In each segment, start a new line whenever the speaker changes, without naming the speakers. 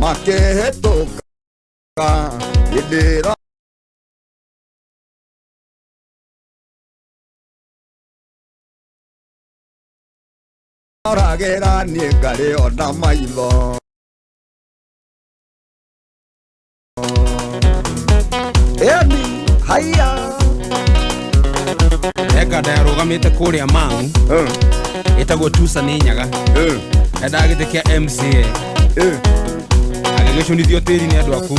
Makĩhĩtũka hĩndĩ ĩroragĩra niĩ ngarĩo na maitho. Eni haiya.
He nganda yarũgamĩte kũrĩa Mang'u ĩtagwo Tusa nĩ Nyaga, endaga gĩtĩ kĩa MCA, agĩgĩcũnithio tĩri nĩ andũ aku.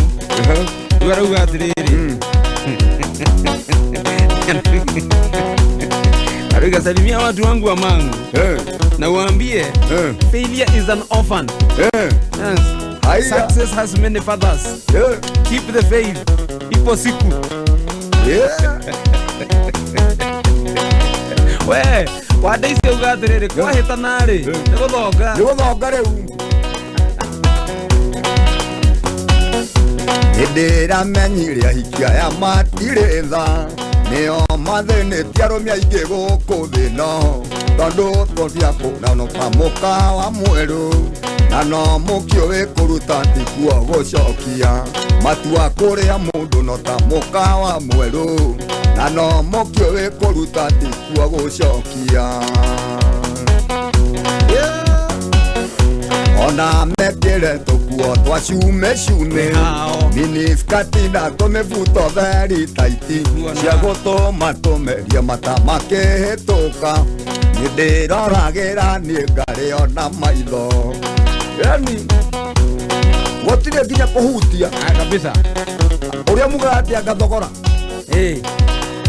Rĩu arauga atĩrĩrĩ, arauga, "Salimia watu wangu wa Mang'u na uambie failure is an orphan." Yes.
Haiya.
"Success has many fathers. Keep the faith, ipo siku." We wandaici auga atĩrĩrĩ, kwahĩtana-rĩ, nĩ gũthonga.
Nĩ gũthonga. Rĩu hĩndĩ ĩrĩa menyire ahiki aya matirĩ tha, nĩo mathĩnĩtie arũme aingĩ gũkũ thĩ, no tondũ tũtiakũnano ta mũkawa mwerũ na no mũkĩũĩ kũruta tikuo gũcokia matua kũrĩa mũndũ, no ta mũkawa mwerũ na no mũkĩũĩ kũruta tikuo gũcokia. Yeah. Ona mekĩre tũkuo twa cume cume,
Nĩ hao.
Miniskati na tũmĩbuto theri taiti
Kuona.
cia gũtũma tũmerie mata makĩhĩtũka, nĩ ndĩroragĩra niĩ ngarĩo na maitho, yani gũtirĩ nginya kũhutia.
Ah, kabisa.
Ũrĩa mugaga atĩ anga thogora,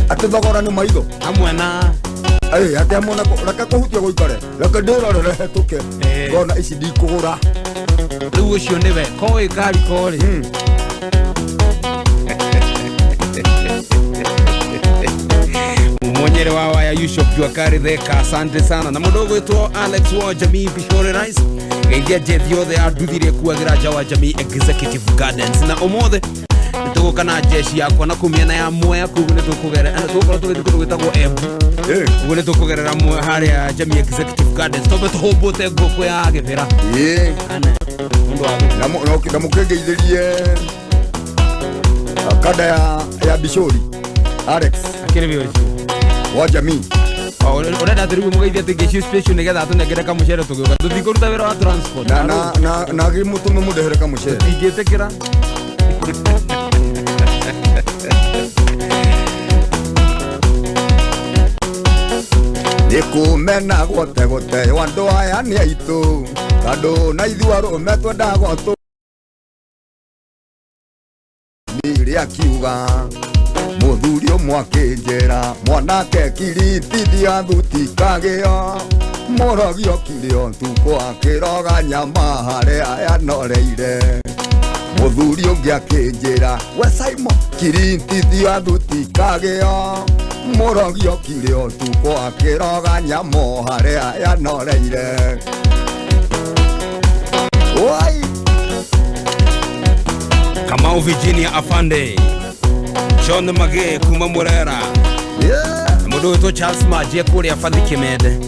atĩ thogora nĩ maitho.
Hamwe na
Ĩ, atĩ amwe na reke kũhutia gũikare, reke ndĩrorere hetũke, ngona ici ndikũgũra.
Rĩu ũcio nĩwe koĩ kari korĩ. Mwonyere wa waya Yusuf Juakari Theka, asante sana. Na mũndũ ũgwĩtwo Alex wa Jamii Bishore Rice, geithia njethi yothe ya nduthi ĩrĩa ĩkuagĩra nja wa Jamii Executive Gardens. Na ũmũthĩ nĩtũgũka na jeshi yakwa na kũu mĩena ya Mwea, kũu nĩtũkũgerera, tũgũkorwo tũgĩthiĩ kũndũ gwĩtagwo Embu. Ũguo nĩtũkũgerera harĩa Jamii Executive Gardens, tombe tũhũmbũte ngũkũ ya gĩbĩra. Ana ũndũ wa
Na mũkĩngeithĩrie kanda ya Bishori Alex
akĩrĩ wĩ ũcio
wa Jamii.
Ũrenda atĩ rĩu mũgeithie atĩ ngĩcio special nĩgetha atũnengere kamũcere tũgĩũka, tũtikũruta wĩra wa transport.
Na gĩmũtũme mũndehere kamũcere.
Ingĩtĩkĩra.
Nĩ kũmena gũte gũteo andũ aya nĩ aitũ, tondũ na ithuĩ arũme twendaga tũ akiuga mũthuri ũmwe akĩnjĩra, "Mwanake, kiritithia thuti kagĩo mũrogi okire ũtukũ akĩroga nyama harĩa yanoreire." Mũthuri ũngĩ akĩnjĩra, "We Simon, kiritithia thuti kagĩo mũrogi okire ũtukũ akĩroga nyama harĩa yanoreire." Oi!
Kamau Virginia, Afande John Mage kuma Murera, na mũndũ wĩtwo Charles Majie kũrĩa Bathi Kĩmende.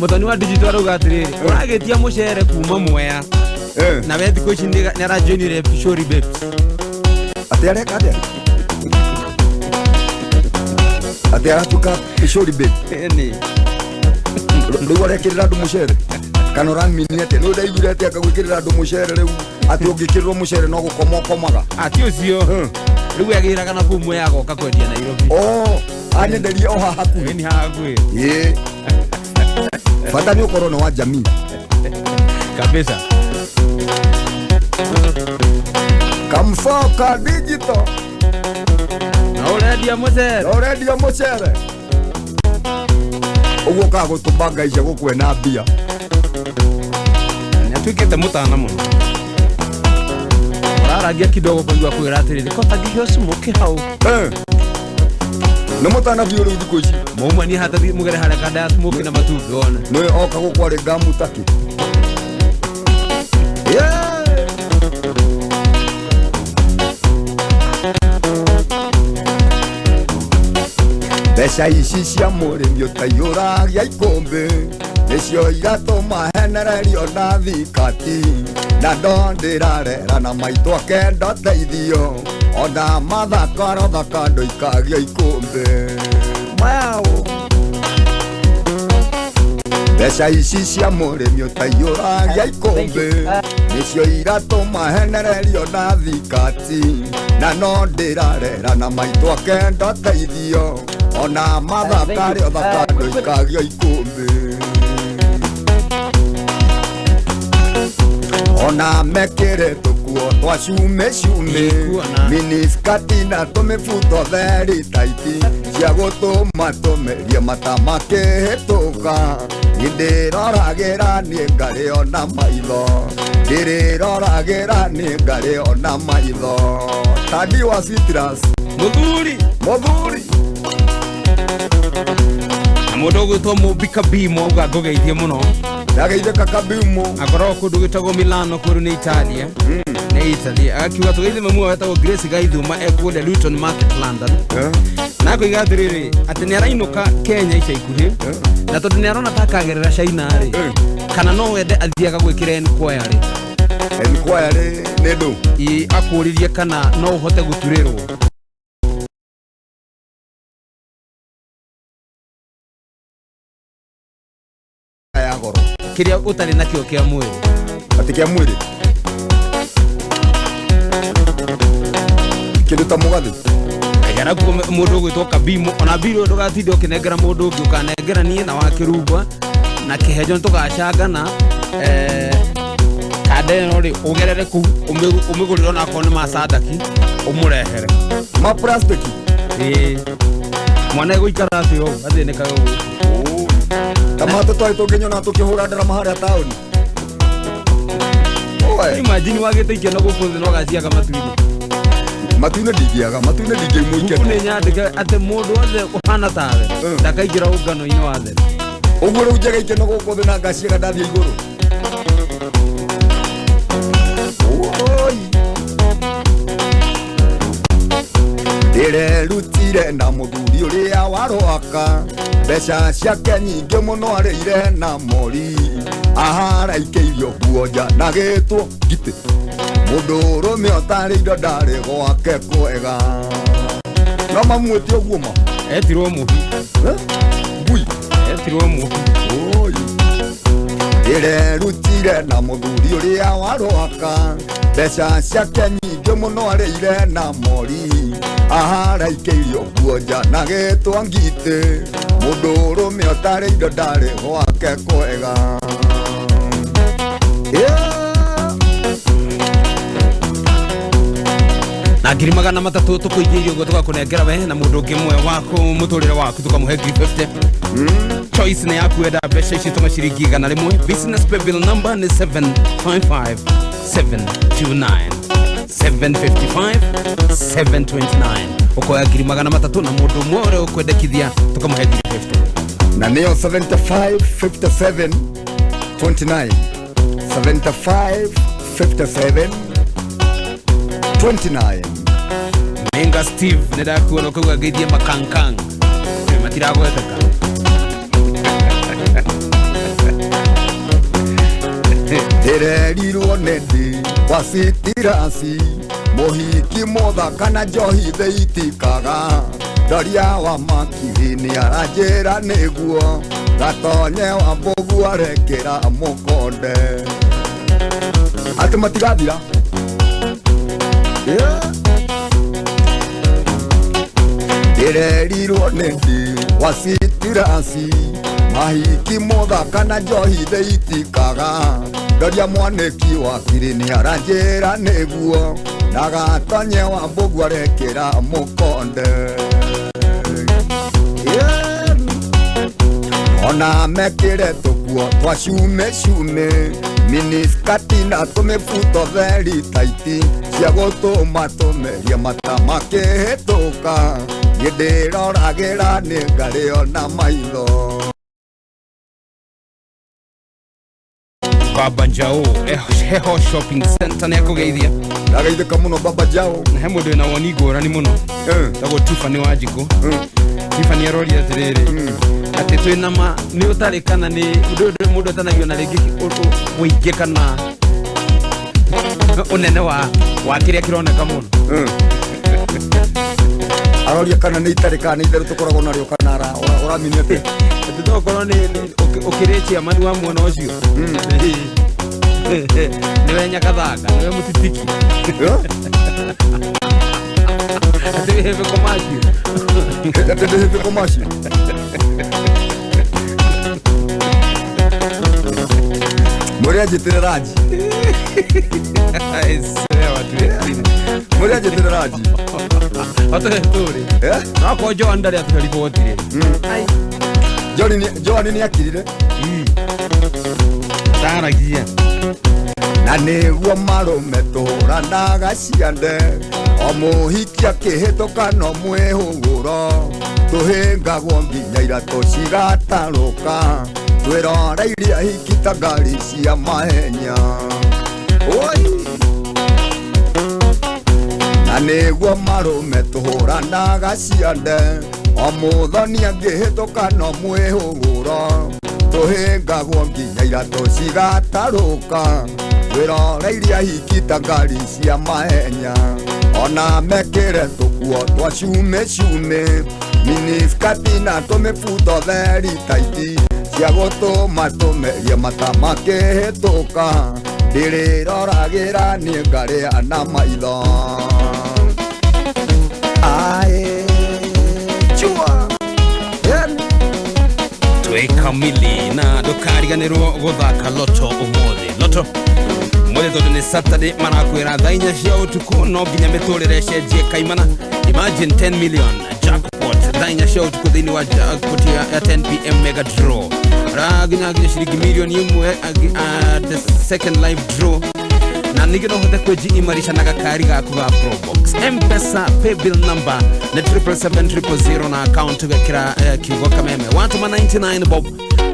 Mũthoni wa digital arauga atĩrĩrĩ, ũragĩtia mũcere kuma Mwea, na we thikũ ici nĩ arajoinire Bishori Babes.
Atĩ areka atĩa? Atĩ aratuĩka Bishori Babe?
Nĩ.
Rĩu arekĩrĩra andũ mũcere kana ũramini atĩa? Nĩ ndaiguire atĩ anga gwĩkĩrĩra andũ mũcere, rĩu atĩ ũngĩkĩrĩrwo mũcere no gũkoma ũkomaga.
Ati ũcio, rĩu agĩraga na kũu Mwea agoka kwendia Nairobi.
O anyenderie o haha hakuhĩ.
Nĩ haha hakuhĩ.
Ĩĩ, bata nĩ ũkorwo nĩ wa jamii.
Kabisa.
Kamfoka digital.
Na ũrendia mũcere.
Na ũrendia mũcere ũguo kaga gũtũbanga ica gũkwe na mbia.
Nĩ atuĩkĩte mũtana mũno, ũrarangia kidogo kũigua kwĩra atĩrĩrĩ kotangĩhio smoke hau.
Nĩ mũtana biũ rĩu thikũ ici.
Maumania hatathi mũgere harĩa kanda ya smoke na matumbĩ wone.
Nĩ oka gũkũ arĩ ngamutaki. Yeah! Mbeca ici cia mũrĩmi ũtaiyũragia ikũmbĩ nĩ Nĩcio iratũma henererio na thikati. Na ndo ndĩrarera na maitũ akenda teithio. Ona mathaka rothaka ndũikagio ikũmbĩ. Mayaũ. Mbeca ici cia mũrĩmi ũtaiyũragia ikũmbĩ. Nĩcio iratũma henererio na thikati. Na no ndĩrarera na maitũ akenda teithio. Ona mathaka rĩothaka ndũikagio ikũmbĩ. Ona mekĩre tũkuo twa cume cume. Miniskati na tũmĩbuto theri taiti. Cia gũtũma tũmerie mata makĩhĩtũka. Ndĩroragĩra niĩ ngarĩo na maitho. Ndĩrĩroragĩra niĩ ngarĩo na maitho. Tandi wa Citrus.
Mũthuri.
Mũthuri.
Na mũndũ ũgwĩtwo Mũmbi Kabimo auga ngũgeithie mũno.
Ndageithĩka Kabimo.
Akoragwo kũndũ gwĩtagwo Milano kũndũ nĩ Italia. Nĩ Italy. Agakiuga tũgeithie mamu wao wetagwo Grace Gaithuma ekũrĩa Luton Market London. Na akoiga atĩrĩrĩ atĩ nĩ arainũka Kenya ica ikuhĩ. Na tondũ nĩ arona ta akagerera China rĩ. Kana no wende athiĩ agagwĩkĩra enquiry.
Enquiry nĩ ndũ?
Ĩ akũririe kana no ũhote gũturĩrwo.
Ya goro.
Kĩrĩa ũtarĩ nakĩo kĩa mwĩrĩ.
Atĩ kĩa mwĩrĩ? Kĩndũ ta mũgathĩ?
Aigana kuo mũndũ ũgwĩtwo Kabimo, ona mbirũ ndũgatinde ũkĩnengera mũndũ ũngĩ, ũkanengera niĩ na wakĩrungwa na kĩhenjo nĩtũgacangana. Kanda ĩno rĩ, ũgerere kũu, ũmĩgũrĩre onakorwo nĩ macandaki, ũmũrehere.
Ma plastiki?
Ĩĩ. Mwana egũikara atĩa ũũ, athĩnĩkaga ũũ.
Ta matũ twarĩ tũngĩnyona tũkĩhũra ndarama harĩa taũni. Oe.
Imagine wagĩte ikeno gũkũ thĩ no gaciaga matu-inĩ.
Matu-inĩ ndingĩaga, matu-inĩ ndingĩimwo ikeno.
Huku nĩ nyandĩke atĩ mũndũ wothe ũhana tawe, ndakaingĩra ũngano-inĩ wa theri.
Ũguo rĩu njega ikeno gũkũ thĩ na ngaciaga ndathiĩ igũrũ. Oi. Ndĩrerutire na mũthuri ũrĩa warwaka. Mbeca ciake nyingĩ mũno arĩire na mori. Aharaikĩirio nguo nja na gĩtwo ngitĩ. Mũndũ ũrũme ũtarĩ indo ndarĩ gwake kwega. No mamwĩte ũguo ma?
Etirwo mũhi.
Ngui?
Etirwo mũhi.
Oi. Ndĩrerutire na mũthuri ũrĩa warwaka. Mbeca ciake nyingĩ mũno arĩire na mori. Aharaikĩirio nguo nja na gĩtwo ngitĩ. Mũndũ ũrũme ũtarĩ indo ndarĩ gwake kwega.
Na ngiri magana matatũ tũkũingĩirio ũguo tũgakũnengera we na mũndũ ũngĩ mwe waku mũtũrĩre waku tũkamũhe ngiri 50. Choice nĩ yaku enda mbeca ici tũma ciringi igana rĩmwe. Business pay bill number nĩ 755729. 755 729. Ũkoya ngiri magana matatũ na mũndũ ũmwe ũrĩa ũkwendekithia tũkamũhe ngiri 50.
Na nĩyo 75 57 29. 75 57 29.
Menga Steve nĩ ndakuona ũkauga ngeithie makankang. Matiragweteka.
Ndĩrerirwo nĩ ndĩ wa citirasi. Mũhiki mũthaka na njohi thĩ itikaga. Ndoria wa makiri nĩ aranjĩra nĩguo. Gatonye wa mbũguo arekĩra mũkonde. Atĩ matigathira. Ndĩrerirwo nĩ ndĩ wa citirasi. Mahiki mũthaka na njohi thĩ itikaga. Ndoria mwanĩki wa kiri nĩ aranjĩra nĩguo. Na gatonye wa mbũguo arekĩra mũkonde. Ona mekĩre tũkuo twa cume cume. Miniskati na tũmĩbuto theri taiti. Cia gũtũma tũmerie mata makĩhĩtũka. Niĩ ndĩroragĩra nĩ ngarĩo na maitho.
Baba Njau Heho Shopping Center nĩ akũgeithia.
Ndagaithĩka mũno Baba Jao.
Na he mũndũ wĩna woni ngũrani mũno. Tagwo Tiffany Wanjikũ. Tiffany aroria atĩrĩrĩ, atĩ twĩna ma nĩ ũtarĩ kana nĩ mũndũ etanagio na rĩngĩ ũingĩ kana ũnene wa kĩrĩa kĩroneka mũno.
Aroria kana nĩ itarĩ kana nĩ itherũ tũkoragwo narĩo kana ũramini atĩ
atĩ tokorwo nĩ ũkĩrĩ chairman wa mwena ũcio, nĩwe Nyakathanga, nĩwe mũtitiki, atĩ wĩ hĩbĩko macio.
Atĩ ndĩ hĩbĩko macio. Mũrĩa njĩtĩre ranji. Mũrĩa njĩtĩre ranji.
Atũhe tũrĩ. Nakorwo Joan ndarĩ atũhe riboti rĩ.
Joan nĩ akirire.
Ndaragia.
Na nĩguo marũme tũhũranaga ciande, o mũhiki akĩhĩtũka no mwĩhũgũro, tũhĩngagwo nginya iratũ cigatarũka, twĩroreirie hiki ta ngari cia mahenya. Oi! Na nĩguo marũme tũhũranaga ciande, o mũthoni angĩhĩtũka no mwĩhũgũro, tũhĩngagwo nginya iratũ cigatarũka, twĩroreirie hiki ta ngari cia mahenya. Ona mekĩre tũkuo twa cume cume, miniskati na tũmĩbuto theri taiti, cia gũtũma tũmerie mata makĩhĩtũka, ndĩrĩroragĩra niĩ ngarĩa na maitho. Ae, chua, yani.
Twĩ kamili na ndũkariganĩrwo gũthaka loto ũmũthĩ. Loto ũmũthĩ tondũ nĩ Saturday, marakwĩra thaa 4 cia ũtukũ no nginya mĩtũrĩre ĩcenjie kaimana. Imagine 10 million jackpot thaa 4 cia ũtukũ thĩinĩ wa jackpot ya 10 pm mega draw. Raginya nginya ciringi milioni 1 the second live draw. Na ningĩ no ũhote kwĩjiimarisha na gakari gaku ga Probox. M-Pesa paybill number nĩ 777 000 na account ũgekĩra kiugo kameme. Watũma 99 bob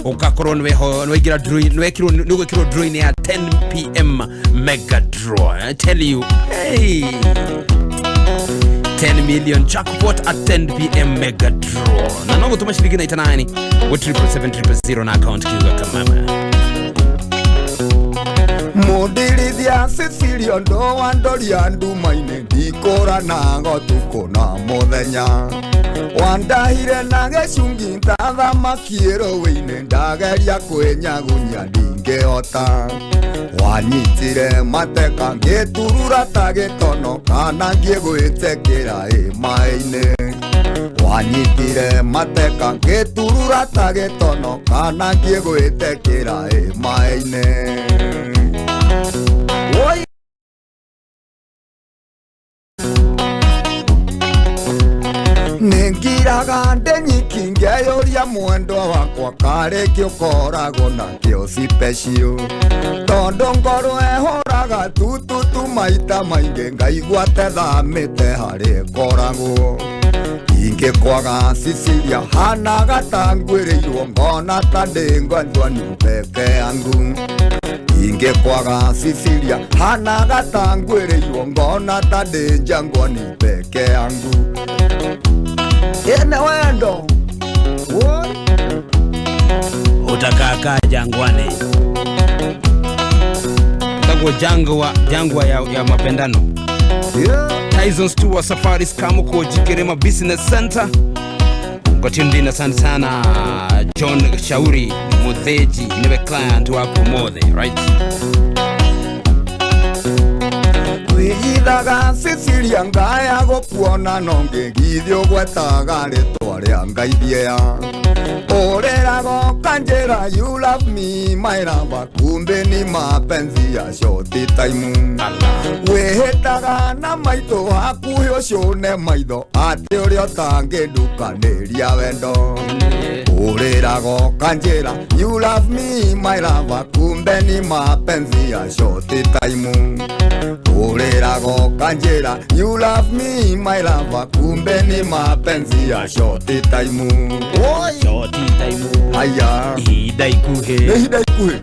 ugakorwo nĩwaingĩra draw, nĩũgwĩkĩrwo draw-inĩ ya 10 pm mega draw. I tell you, hey, 10 million jackpot at 10 pm mega draw. Na no gũtũma ciringi 99 wa 777 000 na account kiugo kameme.
Mũndirithia Cecilia ndo wa ndoria ndumainĩ, ndikũranaga ũtukũ na mũthenya. Wandahire na gĩcungi ta thamaki rũĩ-inĩ, ndageria kwĩnyagunyia ndingĩhota. Wanyitire mateka ngĩturura ta gĩtono, kana ngĩgwĩtĩkĩra ĩ maĩ-inĩ. Wanyitire mateka ngĩturura ta gĩtono, kana ngĩgwĩtĩkĩra ĩ maĩ-inĩ. Oi! Nĩngiraga ndĩ nyiki ngeyũria mwendwa wakwa karĩ kĩ ũkoragwo nakĩo special, tondũ ngoro ĩhũraga tututu maita maingĩ, ngaigua ta thamĩte harĩ ĩkoragwo. Ingĩkwaga Cecilia hanaga ta ngwĩrĩirwo, ngona ta ndĩ ngwendwa nĩ peke yangu. Ingĩkwaga Cecilia hanaga ta ngwĩrĩirwo, ngona ta ndĩ njangwa nĩ peke yangu. Ene wendo.
Utakaakaa jangwani. Utakuwa jangwa ya mapendano.
Yeah.
Tyson's Tour Safaris Kamuko Jikirima Business Center. Ngotindina, asante sana John Shauri Mutheji, niwe client wako mothe, right?
Wĩithaga Cecilia ngaya gũkuona no ngĩgithio gwetaga rĩtwa rĩa Ngai thia. Ũrĩraga ũkanjĩra you love me my lover, kumbe ni mapenzi ya short time. Wĩhĩtaga na maitho hakuhĩ ũcũne maitho, atĩ ũrĩa ũtangĩndukanĩria wendo. Ũrĩraga ũkanjĩra you love me my lover, kumbe ni mapenzi ya short time. Ũrĩraga ũkanjĩra you love me my lover, kumbe ni mapenzi ya short time. Oi!
Short time.
Haya.
Ihinda ikuhĩ.
Ihinda ikuhĩ.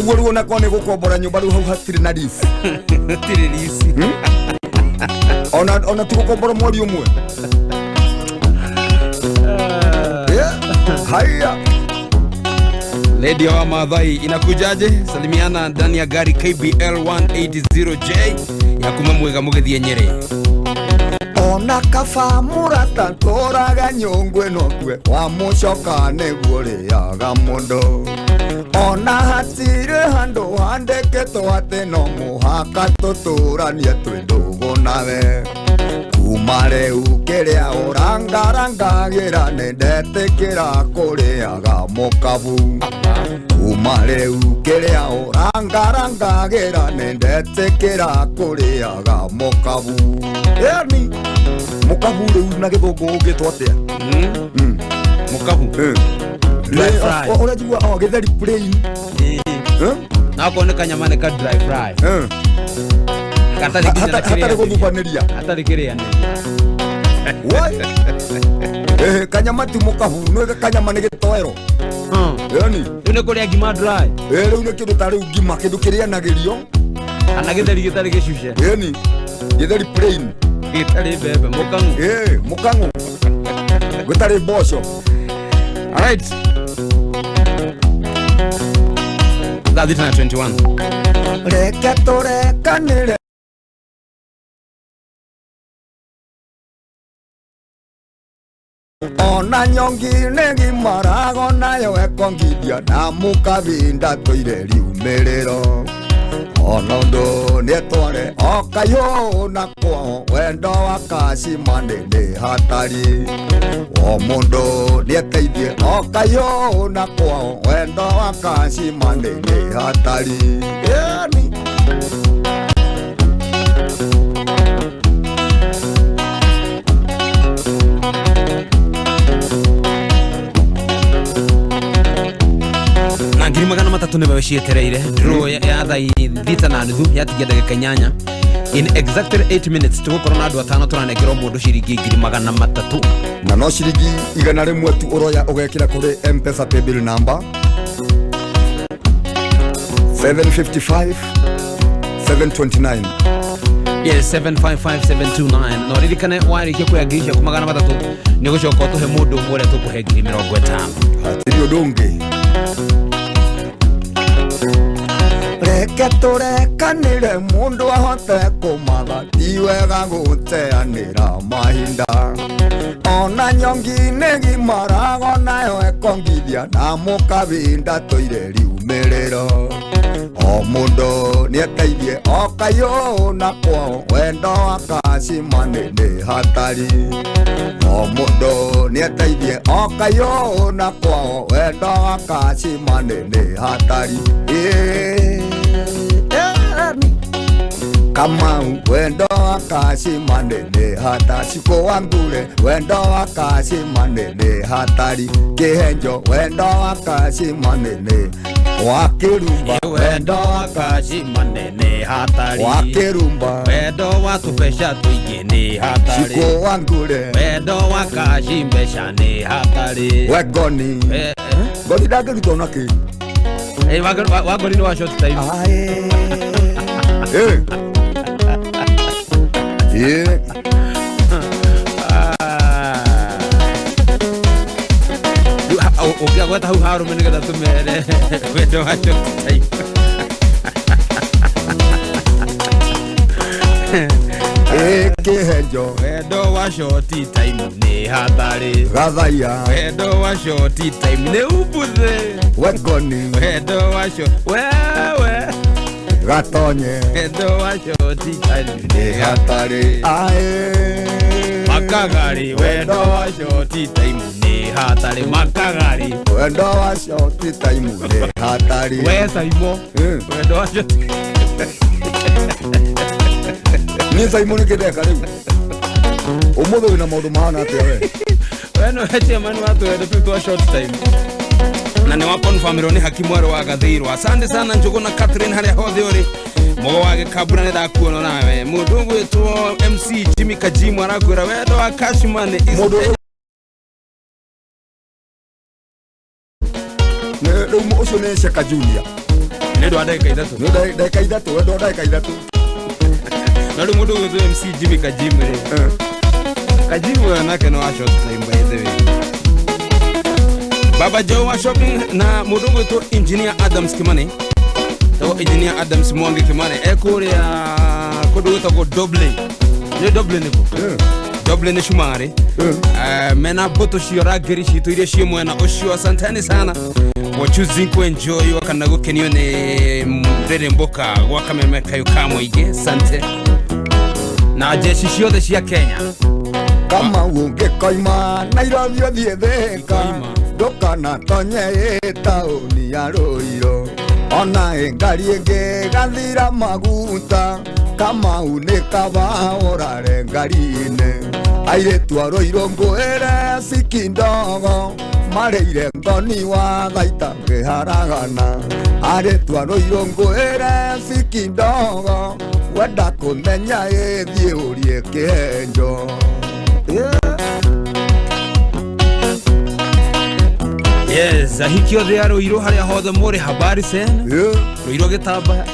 Ũguo rĩu onakorwo nĩ gũkombora nyũmba rĩu hau hatirĩ na lease.
Hatirĩ lease.
Ona ti gũkombora mweri ũmwe. Yeah. Haya.
Lady wa Maathai inakujaje? Salimiana ndani ya gari KBL 180J ya kuma mwega mugithie Nyeri.
Ona kaba mũrata tũraga nyũngũ ĩno kue wamũcoka nĩguo rĩaga mũndũ. Ona hatirĩ handũ handĩkĩtwo atĩ no mũhaka tũtũranie twĩ ndũgũ nawe. Kuma rĩu kĩrĩa ũrangarangagĩra nĩndetĩkĩra kũrĩaga mũkabu. Kuma rĩu kĩrĩa ũrangarangagĩra nĩndetĩkĩra kũrĩaga mũkabu. Yani mũkabu rĩu na gĩthũngũ ũngĩtwo atĩa?
Mũkabu. Dry fry.
Ũrĩa njigua o gĩtheri plain.
Na okorwo nĩ kanyama nĩ ka dry fry. Gatarĩ nginya na
Hatarĩ
kĩrĩanĩria.
Gũthubanĩria.
Hatarĩ kĩrĩanĩria.
Wai. Kanyama ti mũkabu, nĩ kanyama nĩ gĩtoero. Yani
Rĩu nĩ kũrĩa ngima dry.
Rĩu nĩ kĩndũ ta rĩu ngima, kĩndũ kĩrĩanagĩrio.
Kana gĩtheri gĩtarĩ gĩcuce.
Yani gĩtheri plain.
Gĩtarĩ mbembe mũkang'u.
Mũkang'u. Gũtarĩ mboco.
Alright. Thaa thita na 21.
Reke tũrekanĩre. Ona nyongi nĩ gimarago nayo ekongithia na mũkabinda tũire riumĩrĩro. Ona ũndũ nĩetware o kayũ na kwao wendo wa kacimani nĩ hatari. O mũndũ nĩeteithie o kayũ na kwao wendo wa kacimani nĩ hatari. Yani.
Na 300,000 nĩwe cietereire draw ya thaa thita na nuthu yatigia ndagĩka 8. In exactly 8 minutes tũgũkorwo na andũ atano tũranengerwo mũndũ ciringi 300,000.
Na no ciringi 100 tu ũroya ũgekĩra kũrĩ M-Pesa paybill number 755 729.
Yes, 755729. No ririkane warĩkia kuoya 300,000 nĩ ũgũcoka ũtũhe mũndũ ũmwe ũrĩa tũkũhe 50,000.
Hatirĩ ũndũ ũngĩ. Reke tũrekanĩre mũndũ ahote kũmatha ti wega gũteanĩra mahinda. Ona nyongi nĩ gimarago nayo ekongithia na mũkabinda tũire riumĩrĩro. O mũndũ nĩeteithie o kayũ na kwao wendo wa kacimani nĩ hatari. O mũndũ nĩeteithie o kayũ na kwao wendo wa kacimani nĩ hatari. Kamau wendo wa kacimani nĩ hatari. Shiko wa Ngure wendo wa kacimani nĩ hatari. Kĩhenjo wendo wa kacimani nĩ wakĩrumba.
Wendo wa kacimani nĩ hatari.
Wakĩrumba.
Wendo wa tũbeca tũingĩ nĩ hatari.
Shiko wa Ngure
wendo wa kaci mbeca nĩ hatari.
We ngoni. Ngoni ndangĩrutwo na kĩ?
Wangoni nĩ wa short time. Ũngĩagweta hau harũme nĩgetha tũmere wendo wa short time.
Kĩhenjo.
Wendo wa short time nĩ hatari.
Gathaiya.
Wendo wa short time nĩ umbuthe.
We ngoni.
Wendo wa short wewe.
Gatonye.
Wendo wa short time
nĩ hatari.
Makagari. Wendo wa short time nĩ hatari. Makagari.
Wendo wa short time nĩ hatari.
We Saimo. Wendo wa short.
Niĩ Saimo nĩ kĩndeka rĩu. Ũmũthĩ wĩna maũndũ mahana atĩa we?
We no chairman wa twendo tũu twa short time. Na nĩ wa confirm nĩ hakimu mwerũ wa Gathĩirwo. Asante sana Njũgũ na Catherine harĩa hothe ũrĩ. Mũgo wa gĩkambura nĩ ndakuona nawe. Mũndũ ũgwĩtwo MC Jimmy Kajimu arakwĩra wendo wa cash money is
Mũndũ rĩu ũcio nĩ Sheka Junior.
Nĩ ũndũ wa ndagĩka 3.
Nĩ ndagĩka 3, wendo ndagĩka 3.
Na rĩu mũndũ ũgwĩtwo MC Jimmy Kajimu rĩ, Kajimu ũyũ nake nĩ wa short time, by the way. Baba Joe wa shopping na mũndũ ũgwĩtwo Engineer Adams Kimani, tagwo Engineer Adams Mwangi Kimani, ekũrĩa kũndũ gwĩtagwo Dublin. Nĩ Dublin nĩkũ? Dublin nĩ Cumarĩ. Mena mbũtũ cia rangĩri citũ iria ciĩ mwena ũcio, asanteni sana for choosing kuenjoy kana gũkenio nĩ rĩrĩmbũka gwa kameme kayũ ka mũingĩ. Asante na jeshi ciothe cia Kenya.
Kama ũngĩkoima Nairobi ũthiĩ Thĩka,
Ikoima.
Ndũkanatonye ĩ taũni ya Rũirũ, ona ĩ ngari ĩngĩ gathira maguta. Kamau nĩ kaba ũrare ngari-inĩ. Airĩtu a Rũirũ, ngwĩre cikindogo marĩire ngoni wa thaita ngĩharagana. Airĩtu a Rũirũ, ngwĩre cikindogo, wenda kũmenya ĩthiĩ ũrie kĩhenjo. Yeah.
Yes, ahiki othe a Rũirũ harĩa hothe mũrĩ, habari sena.
Yeah.
Rũirũ gĩtambaya,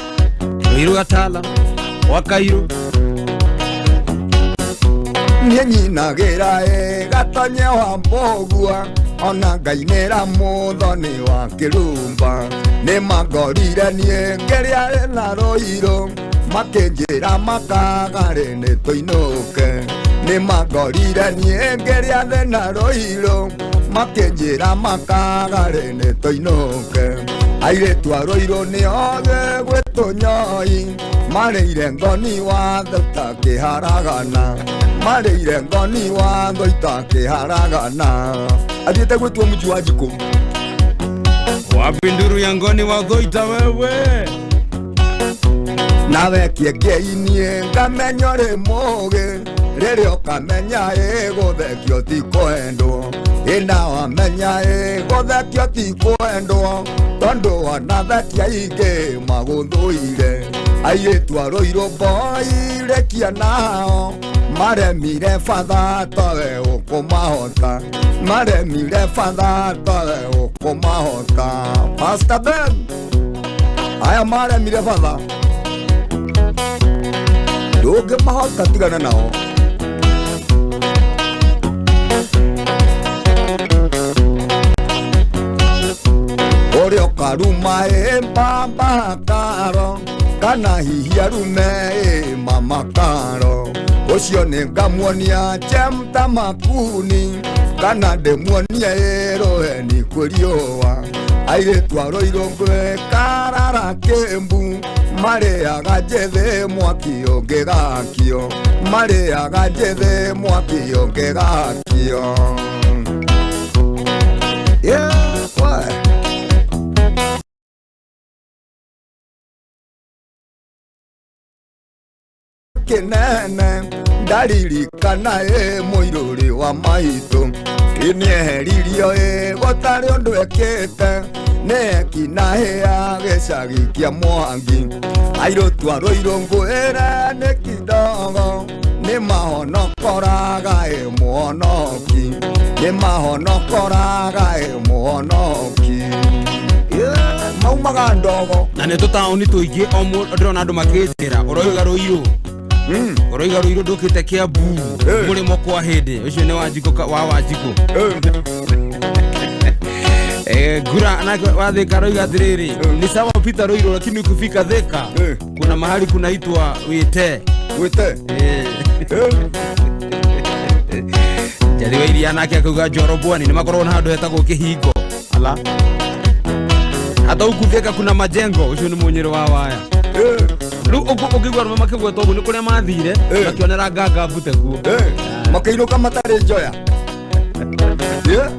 Rũirũ gatala wa Kairũ.
Niĩ nyinagĩra ĩ gatonye wa mbũgua, ona ngainĩra mũthoni wa kĩrumba. Nĩ mangorire niĩ ngĩrĩa na Rũirũ, makĩnjĩra makagarĩ nĩ tũinũke. Nĩ mangorire niĩ ngĩrĩa na Rũirũ, makĩnjĩra makagarĩ nĩ tũinũke. Airĩtu a Rũirũ nĩ othe gwĩtũnyoi, marĩire ngoni wa thota kĩharagana, marĩire ngoni wa thoita kĩharagana. Athiĩte gwĩtua mũtu wa njikũ.
Wapi nduru ya ngoni wa thoita wewe?
Nawe kĩengeinie ngamenya ũrĩ mũgĩ, rĩrĩa ũkamenya ĩgũthekio ti kwendwo. Ĩna wamenya ĩgũthekio ti kwendwo, tondũ ona thekia aingĩ magũthũire. Airĩtu a Rũirũ mboirĩkia nao, maremire batha towe ũkũmahota, maremire batha towe ũkũmahota. Pastor Ben, aya maremire batha, ndũngĩmahota, tigana nao. Ũrĩa ũkaruma ĩ mbamba karo, kana hihi arume ĩ mama karo, ũcio nĩ ngamuonia chemta makuni, kana ndĩmuonie ĩ rũheni kwĩ riũa. Airĩtu a Rũirũ ngwĩkarara kĩmbu, marĩaga njĩthĩ mwaki ũngĩgakio, marĩaga njĩthĩ mwaki ũngĩgakio. Yeah, why? Kĩnene ndaririkana ĩ mũirũrĩ wa maitũ, ĩnĩeheririo ĩ gũtarĩ ũndũ ekĩte nĩ ekinahĩa gĩcagi kĩa Mwangi. Airĩtu a Rũirũ ngwĩre nĩ kidogo, nĩ mahonokoraga ĩ mũhonoki, nĩ mahonokoraga ĩ mũhonoki. Yeah, maumaga ndogo.
Na nĩ tũtaũni tũingĩ o ndĩrona andũ makĩnjĩra ũroiga Rũirũ, ũroiga Rũirũ ndũkĩte Kĩambu. Mũrĩmo kwa hĩndĩ ũcio nĩ Wanjikũ wa Wanjikũ. Ngura nake wa Thika aroiga atĩrĩrĩ, ni sawa Peter Rũirũ, lakini ukifika Thika kuna mahali kunaitwa Wite.
Wite.
Njathi wa iria nake akauga Njoro Bwani nĩ makoragwo na handũ hetagwo Kĩhingo. Ala, hata huku Thika kuna majengo. Ũcio nĩ mũnyĩrĩ wa waya. Rĩu ũngĩigua arũme makĩgweta ũguo nĩ kũrĩa mathire makĩonera nganga mbute kuo.
Makĩinũka matarĩ njoya. Yeah.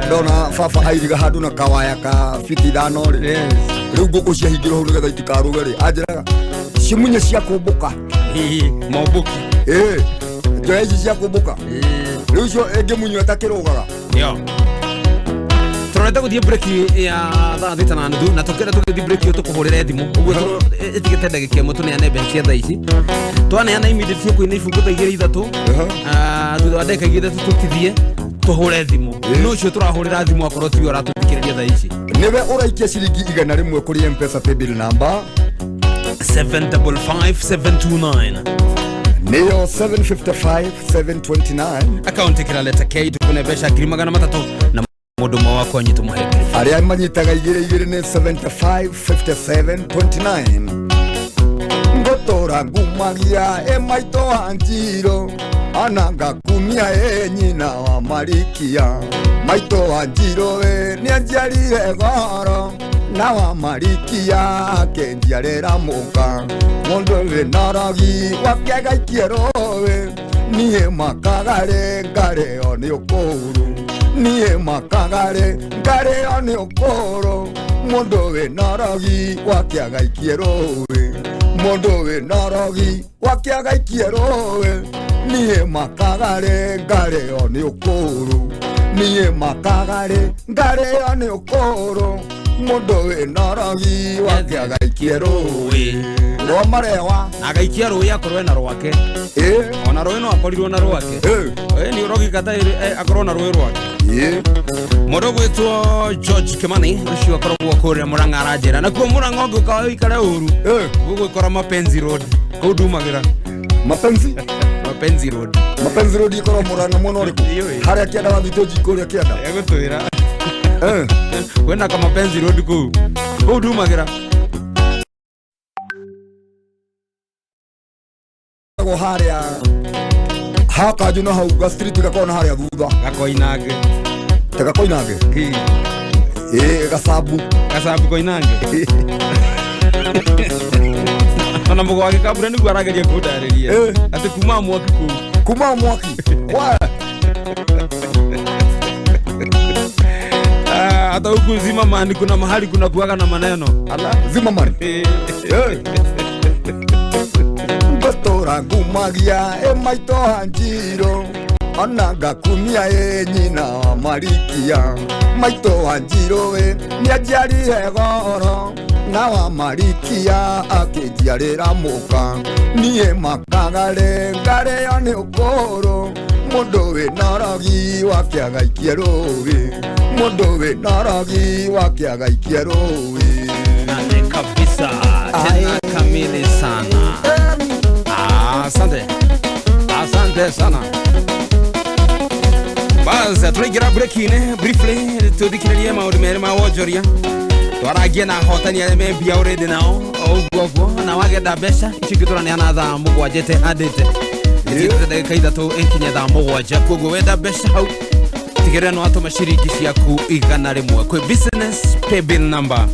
Ndona baba airiga handũ na kawaya ka fiti 5 rĩ. Rĩu ngũkũ ciahingĩrwo hau nĩgetha itikarũge rĩ, anjĩraga cimunye cia kũmbũka.
Hihi, mombũki.
Njoya ici cia kũmbũka. Rĩu icio ĩngĩmunywo ĩtakĩrũgaga.
Yo. Tũrorete gũthiĩ break ya thaa 6:30, na tũkĩenda tũgĩthiĩ break ĩyo tũkũhũrĩre thimũ ũguo ĩtigĩte ndagĩka 1 tũneane mbeca cia thaa ici. Twaneana immediately tũkũina ibungo ta 2 3. Thutha wa ndagĩka 2 3 tũtithie. Tũhũre thimũ.
Ĩ.
No ũcio tũrahũrĩra thimũ akorwo tiwe ũratũthikĩrĩria thaa ici.
Nĩwe ũraikia ciringi 100 kũrĩ Mpesa paybill number
755729.
Nĩyo 755 729.
Akaunti kĩra leta K, tũkũne mbeca 300,000 na mũndũ ũmwe wakwa nyitũ mũhe ngiri.
Arĩa manyitaga igĩrĩ igĩrĩ nĩ 75 57 29. Ngũtũra ngumagia ĩ maitũ wa Njirũ, ona ngakumia ĩ nyina wa Marikia. Maitũ wa Njirũ ĩ nĩanjiarire goro, na wa Marikia akĩnjiarĩra mũka. Mũndũ wĩna rogi wake gaikie rũĩ, niĩ makagarĩ ngarĩo nĩ ũkũrũ, niĩ makagarĩ ngarĩo nĩ ũkũrũ. Mũndũ wĩna rogi wake agaikie rũĩ, mũndũ wĩna rogi wake agaikie rũĩ, niĩ makagarĩ ngarĩo nĩ ũkũrũ, niĩ makagarĩ ngarĩo nĩ ũkũrũ. Mũndũ wĩna rogi wake agaikie rũĩ rwa marewa.
Na agaikia rũĩ akorwo ena rwake.
Ĩ.
Ona rũĩ no akorirwo na rwake.
Ĩ.
Ĩ, nĩ ũrogi kata akorwo na rũĩ rwake.
Ĩ.
Mũndũ ũgwĩtwo George Kimani ũcio akoragwo kũrĩa Mũrang'a aranjĩra nakuo Mũrang'a ũngĩũka ũikare ũru
Ĩ.
gũgwĩkora Mapenzi Road kũu ndumagĩra.
Mapenzi.
Mapenzi Road.
Mapenzi Road ikorwo Mũrang'a mwena ũrĩkũ?
Ndiũĩ.
Harĩa kĩanda wa thitũnji kũrĩa kĩanda.
Egũtwĩra.
Eh.
Kwĩna ka Mapenzi Road kũu kũu ndumagĩra.
Go harĩa hakanjũ na hau ga street gakona harĩa thutha.
Gakoinange.
Ta gakoinange.
Ĩ.
Ĩ, gacabu.
Gacabu koinange. Ona mũgwa wake kabura nĩguo arageria kũndarĩria.
Eh.
Atĩ kuma mwaki kũu.
Kuma mwaki wa.
Ah, hata huku Zimmerman kuna mahali kuna kuaga na maneno.
Ala Zimmerman.
Eh.
Eh. Ngũtũra ngumagia ĩ maitũ wa Njirũ, ona ngakumia ĩ nyina wa Marikia. Maitũ wa Njirũ ĩ nĩanjiarire goro, na wa Marikia akĩnjiarĩra mũka. Niĩ makagarĩ ngarĩo nĩ ũkũrũ, mũndũ wĩna rogi wake agaikie rũĩ, mũndũ wĩna rogi wake agaikie rũĩ.
Nane kabisa tena kamili sana. Asante, asante sana. Bas tũraingĩra break-inĩ briefly tũthikĩrĩrie maũndũ merĩ ma wonjoria twarangie na ahotani arĩa me mbia already nao o ũguo ũguo na wagenda mbeca icio ingĩ tũraneana thaa 7 ĩtehandĩte ĩtigĩte ndagĩka 3 ĩkinye thaa 7. Koguo wenda mbeca hau tigĩrĩra nĩ watũma ciringi ciaku 100 kwĩ business paybill number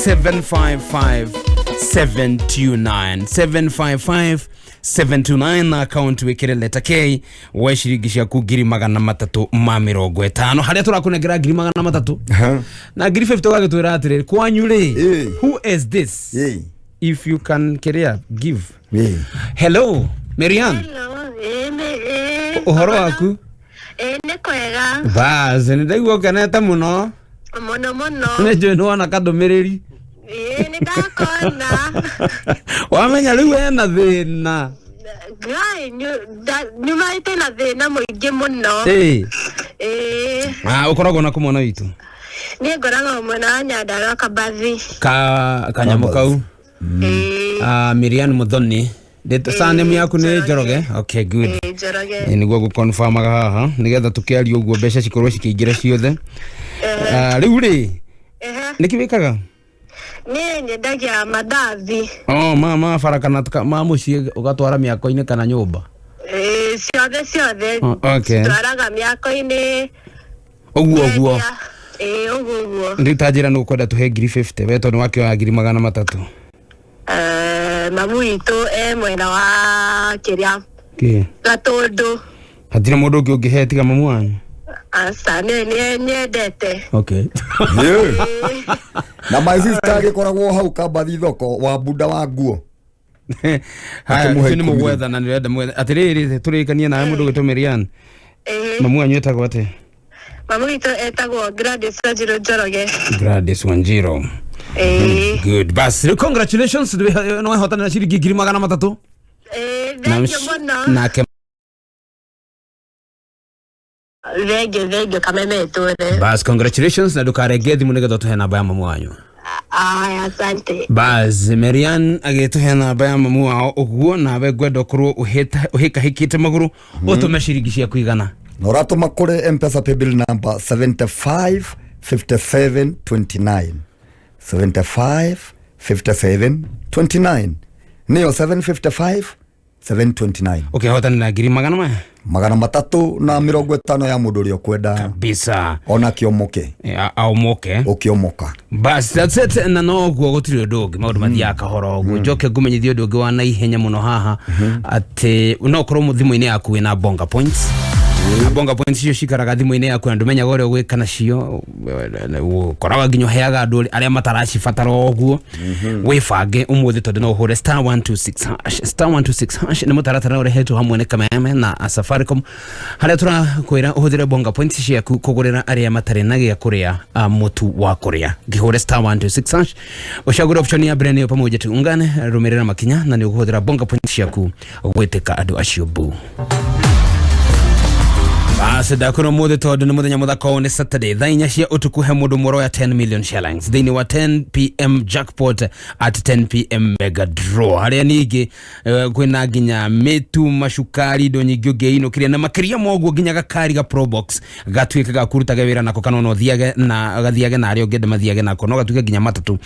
755729, 755729, na account wĩkĩre letter K we ciringi ciaku 350,000 harĩa tũrakũnengera 300,000 na 50,000 ũgagĩtwĩra atĩrĩrĩ kwanyu rĩ.
Ĩ.
Who is this?
Ĩ.
If you can career give.
Ĩ.
Hello Marian.
Hello, ĩ,
Ũhoro waku?
Ĩ, nĩ kwega.
Bas nĩ ndaigua ũkenete mũno.
Mũno mũno.
Nĩ njũĩ nĩ wona kandũmĩrĩri.
Ĩ, nĩ ndakona.
Wamenya rĩu ena thĩna.
Ngai, nyumĩte na thĩna mũingĩ mũno.
Ĩ.
Ĩ.
Ah, ũkoragwo na kũ mwana witũ?
Niĩ ngoragwo mwena wa Nyandarua Kabathi.
Ka kanyamũ kau.
Ĩ.
Ah, Miriam Muthoni. Surname yaku nĩ Njoroge? Okay, good.
Ĩ, Njoroge.
Ĩ, nĩguo gũconfirmaga haha nĩgetha tũkĩaria ũguo mbeca cikorwo cikĩingĩra ciothe. Ah, rĩu rĩ,
Ehe.
nĩkĩ wĩkaga?
Niĩ nyendagia mandathi.
Oh, ma bara kana ma mũciĩ ũgatwara mĩako-inĩ kana nyũmba?
Ĩ, ciothe ciothe.
Oh, okay.
Twaraga mĩako-inĩ.
Ũguo ũguo.
Ĩ, ũguo ũguo.
Rĩu ta njĩra nĩ ũkwenda tũhe 50,000 we tondũ wakĩoya 300,000.
Mamu witũ e mwena wa kĩrĩa
Kĩ?
Gatũndũ.
Hatirĩ mũndũ ũngĩ ũngĩhe tiga mamu wanyu?
Aca, nĩ nyendete.
Okay.
Ĩ. Na my sister agĩkoragwo hau Kambathi thoko wa bunda wa nguo.
Haya,
Akĩmũhe
ũcio nĩ
10.
mũgwetha na nĩũrenda mwethe. Atĩrĩrĩ, tũrĩkanie nawe mũndũ ũgwĩtwo Miriam.
Ĩ.
Mamu wanyu etagwo atĩa?
Mamu witũ etagwo Gladys Wanjiru Njoroge.
Gladys Wanjiru.
Ĩ.
Good. Bas, rĩu congratulations nĩ wahotanĩra ciringi 300,000.
Ĩ, thank you mũno.
Nake
Thengio, thengio Kameme ĩtũre.
Bas, congratulations, na ndũkarenge thimũ nĩgetha ũtũhe namba ya mamu wanyu.
Aya, asante.
Bas, Marian agĩtũhe namba ya mamu wao ũguo, nawe ngwenda ũkorwo ũhĩkahĩkĩte magũrũ ũtũme ciringi ciaku igana.
Na ũratũma kũrĩ Mpesa paybill number 75 57 29, 75 57 29, nĩyo 755 729.
Ũkĩhotanĩra ngiri magana maya
350 ya mũndũ ũrĩa ũkwenda.
Kabisa.
Ona kĩomoke.
Aomoke.
Ũkĩomoka.
Bas, that's it, na noguo gũtirĩ ũndũ ũngĩ, maũndũ mathiaga kahora ũguo. Njoke ngũmenyithie ũndũ ũngĩ wa naihenya mũno haha, atĩ no ũkorwo thimũ-inĩ yaku wĩna bonga points, na bonga points icio cikaraga thimũ-inĩ yaku na ndũmenyaga ũrĩa ũgwĩka nacio. Ũkoraga nginya ũheaga andũ arĩa mataracibatara ũguo. Wĩbange ũmũthĩ, tondũ no ũhũre *126#. *126# nĩ mũtaratara ũrehetwo hamwe nĩ Kameme na Safaricom, harĩa tũrakwĩra ũhũthĩre bonga points ciaku kũgũrĩra arĩa matarĩ na gĩa kũrĩa mũtu wa kũrĩa. Ngĩhũre *126# ũcagũre option ya mbere, nĩyo pamoja tuungane, rũmĩrĩra makinya na nĩ ũkũhũthĩra bonga points ciaku gwĩtĩka andũ acio mbu. Basi, ndakwĩra ũmũthĩ tondũ nĩ mũthenya mũthaka ũũ, nĩ Saturday, thaa 4 cia ũtukũ, he mũndũ mũroya 10 million shillings thĩinĩ wa 10 pm jackpot at 10 pm mega draw, harĩa ningĩ kwĩna nginya mĩtu, macukari, indo nyingĩ ũngĩinũkĩria, na makĩria ma ũguo nginya gakari ga Probox gatuĩke ga kũrutaga wĩra nako, kana ona ũthiage na gathiage na arĩa ũngĩenda mathiage nako, no gatuĩke nginya matatũ.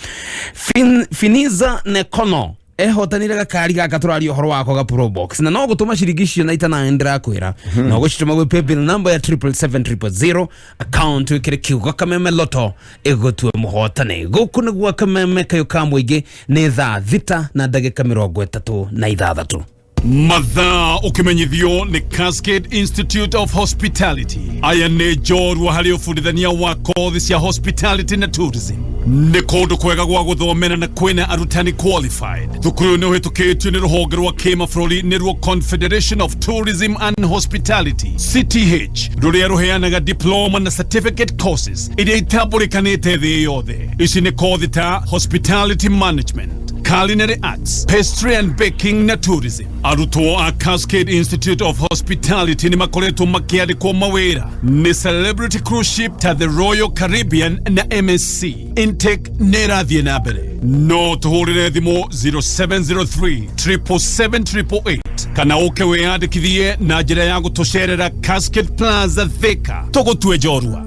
Finiza Nekono ehotanire gakari gaka tũraria ũhoro wako ga Probox, na no gũtũma ciringi icio na itana ndĩrakwĩra no gũcitũma gwĩ paybill number ya 777 000, account wĩkĩre kiugo Kameme Loto, ĩgũtue mũhotani. Gũkũ nĩ gwa Kameme, kayũ ka mũingĩ. Nĩ thaa 6 na ndagĩka 36.
Mathaa ũkĩmenyithio nĩ Cascade Institute of Hospitality. Aya nĩ njorua harĩ ũbundithania wa kothi cia hospitality na tourism. Nĩ kũndũ kwega gwa gũthomera na kwĩna arutani qualified. Thukuru ũyũ nĩ ũhĩtũkĩtio nĩ rũhonge rwa kĩmabũrũri, nĩruo Confederation of Tourism and Hospitality, CTH, rũrĩa rũheanaga diploma na certificate courses iria itambũrĩkanĩte thĩ yothe. Ici nĩ kothi ta hospitality management, culinary arts, pastry and baking na tourism. Arutwo a Cascade Institute of Hospitality nĩ makoretwo makĩandĩkwo mawĩra nĩ celebrity cruise ship ta the Royal Caribbean na MSC. Intake nĩ ĩrathiĩ na mbere. No tũhũrĩre thimũ 0703 777 kana ũke wĩyandĩkithie na njĩra ya gũtũcerera Cascade Plaza, Thika, tũgũtue njorua.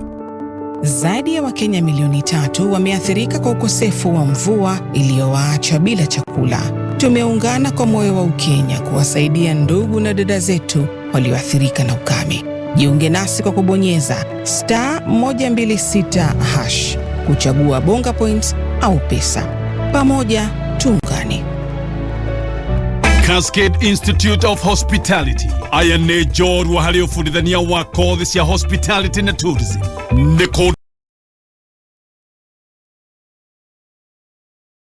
Zaidi ya Wakenya milioni 3 wameathirika kwa ukosefu wa mvua iliyowaacha bila chakula. Tumeungana kwa moyo wa Ukenya kuwasaidia ndugu na dada zetu walioathirika na ukame. Jiunge nasi kwa kubonyeza *126# kuchagua Bonga Points au pesa. Pamoja tuungane.
Cascade Institute of Hospitality, aya nĩ njorua harĩ ũbundithania wa kothi cia hospitality na tourism. Nĩ kũndũ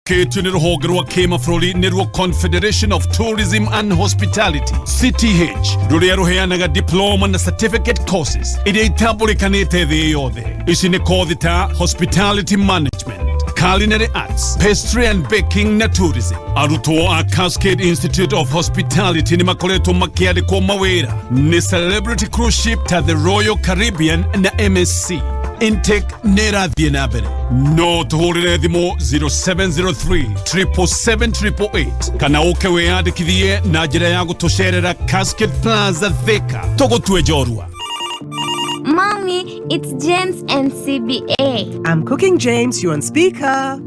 kĩtio nĩ rũhonge rwa kĩmabũrũri, nĩruo Confederation of Tourism and Hospitality, CTH, rũrĩa rũheanaga diploma na certificate courses iria itambũrĩkanĩte thĩ yothe. Ici nĩ kothi ta hospitality management, culinary arts, pastry and baking na tourism. Arutwo a Cascade Institute of Hospitality nĩ makoretwo makĩandĩkwo mawĩra nĩ celebrity cruise ship ta the Royal Caribbean na MSC. Intake nĩ ĩrathiĩ na mbere. No tũhũrĩre thimũ 0703 777 kana ũke wĩyandĩkithie na njĩra ya gũtũcerera Cascade Plaza, Thika, tũgũtue njorua.
Mommy, it's James and CBA.
I'm cooking, James. You're on speaker.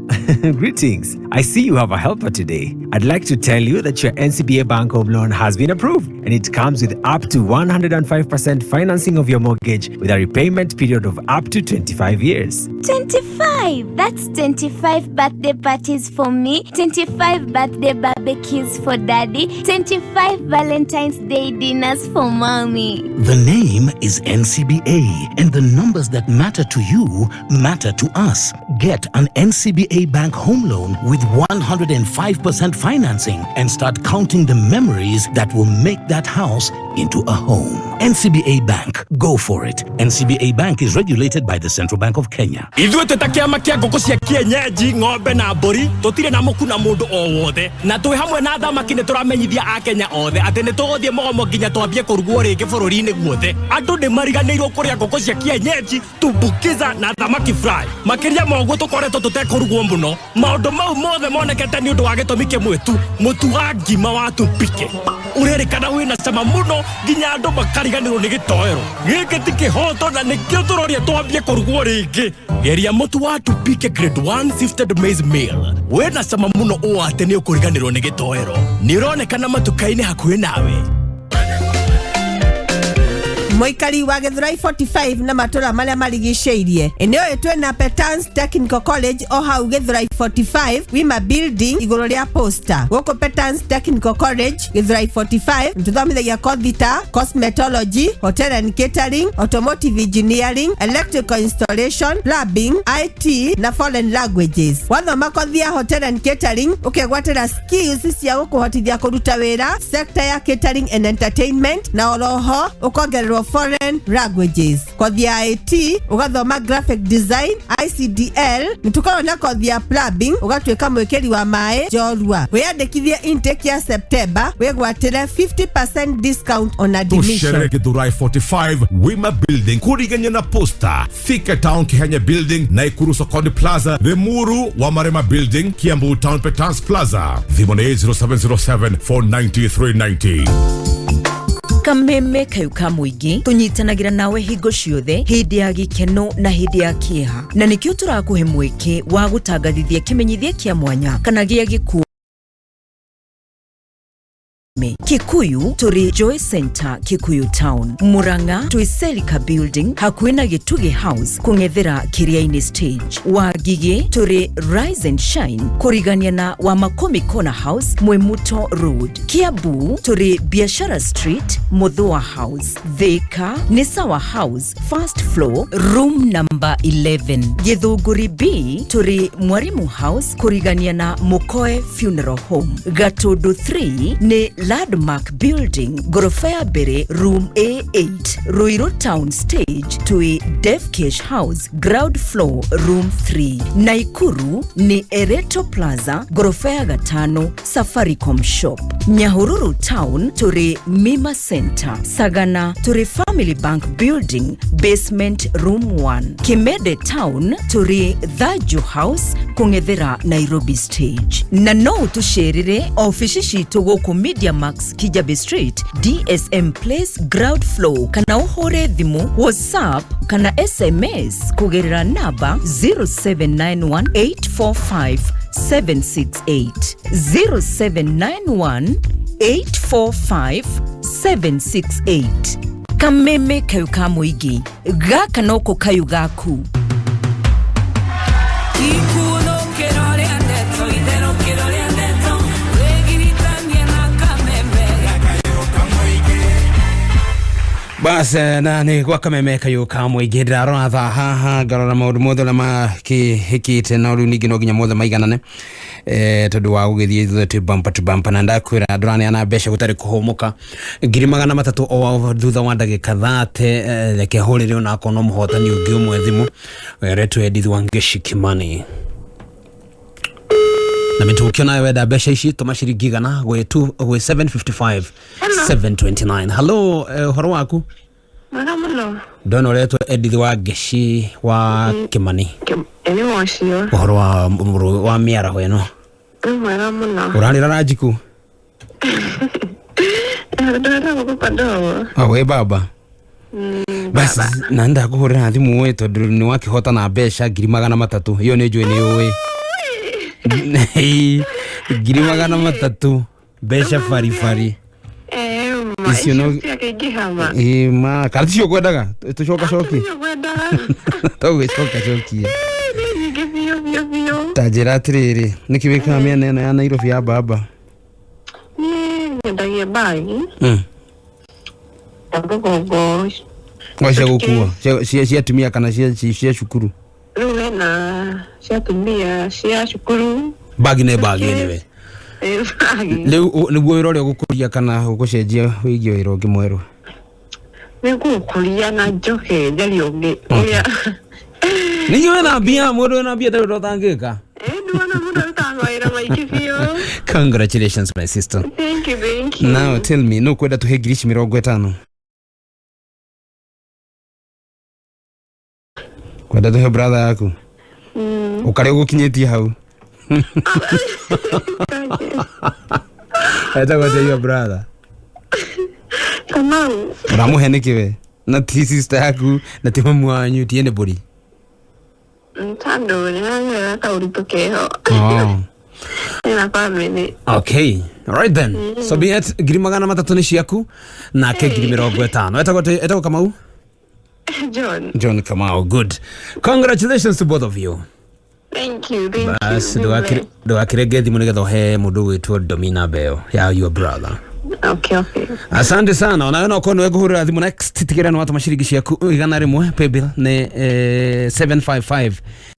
Greetings. I see you have a helper today. I'd like to tell you that your NCBA Bank Home Loan has been approved and it comes with up to 105% financing of your mortgage with a repayment period of up to 25 years.
25! That's 25 birthday parties for me, 25 birthday barbecues for daddy, 25 Valentine's Day dinners for mommy.
The name is NCBA, and the numbers that matter to you matter to us. Get an NCBA Bank home loan with 105% financing and start counting the memories that will make that house into a home. NCBA Bank. Go for it. NCBA Bank is regulated by the Central Bank of Kenya.
Ithuĩ twĩ ta kĩama kĩa ngũkũ cia kienyeji, ng'ombe na mbũri, tũtirĩ na mũku na mũndũ o wothe, na twĩ hamwe na athamaki nĩ tũramenyithia Akenya othe atĩ nĩ tũgũthiĩ mũgomo nginya twambie kũrugwo rĩngĩ bũrũri-inĩ guothe. Andũ nĩ mariganĩirwo kũrĩa ngũkũ cia kienyeji, tumbukiza na thamaki fry. Makĩria ma ũguo, tũkoretwo tũtekũrugwo mũno. Maũndũ mau mothe monekete nĩ ũndũ wa gĩtũmi kĩmwe tu, mũtu wa ngima wa Tupike ũrerĩkana wĩna cama mũno nginya andũ makariganĩrwo nĩ gĩtoero. Gĩkĩ ti kĩhoto na nĩkĩo tũroria twambie kũrugwo rĩngĩ. Geria mũtu wa Tupike Grade 1 sifted maize meal, wĩna cama mũno ũũ atĩ nĩ ũkũriganĩrwo nĩ gĩtoero. Nĩ ũronekana matuka-inĩ hakuhĩ nawe.
Mũikari wa Gĩthurai 45 na matũra marĩa marigicĩirie, eneo ĩyo twĩna Petans Technical College o hau Gĩthurai 45, Wima Building, igũrũ rĩa posta. Gũkũ Petans Technical College Gĩthurai 45 nĩtũthomithagia kothi ta cosmetology, hotel and catering, automotive engineering, electrical installation, plumbing, IT na foreign languages. Wathoma kothi ya hotel and catering, ũkegwatĩra skills cia gũkũhotithia kũruta wĩra sector ya catering and entertainment, na oroho ũkongererwo foreign languages. Kothi ya IT ũgathoma graphic design, ICDL. Nĩtũkoragwo na kothi ya plumbing, ũgatuĩka mwĩkĩri wa maĩ njorua. Wĩyandĩkithie intake ya September, wĩgwatĩre 50% discount on admission.
Tushere Githurai 45, Wima Building, kuriganya na posta, Thika Town, Kihenya Building, Naikuru Sokoni Plaza, Limuru Wamarema Building, Kiambu Town, Petans Plaza. Thimũ nĩ 0707 490 390.
Kameme kayu ka mũingĩ tũnyitanagĩra nawe hingo ciothe, hĩndĩ ya gĩkeno na hĩndĩ ya kĩeha, na nĩkĩo tũrakũhe mweke wa gũtangathithia kĩmenyithia kĩa mwanya kana gĩa gĩkuũ. Kikuyu tũrĩ Joy Center, Kikuyu Town. Murang'a twĩ Selika Building, hakuhĩ na Gĩtugĩ House, kũng'ethera Kĩrĩa-inĩ stage. Wangigĩ tũrĩ Rise and Shine, kũrigania na Wamakomi Corner House, Mwimuto Road. Kiambu tũrĩ Biashara Street, Muthua House. Thika nĩ Sawa House, first floor, room number 11. Gĩthũngũri B tũrĩ Mwarimu House, kũrigania na Mukoe Funeral Home. Gatũndũ 3 nĩ Landmark Building, ngoroba ya mbere, room A8. Ruiru Town stage twĩ Defcash House, ground floor, room 3. Naikuru nĩ Ereto Plaza, ngoroba ya gatano, Safaricom shop. Nyahururu Town tũrĩ Mima Center. Sagana tũrĩ Family Bank Building, basement, room 1. Kimede Town tũrĩ Thaju House, kũng'ethera Nairobi stage. Na no ũtũcerere ofici citũ gũkũ Media Max, Kijabe Street, DSM Place, ground floor, kana ũhũre thimũ, WhatsApp kana SMS kũgerera namba 0791 845 768, 0791 845 768. Kameme kayu ka mũingĩ, gaka noko kayu gaku.
Ikuthũkĩro rĩa ndeto, itherũkĩro rĩa ndeto, wĩgiritanie na Kameme.
Bas, na nä gwa Kameme kayå ka må ingä. Ndärarora thaa haha, ngarora maå ndå mothe å rä a makä na rä u ningä no nginya mothe maiganane, tondå wa gå gä thiä thutha twä bumper to bumper, na ndakwä ra ndåraneana mbeca gå tarä kå hå må ka, 300,000 o thutha wa ndagä ka 30. Reke hå rä re onakorwo no må hotani å ngä å mwe thimå weretwo Edith Wangeshi Kimani na mĩtũkio nayo. Wenda mbeca ici, tũma ciringi 100 gwĩ 755 729. Hello, ũhoro waku?
Mwega mũno.
Ndona ũretwo Edith wa Ngeshi wa Kimani.
Ĩ, nĩ ũcio.
Ũhoro wa wa mĩaraho ĩno?
Nĩ mwega mũno.
Ũrarĩra ranjiku?
Ndĩrenda gũkũpa ndogo.
Wĩ baba. Basi, na ndakũhũrĩra thimũ ĩ tondũ nĩ wakĩhota na mbeca 300,000. Iyo nĩ njũĩ nĩ ũĩ 300,000, mbeca baribari.
Ma
Icio no-
icio ciakĩingĩha ma.
Ĩ ma, kana ticio kwendaga tũcoka cokie?
Icio ngwendaga.
Tũgũgĩcoka cokie.
Nĩ nyingĩ biũ biũ biũ.
Ta njĩra atĩrĩrĩ, nĩkĩ wĩkaga mĩena ĩno ya Nairobi ya baba?
Niĩ nyendagia mbagi na rũgongo.
O cia gũkua cia atumia kana cia cukuru?
Rĩu hena cia atumia, cia cukuru.
Bagi nĩ bagi anyway. Rĩu nĩguo wĩra ũrĩa ũgũkũria kana ũgũcenjia wĩigie wĩra ũngĩ mwerũ?
Nĩ ngũkũria na njoke njarie ũngĩ ũrĩa.
Ningĩ wĩna mbia, mũndũ wĩna mbia ndarĩ ũndũ ũtangĩka.
Nĩwona mũndũ arutaga mawĩra maingĩ biũ.
Congratulations, my sister.
Thank you, thank you.
Now tell me, nũ kwenda tũhe ngiri ici 50? Kwenda tũhe brother yaku? Ũkarĩa ũgũkinyĩtie hau. Etagwo atĩa your brother?
Kamau.
Ũramũhe nĩkĩ we? Na ti sister yaku, na ti mamu wanyu, ti anybody.
Tondũ nĩranyona kaũritũ keho.
Oh.
Ena family.
Okay. All right then. So be it, 300,000 nĩ ciaku nake 50,000. Etagwo Kamau?
John.
John Kamau. Good. Congratulations to both of you.
Thank you, thank you.
Bas ndũgakĩrenge thimũ nĩgetha ũhe mũndũ ũgwĩtwo Domina Beo ya your brother.
Okay.
Asante sana. Onawe no korwo nĩwe ngũhũrĩra thimũ next, tigĩrĩra nĩ watũma ciringi ciaku 100, paybill nĩ 755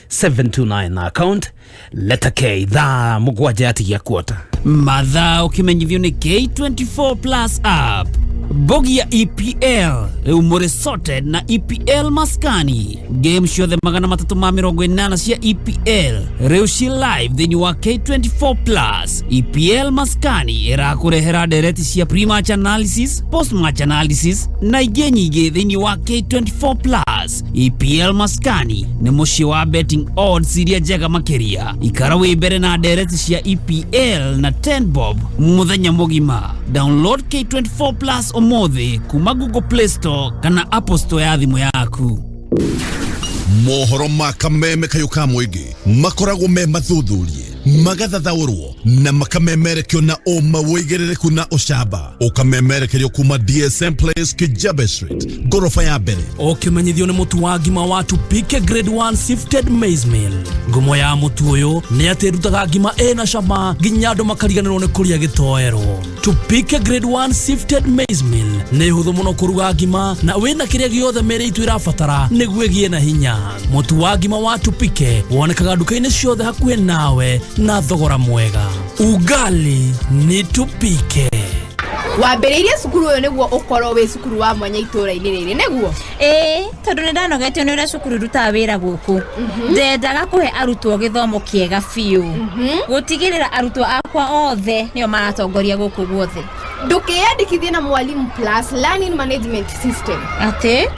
729 na account letter K. Thaa 7 yatigia kuota.
Mathaa ũkĩmenyithio nĩ K24 Plus app. Bogi ya EPL rĩu mũrĩ sorted na EPL maskani. Game ciothe 380 cia EPL rĩu ci live thĩinĩ wa K24 Plus. EPL maskani ĩrakũrehera ndereti cia pre-match analysis, post-match analysis na ingĩ nyingĩ thĩinĩ wa K24 Plus. EPL maskani nĩ mũciĩ wa betting odds iria njega makĩria. Ikara wĩ mbere na ndereti cia EPL na 10 bob mũthenya mũgima. Download K24 Plus ũmũthĩ kuma Google Play Store kana Apple Store ya thimũ yaku.
Mohoro ma kameme kayũ ka mũingĩ makoragwo me mathuthurie, magathathaũrwo na makamemerekio na ũma wĩigĩrĩrĩku na ũcamba, ũkamemerekerio kuma DSM Place, Kijabe Street, ngoroba ya mbere.
Ũkĩmenyithio nĩ mũtu wa ngima wa Tupike Grade 1 Sifted Maize Meal. Ngumo ya mũtu ũyũ nĩ atĩ ĩrutaga ngima ĩna cama nginya andũ makariganĩrwo nĩ kũrĩa gĩtoero. Tupike Grade 1 Sifted Maize Meal nĩ hũthũ mũno kũruga ngima na wĩna kĩrĩa gĩothe mĩĩrĩ itũ ĩrabatara nĩguo ĩgĩe na hinya. Mũtu wa ngima wa Tupike wonekaga nduka-inĩ ciothe hakuhĩ nawe na thogora mwega. Ugali ni Tupike.
Wambĩrĩirie cukuru ũyũ nĩguo ũkorwo wĩ cukuru wa mwanya itũũra-inĩ rĩrĩ, nĩguo?
Ĩĩ, tondũ nĩ ndanogetio nĩ ũrĩa cukuru irutaga wĩra gũkũ. Ndendaga kũhe arutwo gĩthomo kĩega biũ, gũtigĩrĩra arutwo akwa othe nĩo maratongoria gũkũ guothe.
Ndũkĩyandĩkithie na Mwalimu Plus Learning Management System.
Atĩ?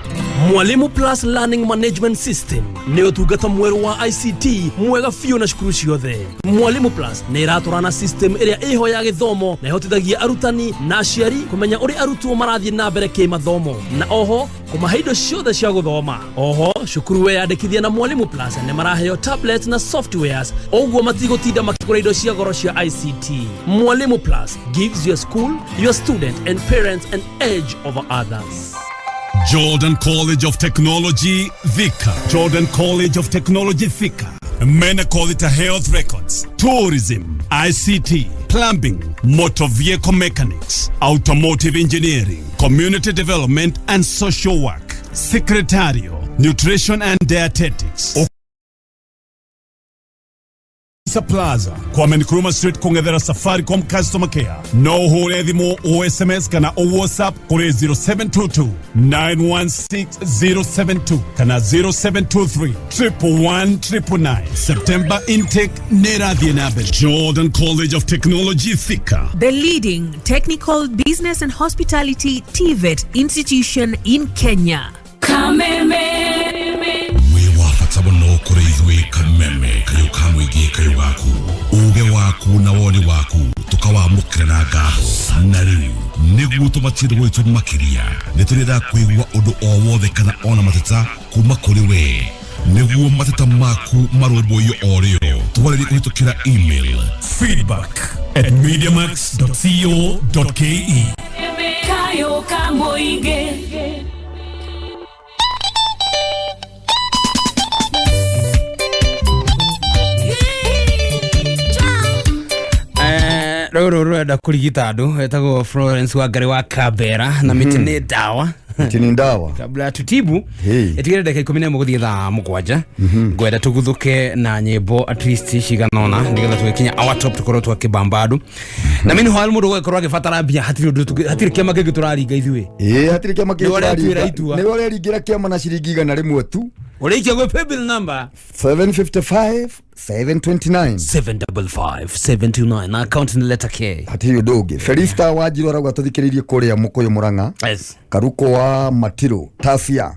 Mwalimu Plus Learning Management System nĩ ũtungata mwerũ wa ICT mwega biũ na cukuru ciothe. Mwalimu Plus nĩ ĩratwarana system ĩrĩa ĩho ya gĩthomo na ĩhotithagia arutani na aciari kũmenya ũrĩa arutwo marathiĩ na mbere kĩmathomo na oho kũmahe indo ciothe cia gũthoma. Oho cukuru weyandĩkithia na Mwalimu Plus nĩ maraheo tablets na softwares, ũguo matigũtinda makĩgũra indo cia goro cia ICT. Mwalimu Plus gives your school, your student and parents an edge over others.
Jordan College of Technology, Thika. Jordan College of Technology, Thika. Mena College Health Records, Tourism, ICT, Plumbing, Motor Vehicle Mechanics, Automotive Engineering, Community Development and Social Work, Secretarial, Nutrition and Dietetics. Plaza, Kwame Nkrumah Street, kung'ethera Safaricom Customer Care. No ũhũre thimũ, o SMS kana o WhatsApp kũrĩ 0722 916 072 kana 0723 111 999. September intake nĩ ĩrathiĩ na mbere. Jordan College of Technology, Thika.
The leading technical, business and hospitality TVET institution in Kenya.
Kameme.
Wĩ wa bata mũno kũrĩ ithuĩ kameme kayũ ka mũingĩ kayũ gaku, uge waku na woni waku tũkawamũkĩra na ngatho. Na rĩu nĩguo tũmatire gwitũ makĩria, nĩ tũrenda kũigua ũndũ o wothe kana ona mateta kuma kũrĩ we, nĩguo mateta maku marũmbũiyo o rĩo. Twarĩrie kũhĩtũkĩra email
feedback@mediamax.co.ke.
Kayũ ka mũingĩ.
Rũrũ rũrenda kũrigita andũ, etagwo Florence Wangari wa Kambera na mĩtĩ nĩ ndawa.
Mĩtĩ nĩ ndawa.
Kabla tutibu ĩtigĩre ndagĩka 11 gũthiĩ thaa 7, ngwenda tũguthũke na nyĩmbo at least cigana ũna nĩgetha tũgĩkinya our top tũkorwo twakĩbamba andũ. Na meanwhile mũndũ gũgĩkorwo agĩbatara mbia, hatirĩ ũndũ hatirĩ kĩama kĩngĩ tũraringa ithuĩ.
Ĩĩ, hatirĩ kĩama kĩngĩ
Nĩ ũrĩa
tũraringa.
twĩra itua.
Nĩ ũreringĩra kĩama na ciringi 100 tu.
Ũrĩikia gwĩ paybill number
755 729.
755 729 na account nĩ letter K.
Hatirĩ ũndũ ũngĩ. Felista Wanjiru arauga tũthikĩrĩirie kũrĩa Mũkũyũ Mũrang'a.
Yes.
Karuko wa Matiro Tasia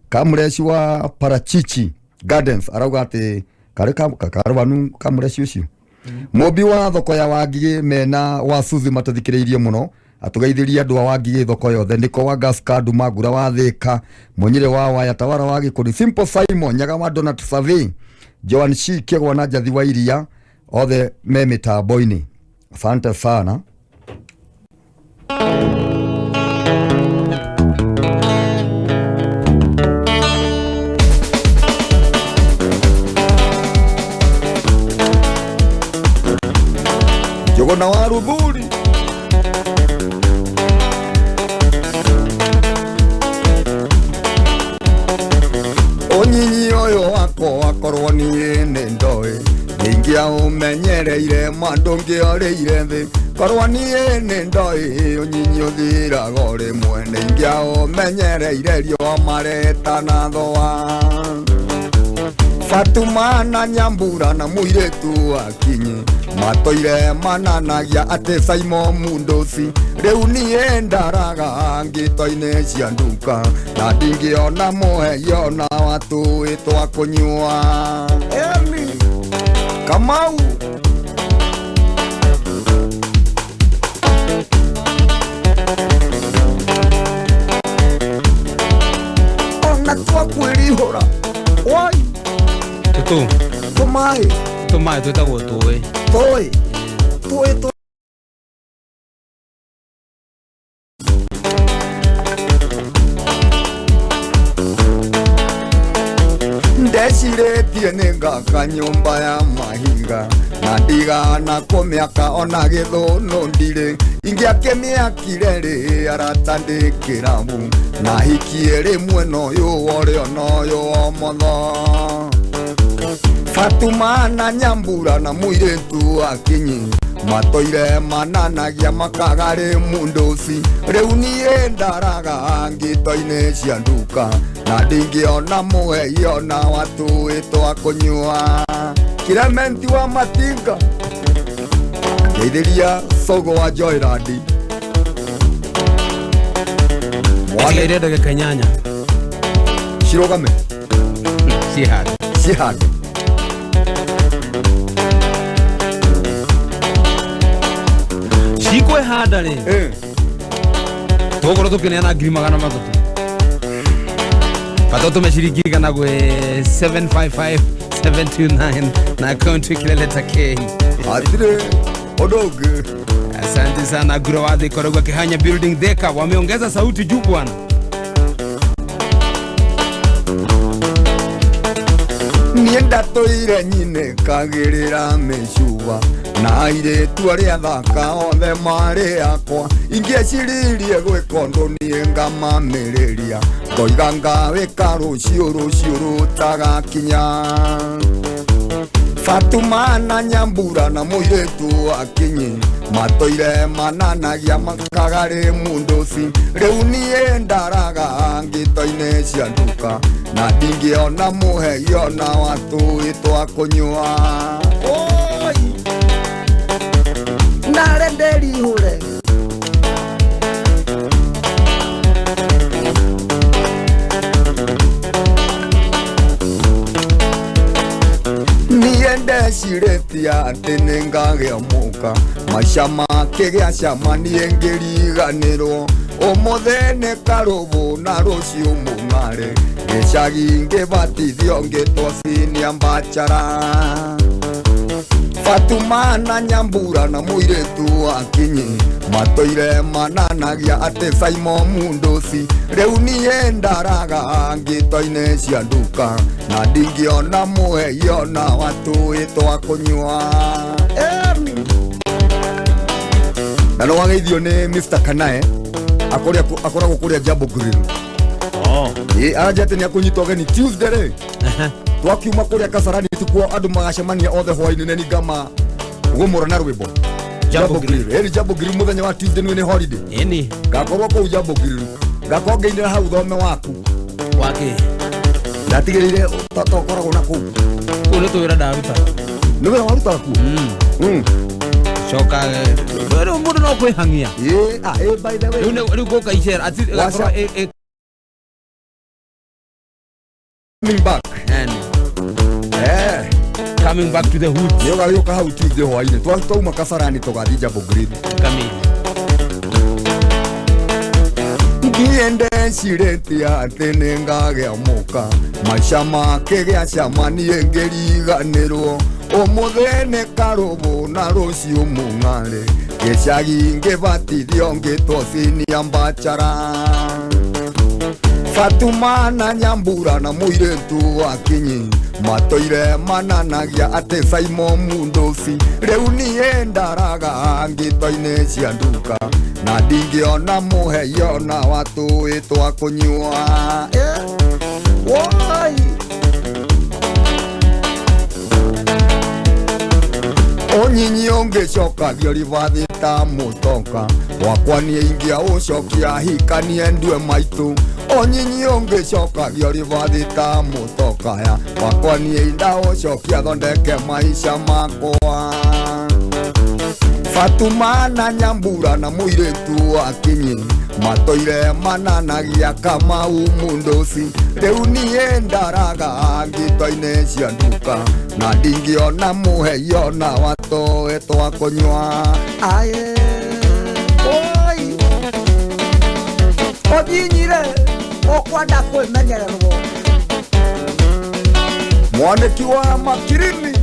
Kamureci wa Parachichi Gardens arauga atĩ karĩ karwanu Kamureci ũcio. Mũmbi wa thoko ya Wangigĩ mena wa Suzi matũthikĩrĩirie mũno, atũgeithĩrie andũ a Wangigĩ thoko yothe. Nĩko wa Gaska Ndumangura wa Thĩka, Mũnyĩrĩ wa Waya, Tawara wa Gĩkũri, Simple Simon Nyaga wa Donat Survey, Joan Shi Kĩgwa na Njathi wa Iria, othe me mĩtambo-inĩ. Asante sana. Njũgũna wa Ruthuri. Ũnyinyi ũyũ wakwa wakorwo niĩ nĩ ndoĩ, nĩingĩaũmenyereire ma ndũngĩorĩire thĩ. Korwo niĩ nĩ ndoĩ ũnyinyi ũthiraga o rĩmwe, nĩingĩaũmenyereire riũa maretana thũa. Fatuma na Nyambura na mũirĩtu wa Kinyi matũire mananagia atĩ Simon Mundosi rĩu niĩ ndaraga ngito-inĩ cia nduka, na ndingĩona mũhei ona wa tũĩ twa kũnyua. Emi Kamau. Ona twakwĩrihũra woi.
Tũtũ.
Tũmaĩ.
Tũmaĩ twĩtagwo tũĩ.
Tũĩ. Tũĩ tũ. Ndecirĩtie nĩ ngaka nyũmba ya mahiga, na ndigana kũmĩaka ona gĩthũnũ ndirĩ. Ingĩakĩmĩakire rĩ arata ndĩ kĩrabu, na hikie rĩmwe na ũyũ ũrĩa na ũyũ omotho. Fatuma na Nyambura na mũirĩtu wa Kinyi matũire mananagia makaga rĩ mundoci. Rĩu niĩ ndaraga ngito-inĩ cia nduka, na ndingĩona mũhei ona wa tũĩ twa kũnyua. Clement wa Matinga, ngeithĩria Sogo wa Joyrandi.
Ĩtigĩre ndagĩka 8.
Cirũgame.
Ciĩhande.
Ciĩhande.
Cikwĩhanda rĩ, tũgũkorwo tũkĩneana 300,000. Bata ũtũme ciringi 100 gwĩ 755 729 na account ĩkĩre letter K.
Hatirĩ ũndũ ũngĩ.
Asante sana Gura wa Thika Korogwa Kihanya Building Thika, wameongeza sauti juu bwana.
Niĩ ndatũire nyinĩkagĩrĩra mĩcuba, na airĩtu arĩa thaka othe marĩ akwa. Ingĩeciririe gwĩka ũndũ niĩ ngamamĩrĩria, ngoiga ngawĩka rũciũ rũciũ rũtagakinya. Fatuma na Nyambura na mũirĩtu wa Kinyi matũire mananagia makaga rĩ mundoci. Rĩu niĩ ndaraga ngito-inĩ cia nduka, na ndingĩona mũhei ona wa tũĩ twa kũnyua. Oi! Nare nderihũre. Niĩ ndecirĩtie atĩ nĩngagĩa mũka, maica makĩgĩa cama niĩ ngĩriganĩrwo. Ũmũthĩ nĩ karũbũ na rũciũ mũng'are, gĩcagi ngĩbatithio ngĩtwo senior bachelor. Fatuma na Nyambura na mũirĩtu wa Kinyi matũire mananagia atĩ Simon Mundosi. Rĩu niĩ ndaraga ngito-inĩ cia nduka, na ndingĩona mũhei ona wa tũĩ twa kũnyua. Na nĩ wageithio nĩ Mr. Kanae, akoragwo kũrĩa Jambo Grill.
Oh.
Ĩ aranjia atĩ nĩ akũnyita ũgeni Tuesday rĩ. Twakiuma kũrĩa Kasarani tikuo andũ magacemania othe hwainĩ na ningama gũmũra na rwĩmbo.
Jambo Grill.
Ĩni Jambo Grill mũthenya wa Tuesday nĩ holiday.
Ĩni.
Ngakorwo kũu Jambo Grill. Ngakorwo ngĩinĩra hau thome waku.
Wake.
Ndatigĩrĩire tokoragwo na kũu.
Kũu nĩ tũwĩra ndaruta.
Nĩ wĩra warutaga kuo?
Coka rĩu mũndũ no kwĩhang'ia.
Ĩ, ah, ĩ, by the way.
Rĩu ngũka icera ati
Waca-
gakorwo ĩ
Coming back.
Yani.
Eh.
Coming back to the hood.
Nĩ ũgagĩũka hau Tuesday hwainĩ. Twauma Kasarani tũgathiĩ Jambo Grill.
Kamili.
Ngiende cirĩtie atĩ nĩ ngagĩa mũka maica makĩgĩa cama niĩ ngĩriganĩrwo ũmũthĩ nĩ karũbũ na rũciũ mũng'arĩ gĩcagi ngĩbatithio ngĩtwo sinia mbachara Fatuma na Nyambura na mũirĩtu wa Kinyi matũire mananagia atĩ Simon Mundosi rĩu niĩ ndaraga ngito-inĩ cia nduka na ndingĩona mũheio na watũĩ twa kũnyua. Eh, woi. Ũnyinyi ũngĩcokagio ribathi ta mũtoka wakwa niĩ ingĩaũcokia hikanie ndue maitũ. Ũnyinyi ũngĩcokagio ribathi ta mũtoka ya wakwa niĩ indaũcokia thondeke maica makwa. Fatuma na Nyambura na mũirĩtu wa Kinyi matũire mananagia Kamau Mundosi rĩu niĩ ndaraga ngito-inĩ cia nduka na ndingĩona mũheio na watũĩ twa kũnyua. Aye,
oi. Ũnyinyire ũkwenda kwĩmenyererwo.
Mwanĩki wa Makirini.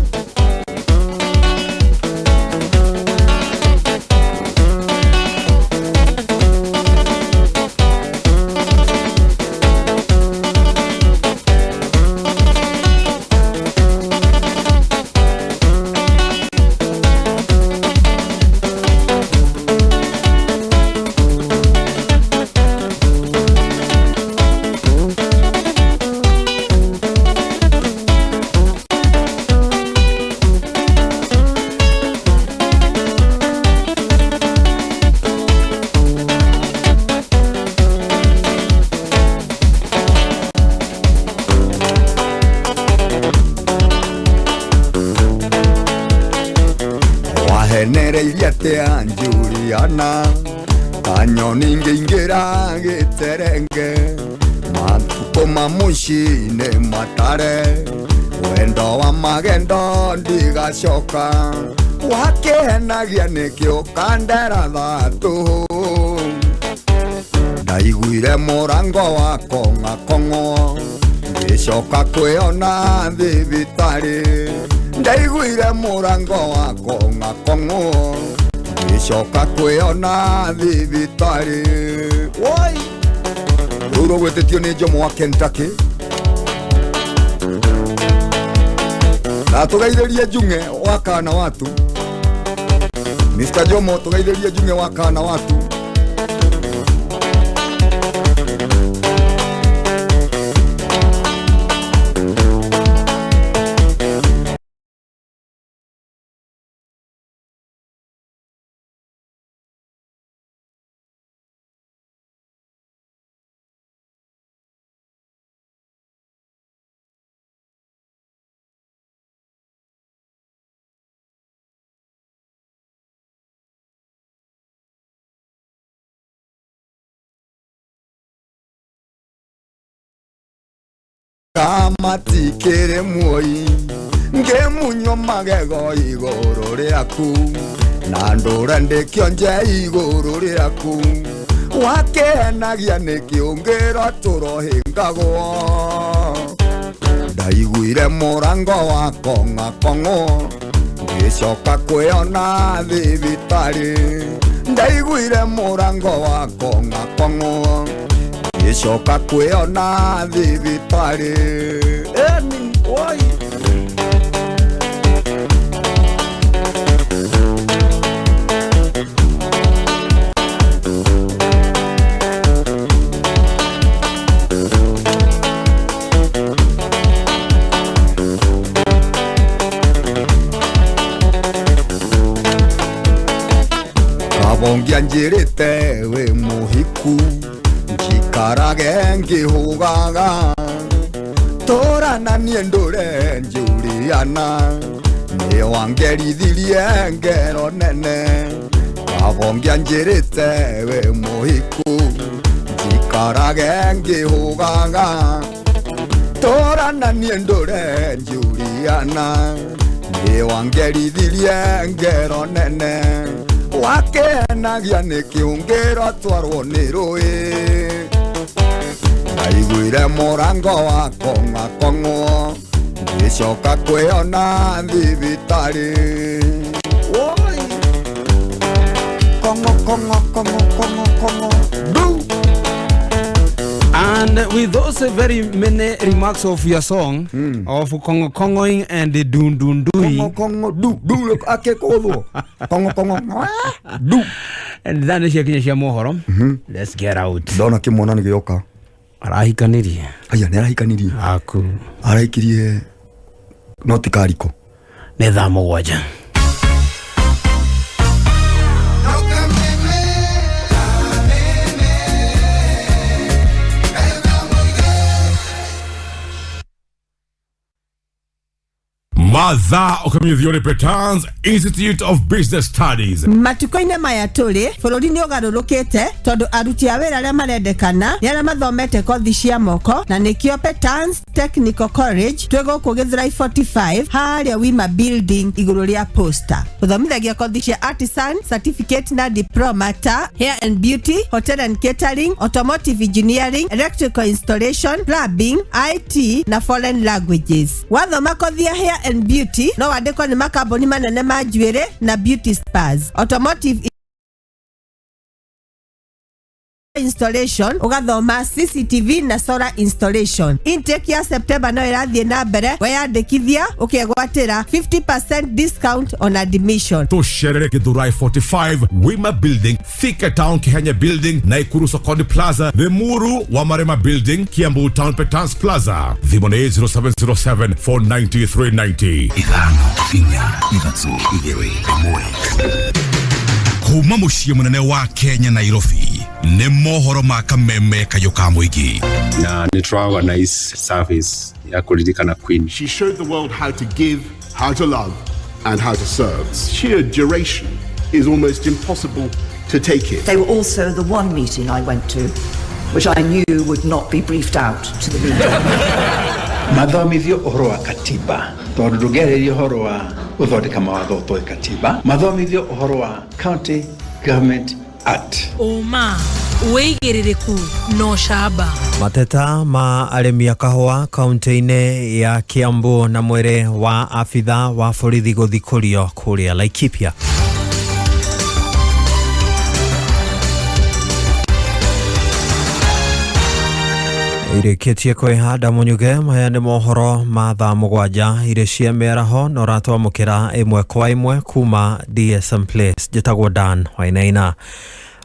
Wahenereirie atĩa Juliana ta nyoni ngĩingĩra gĩterenge matukũ ma mũciĩ-inĩ matare wendo wa magendo ndigacoka wakĩhenagia nĩkĩ ũkandera thatũ ndaiguire mũrango wa kong'akong'o ngĩcoka kwĩona thibitarĩ ndaiguire mũrango wa kong'akong'o ngĩcoka kwĩona thibitarĩ. Woi, rũu rũgwĩtĩtio nĩ Jomo wa Kentucky na tũgeithĩrie Njung'e wa Kana Watu. Mr. Jomo tũgeithĩrie Njung'e wa Kana Watu. Kamatikĩrĩ muoi ngĩmunywo magego igũrũ rĩaku na ndũre ndĩkĩonje igũrũ rĩaku wakĩhenagia nĩkĩ ũngĩra tũrohĩngagwo ndaiguire mũrango wa kong'akong'o ngĩcoka kwĩona thibitarĩ ndaiguire mũrango wa kong'akong'o ngĩcoka kwĩona thibitarĩ. Eni, woi. Kabongia njĩrĩte wĩ mũhiku njikarage ngĩhũgaga tũrana niĩ ndũre njũriana nĩ wangerithirie ngero nene Kabongia njĩrĩte wĩ mũhiku njikarage ngĩhũgaga tũrana niĩ ndũre njũriana nĩ wangerithirie ngero nene wakenagia nĩ kĩũngĩro twarwo nĩ rũĩ ndaiguire mũrango wa kong'akong'wo ngĩcoka kwĩona thibitarĩ. Woi kong'o kong'o kong'o kong'o kong'o du.
And with those very many remarks of your song of Kongo Kongoing and the Dun Dun Dui.
Kongo Kongo du du ake kodho. Kongo Kongo du.
And then she kinya cia mohoro. Let's get out.
Ndona kimwana ni gioka.
Arahikanirie.
Aya ni arahikanirie.
Aku.
Arahikirie no ti kariko.
Ni thaa 7.
Mathaa ũkamenyithio nĩ Petans Institute of Business Studies.
Matukũ-inĩ maya tũrĩ bũrũri nĩ ũgarũrũkĩte tondũ aruti a wĩra arĩa marendekana nĩ arĩa mathomete kothi cia moko na nĩkĩo Petans Technical College twĩ gũkũ Gĩthurai 45 harĩa Wima Building igũrũ rĩa posta. Gũthomithagia kothi cia artisan, certificate na diploma ta hair and beauty, hotel and catering, automotive engineering, electrical installation, plumbing, IT na foreign languages. Wathoma kothi ya hair and beauty no wandĩkwo nĩ makambuni manene ma njuĩrĩ na beauty spas. Automotive installation ugathoma CCTV na solar installation. Intake ya September no ĩrathiĩ na mbere, weyandĩkithia ũkegwatĩra 50% discount on admission.
Tũcerere Githurai 45 Wima Building, Thika Town Kihenya Building, Naikuru Sokoni Plaza, Limuru Wamarema Building, Kiambu Town Petans Plaza. Thimũ nĩ 0707 490 390.
5 4 3 2 1. Kuma mũciĩ mũnene wa Kenya Nairobi nĩ mohoro ma kameme kayũ ka mũingĩ.
Na nĩ tũraorganize service ya kũririkana Queen.
She showed the world how to give, how to love and how to serve. Sheer duration is almost impossible to take it.
They were also the one meeting I went to which I knew would not be briefed out to the media.
Mathomithio ũhoro wa katiba tondũ ndũngĩarĩria ũhoro wa gũthondeka mawatho ũtoĩ katiba. Mathomithio ũhoro wa County Government Act.
Ũma wĩigĩrĩrĩku no camba.
Mateta ma arĩmi a kahũa kaunti-inĩ ya Kiambu na mwĩrĩ wa abitha wa borithi gũthikũrio kũrĩa Laikipia. Irĩkĩtie kwĩhanda mũnyuge maya nĩ mohoro ma thaa 7 irĩ cia mĩaraho na ũratwamũkĩra ĩmwe kwa ĩmwe kuma DSM Place. Njĩtagwo Dan Wainaina.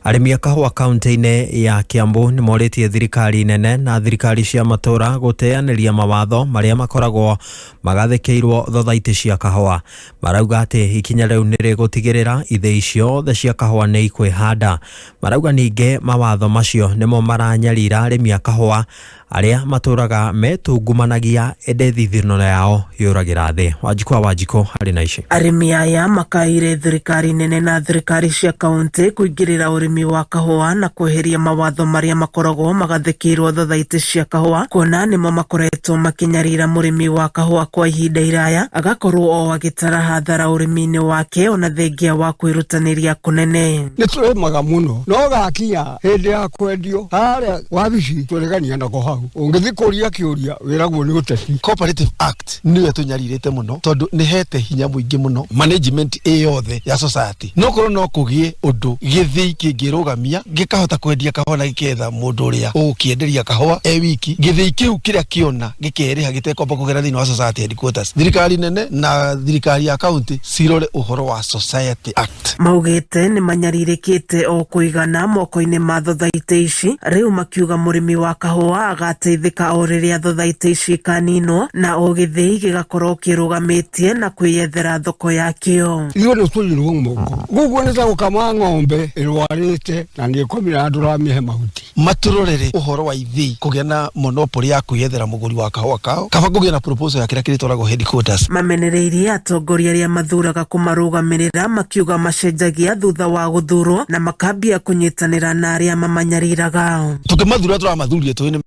Arĩmi a kahũa kaunti-inĩ ya Kiambu nĩ morĩtie thirikari nene na thirikari cia matũra gũteanĩria mawatho marĩa makoragwo magathĩkĩirwo thothaitĩ cia kahũa. Marauga atĩ ikinya rĩu nĩ rĩgũtigĩrĩra ithĩi ciothe cia kahũa nĩ ikwĩhanda. Marauga ningĩ mawatho macio nĩmo maranyarira arĩmi a kahũa arĩa matũraga metungumanagia ĩndĩ thithino yao yũragĩra thĩ. Wanjikũ wa Wanjikũ harĩ na ici.
Arĩmi aya makaire thirikari nene na thirikari cia kaunti kũingĩrĩra ũrĩmi wa kahũa na kweheria mawatho marĩa makoragwo magathĩkĩirwo thothaitĩ cia kahũa kuona nĩmo makoretwo makĩnyarira mũrĩmi wa kahũa kwa ihinda iraya agakorwo o agĩtara hathara ũrĩmi-inĩ wake ona thengia wa kwĩrutanĩria kũnene.
Nĩ tũrĩmaga mũno no gakinya hĩndĩ ya kwendio harĩa wabici tũregania nako hau ũngĩthiĩ kũria kĩũria wĩragwo nĩ ũteti.
Cooperative Act nĩyo ĩtũnyarirĩte mũno tondũ nĩ hete hinya mũingĩ mũno management ĩ yothe ya society no korwo no kũgĩe ũndũ gĩthĩi kĩngĩrũgamia gĩkahota kwendia kahũa na gĩketha mũndũ ũrĩa ũgũkĩenderia kahũa e wiki gĩthĩi kĩu kĩrĩa kĩona gĩkerĩha gĩtekwamba kũgera thĩinĩ wa society headquarters. Thirikari nene na thirikari ya kaunti cirore ũhoro wa Society Act.
Maugĩte nĩ manyarirĩkĩte o kũigana moko-inĩ ma thothaitĩ ici rĩu makiuga mũrĩmi wa kahũa magateithĩka o rĩrĩa thothaitĩ ici ikaninwo na o gĩthĩi gĩgakorwo kĩrũgamĩtie na kwĩyethera thoko yakĩo.
Ithuĩ nĩ tũnyirwo moko guguo nĩ ta gũkama ng'ombe ĩrwarĩte na nĩ ĩkomire na ndũramĩhe mahuti.
Maturorere ũhoro wa ithĩi kũgĩa na monopoly ya kwĩyethera mũgũri wa kahũa kao, kaba kũgĩa na proposal ya kĩrĩa kĩrĩtwaragwo headquarters.
Mamenereirie atongoria arĩa mathuraga kũmarũgamĩrĩra makiuga macenjagia thutha wa gũthurwo na makambia kũnyitanĩra na arĩa mamanyariraga.
Tũkĩmathura tũramathurire tũĩ nĩ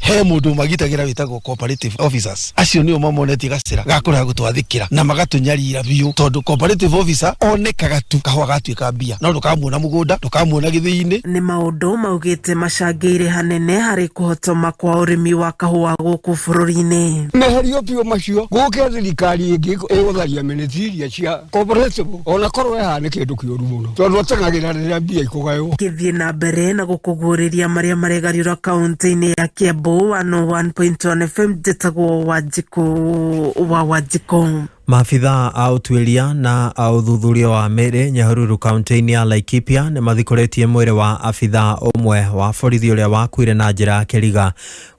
he mũndũ magitagĩra wĩtagwo cooperative officers, acio nĩo mamonetie gacĩra ga kũrega gũtwathĩkĩra na magatũnyarira biũ, tondũ cooperative officer onekaga tu kahũa gatuĩka mbia, no ndũkamuona mũgũnda, ndũkamuona gĩthĩi-inĩ.
Nĩ maũndũ maugĩte macangĩire hanene harĩ kũhotoma kwa ũrĩmi wa kahũa gũkũ bũrũri-inĩ.
Meherio biũ macio gũke thirikari ĩngĩ ĩgũtharia mĩnĩti iria cia cooperative, ona korwo ĩhaha nĩ kĩndũ kĩũru mũno tondũ ateng'agĩra rĩrĩa mbia ikũgaywo.
Ngĩthiĩ na mbere na gũkũguũrĩria marĩa maregariũra kaunti-inĩ ya Kiambu, 101.1 FM, njĩtagwo Wanjikũ wa Wanjikũ.
Maabithaa a ũtuĩria na a ũthuthuria wa mĩĩrĩ Nyahururu kaunti-inĩ ya Laikipia nĩ mathikũrĩtie mwĩrĩ wa abithaa ũmwe wa borithi ũrĩa wakuire na njĩra ya kĩriga.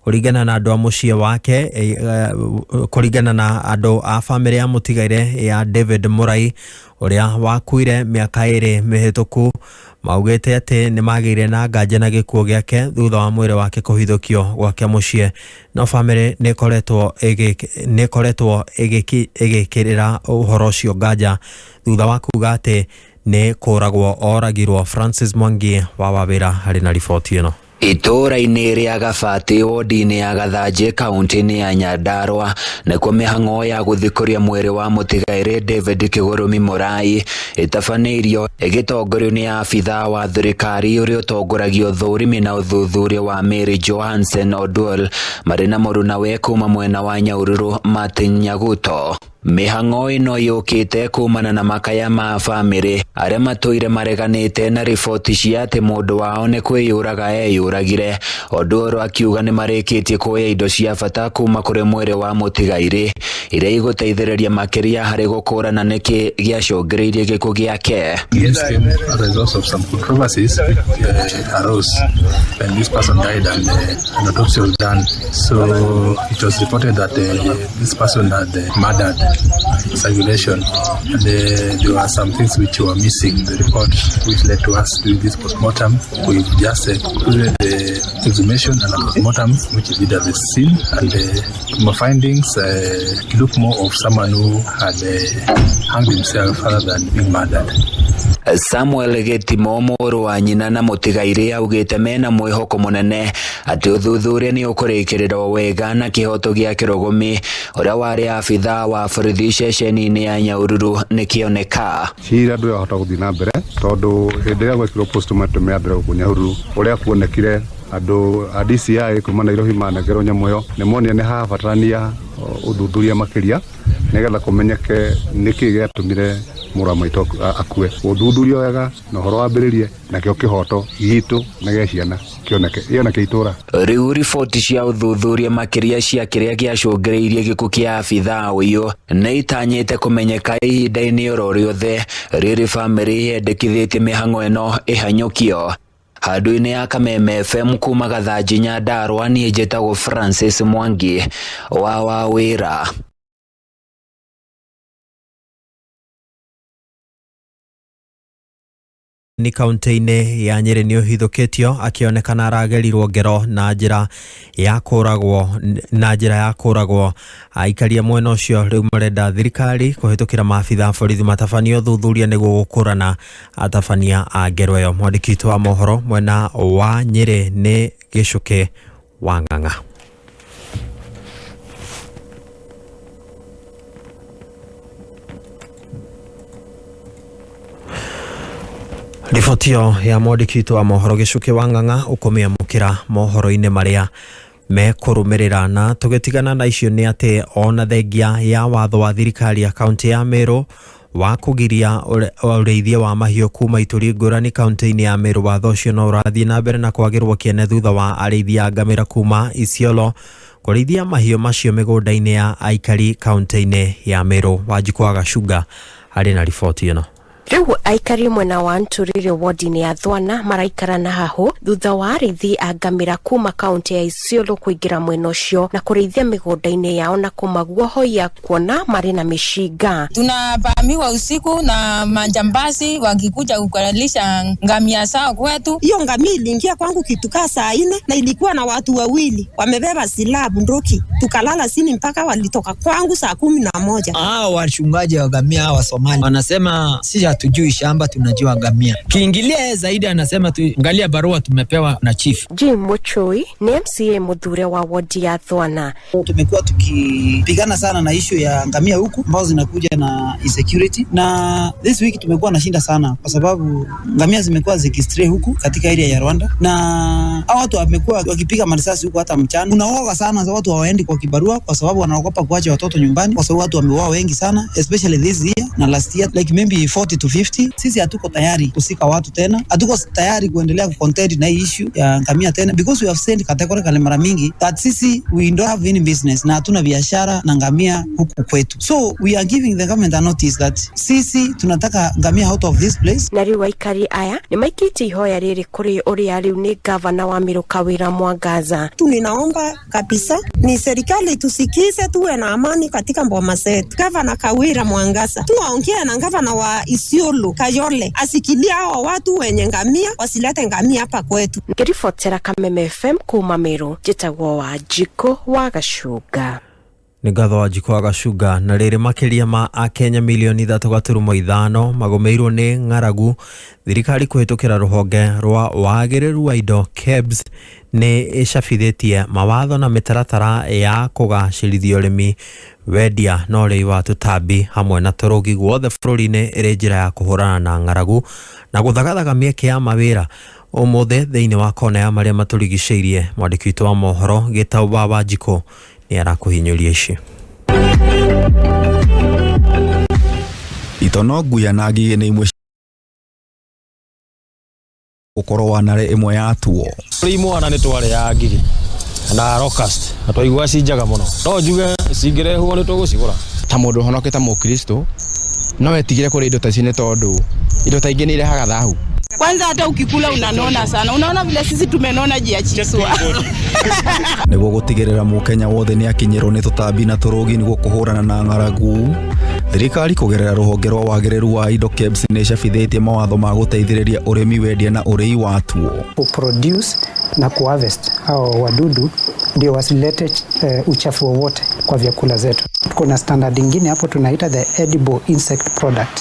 Kũringana na andũ a mũciĩ wake, kũringana na andũ a bamĩrĩ ya mũtigaire ya David Murai ũrĩa wakuire mĩaka 2 mĩhĩtũku, maugĩte atĩ nĩ magĩire na nganja na gĩkuũ gĩake thutha wa mwĩrĩ wake kũhithũkio gwake mũciĩ. No bamĩrĩ nĩ ĩkoretwo ĩgĩkĩrĩra ũhoro ũcio nganja thutha wa kuga atĩ nĩ kũragwo oragirwo. Francis Mwangi wa Wawĩra harĩ na riboti ĩno.
Itũũra-inĩ rĩa Gabati wodi-inĩ ya Gathanjĩ kaunti-inĩ ya Nyandarua nĩkuo mĩhang'o ya gũthikũria mwĩrĩ wa mũtigairĩ David Kĩgũrũmi Mũrai ĩtabanĩirio ĩgĩtongorio nĩ abithaa wa thirikari ũrĩa ũtongoragio ũthũrimi na ũthuthuria wa mĩĩrĩ Johansen Oduol marĩ na mũrunawe kuma mwena wa Nyahururu Martin Nyaguto. Mĩhang'o ĩno yũkĩte kumana na makaya ma bamĩrĩ arĩa matũire mareganĩte na riboti cia atĩ mũndũ wao nĩ kwĩyũraga eyũragire. Oduor akiuga nĩ marĩkĩtie kuoya indo cia bata kuma kũrĩ mwĩrĩ wa mũtigairĩ iria igũteithĩrĩria makĩria harĩ gũkũrana nĩkĩ gĩacũngĩrĩirie gĩkuũ gĩake.
This came as a result of some controversies arose when this person died and an autopsy was done. So it was reported that this person had murdered circulation, and there were some things which were missing in the report, which led to us doing this postmortem. We've just concluded the exhumation and the postmortem, which is did at the scene, and my findings look more of someone who had hanged himself rather than being murdered.
Samuel Gĩtimo mũrũ wa nyina na mũtigairĩ augĩte mena mwĩhoko mũnene atĩ ũthuthuria nĩ ũkũrĩkĩrĩrwo wega na kĩhoto gĩa kĩrũgũmi ũrĩa warĩ abithaa wa borithi ceceni-inĩ ya Nyahururu nĩkĩoneka.
Cira ndũrahota gũthiĩ na mbere tondũ hĩndĩ ĩrĩa gwekirwo postmortem ya mbere gũkũ Nyahururu ũrĩa kuonekire andũ a DCI kuma Nairobi manengerwo nyamũ ĩyo nĩ monire nĩ harabatarania ũthuthuria makĩria nĩgetha kũmenyeke nĩkĩ gĩatũmire mũrũ wa maitũ akue. Ũthuthuria wega na ũhoro wambĩrĩrie nakĩo kĩhoto gitũ na gĩa ciana kĩoneke ĩoneke itũra.
Rĩu riboti cia ũthuthuria makĩria cia kĩrĩa gĩacũngĩrĩirie gĩkuũ kĩa abithaa ũyũ nĩ itanyĩte kũmenyeka ihinda-inĩ oro rĩothe rĩrĩ bamĩrĩ yendekithĩtie mĩhang'o ĩno ĩhanyũkio. Handũ-inĩ ya Kameme FM kuma Gathanjĩ Nyandarua, niĩ njĩtagwo Francis Mwangi wa Wawĩra.
Ni kaunti-inĩ ya Nyĩrĩ nĩ ũhithũkĩtio akĩonekana aragerirwo ngero na njĩra ya kũragwo. Aikaria mwena ũcio rĩu marenda thirikari kũhĩtũkĩra maabitha a borithi matabanie ũthuthuria nĩguo gũkũrana atabania a ngero ĩyo. Mwandĩki witũ wa mohoro mwena wa Nyĩrĩ nĩ Gĩcũkĩ wa Ng'ang'a. Riboti ĩyo ya mwandĩki witũ wa mohoro Gĩcũkĩ wa Ng'ang'a ũkũmĩamũkĩra mohoro-inĩ marĩa mekũrũmĩrĩra. Na tũgĩtigana na icio nĩ atĩ ona thengia ya watho wa thirikari ya kaunti ya Meru wa kũgiria ũrĩithia wa mahiũ kuma ituri ngũrani kaunti-inĩ ya Meru, watho ũcio no ũrathiĩ na mbere na kwagĩrwo kĩene thutha wa arĩithia a ngamĩra kuma Isiolo kũrĩithia mahiũ macio mĩgũnda-inĩ ya aikari kaunti-inĩ ya Meru. Wanjikũ wa Gacunga arĩ na riboti ĩno.
Rĩu aikari mwena wa Ntũrĩrĩ wodi-inĩ ya Thwana maraikara na hahũ thutha wa arĩithi a ngamĩra kuma kaunti ya Isiolo kũingĩra mwena ũcio na kũrĩithia mĩgũnda-inĩ yao na kũmaguohoia kuona marĩ na mĩcinga.
Tunavamiwa usiku na majambazi wakikuja kukalisha ngamia zao kwetu.
Hiyo ngamia iliingia kwangu kitu kaa saa 4 na ilikuwa na watu wawili wamebeba silaha bunduki, tukalala chini mpaka walitoka kwangu saa 11.
Hao wachungaji wa ngamia hawa Somali wanasema sisi hatujui shamba, tunajua ngamia. Kiingilia zaidi anasema tu, angalia barua tumepewa na chief.
Jim Muchui nĩ MCA mũthure wa wodi ya Thwana.
Tumekuwa tukipigana sana na ishu ya ngamia huku ambazo zinakuja na insecurity, na this week tumekuwa na shinda sana kwa sababu ngamia zimekuwa zikistray huku katika area ya Rwanda, na hao watu wamekuwa wakipiga marisasi huku hata mchana. Unaoga sana, watu hawaendi kwa kibarua kwa sababu wanaogopa kuacha watoto nyumbani, kwa sababu watu wameuawa wengi sana especially this year na last year like maybe 40 to 50. Sisi hatuko tayari kusika watu tena, hatuko tayari kuendelea kucontend na hii issue ya ngamia tena because we have said categorically mara mingi that sisi we don't have any business na hatuna biashara na ngamia huku kwetu, so we are giving the government a notice that sisi tunataka ngamia out of this place.
Na rĩu aikari aya nĩ maikĩtie ihoya rĩrĩ kũrĩ ũrĩa rĩu nĩ gavana wa Meru Kawĩra Mwangaza.
Ninaomba kabisa ni serikali tusikize, tuwe na amani katika mboma zetu. Gavana Kawira Mwangaza, tuwaongea na gavana wa Isiolo Kayole, asikilie hawa watu wenye ngamia, wasilete ngamia hapa kwetu.
Ngĩribotera Kameme FM kuma Meru, njĩtagwo Wanjikũ wa Gacunga.
Nĩ ngatho Wanjikũ wa Gacunga. Na rĩrĩ, makĩria ma akenya milioni 3.5 magũmĩirwo nĩ ng'aragu, thirikari kũhĩtũkĩra rũhonge rwa wagĩrĩru wa indo KEBS nĩ ĩcabithĩtie mawatho na mĩtaratara ya kũgacĩrithia ũrĩmi, wendia na ũrĩi wa tũtambi hamwe na tũrũgi guothe bũrũri-inĩ ĩrĩ njĩra ya kũhũrana na ng'aragu na gũthagathaga mĩeke ya mawĩra. Ũmũthĩ thĩinĩ wa kona ya marĩa matũrigicĩirie, mwandĩki witũ wa mohoro Gĩtau wa Wanjikũ nĩ arakũhinyũria ici.
Itono, nguya na ngigĩ nĩ imwe gũkorwo wanarĩ ĩmwe yatuo.
Rĩ imwana nĩ twarĩaga ngigĩ na locust na twaiguaga ci njega mũno, no njuge cingĩrehwo nĩ tũgũcigũra.
Ta mũndũ ũhonokete mũkristo no wetigire kũrĩa indo ta ici nĩ tondũ indo ta ingĩ nĩ irehaga thahu.
Kwanza hata ukikula unanona sana, unaona vile sisi tumenona jia chiswa.
Nĩguo gũtigĩrĩra mũkenya wothe nĩ akinyĩrwo nĩ tũtambi na tũrũgi nĩguo kũhũrana na ng'aragu, thirikari kũgerera rũhonge rwa wagĩrĩru wa indo KEBS nĩ ĩcabithĩtie mawatho ma gũteithĩrĩria ũrĩmi, wendia na ũrĩi watuo.
Kuproduce na kuharvest hao wadudu ndio wasilete uchafu wowote kwa vyakula zetu. Kuna standard ingine hapo tunaita the edible insect product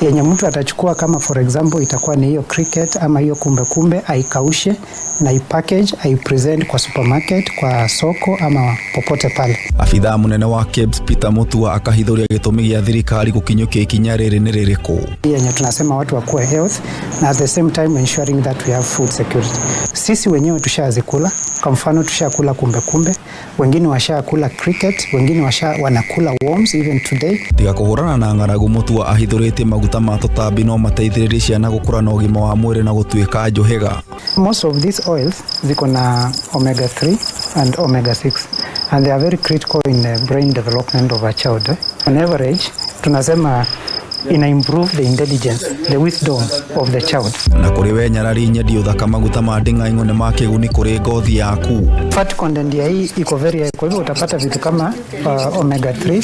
yenye mtu atachukua kama for example itakuwa ni hiyo cricket ama hiyo kumbe kumbe, aikaushe na ipackage, aipresent kwa supermarket, kwa soko ama popote pale.
Abithaa mũnene wa KEBS Peter Mutua akahithũria gĩtũmi gĩa thirikari gũkinyũkia ikinya rĩrĩ nĩ rĩrĩkũ.
Yenye tunasema watu wakuwe health na at the same time ensuring that we have food security. Sisi wenyewe tushazikula, kwa mfano tushakula kumbe kumbe, wengine washakula cricket, wengine wanakula worms even today.
Tiga kũhũrana na ng'aragu, Mutua ahithũrĩtie maguta ma tũtambi no mateithĩrĩrie ciana gũkũra na ũgima wa mwĩrĩ na gũtuĩka njũhĩga.
Most of these oils ziko na omega 3 and omega 6 and they are very critical in the brain development of a child. On average tunasema ina improve the intelligence, the wisdom of the child.
Na kũrĩ we nyarari nyendi ũthaka, maguta ma nding'aing'o nĩ ma kĩguni kũrĩ ngothi yaku.
Fat content ya hii iko very high, kwa hivyo utapata vitu kama omega 3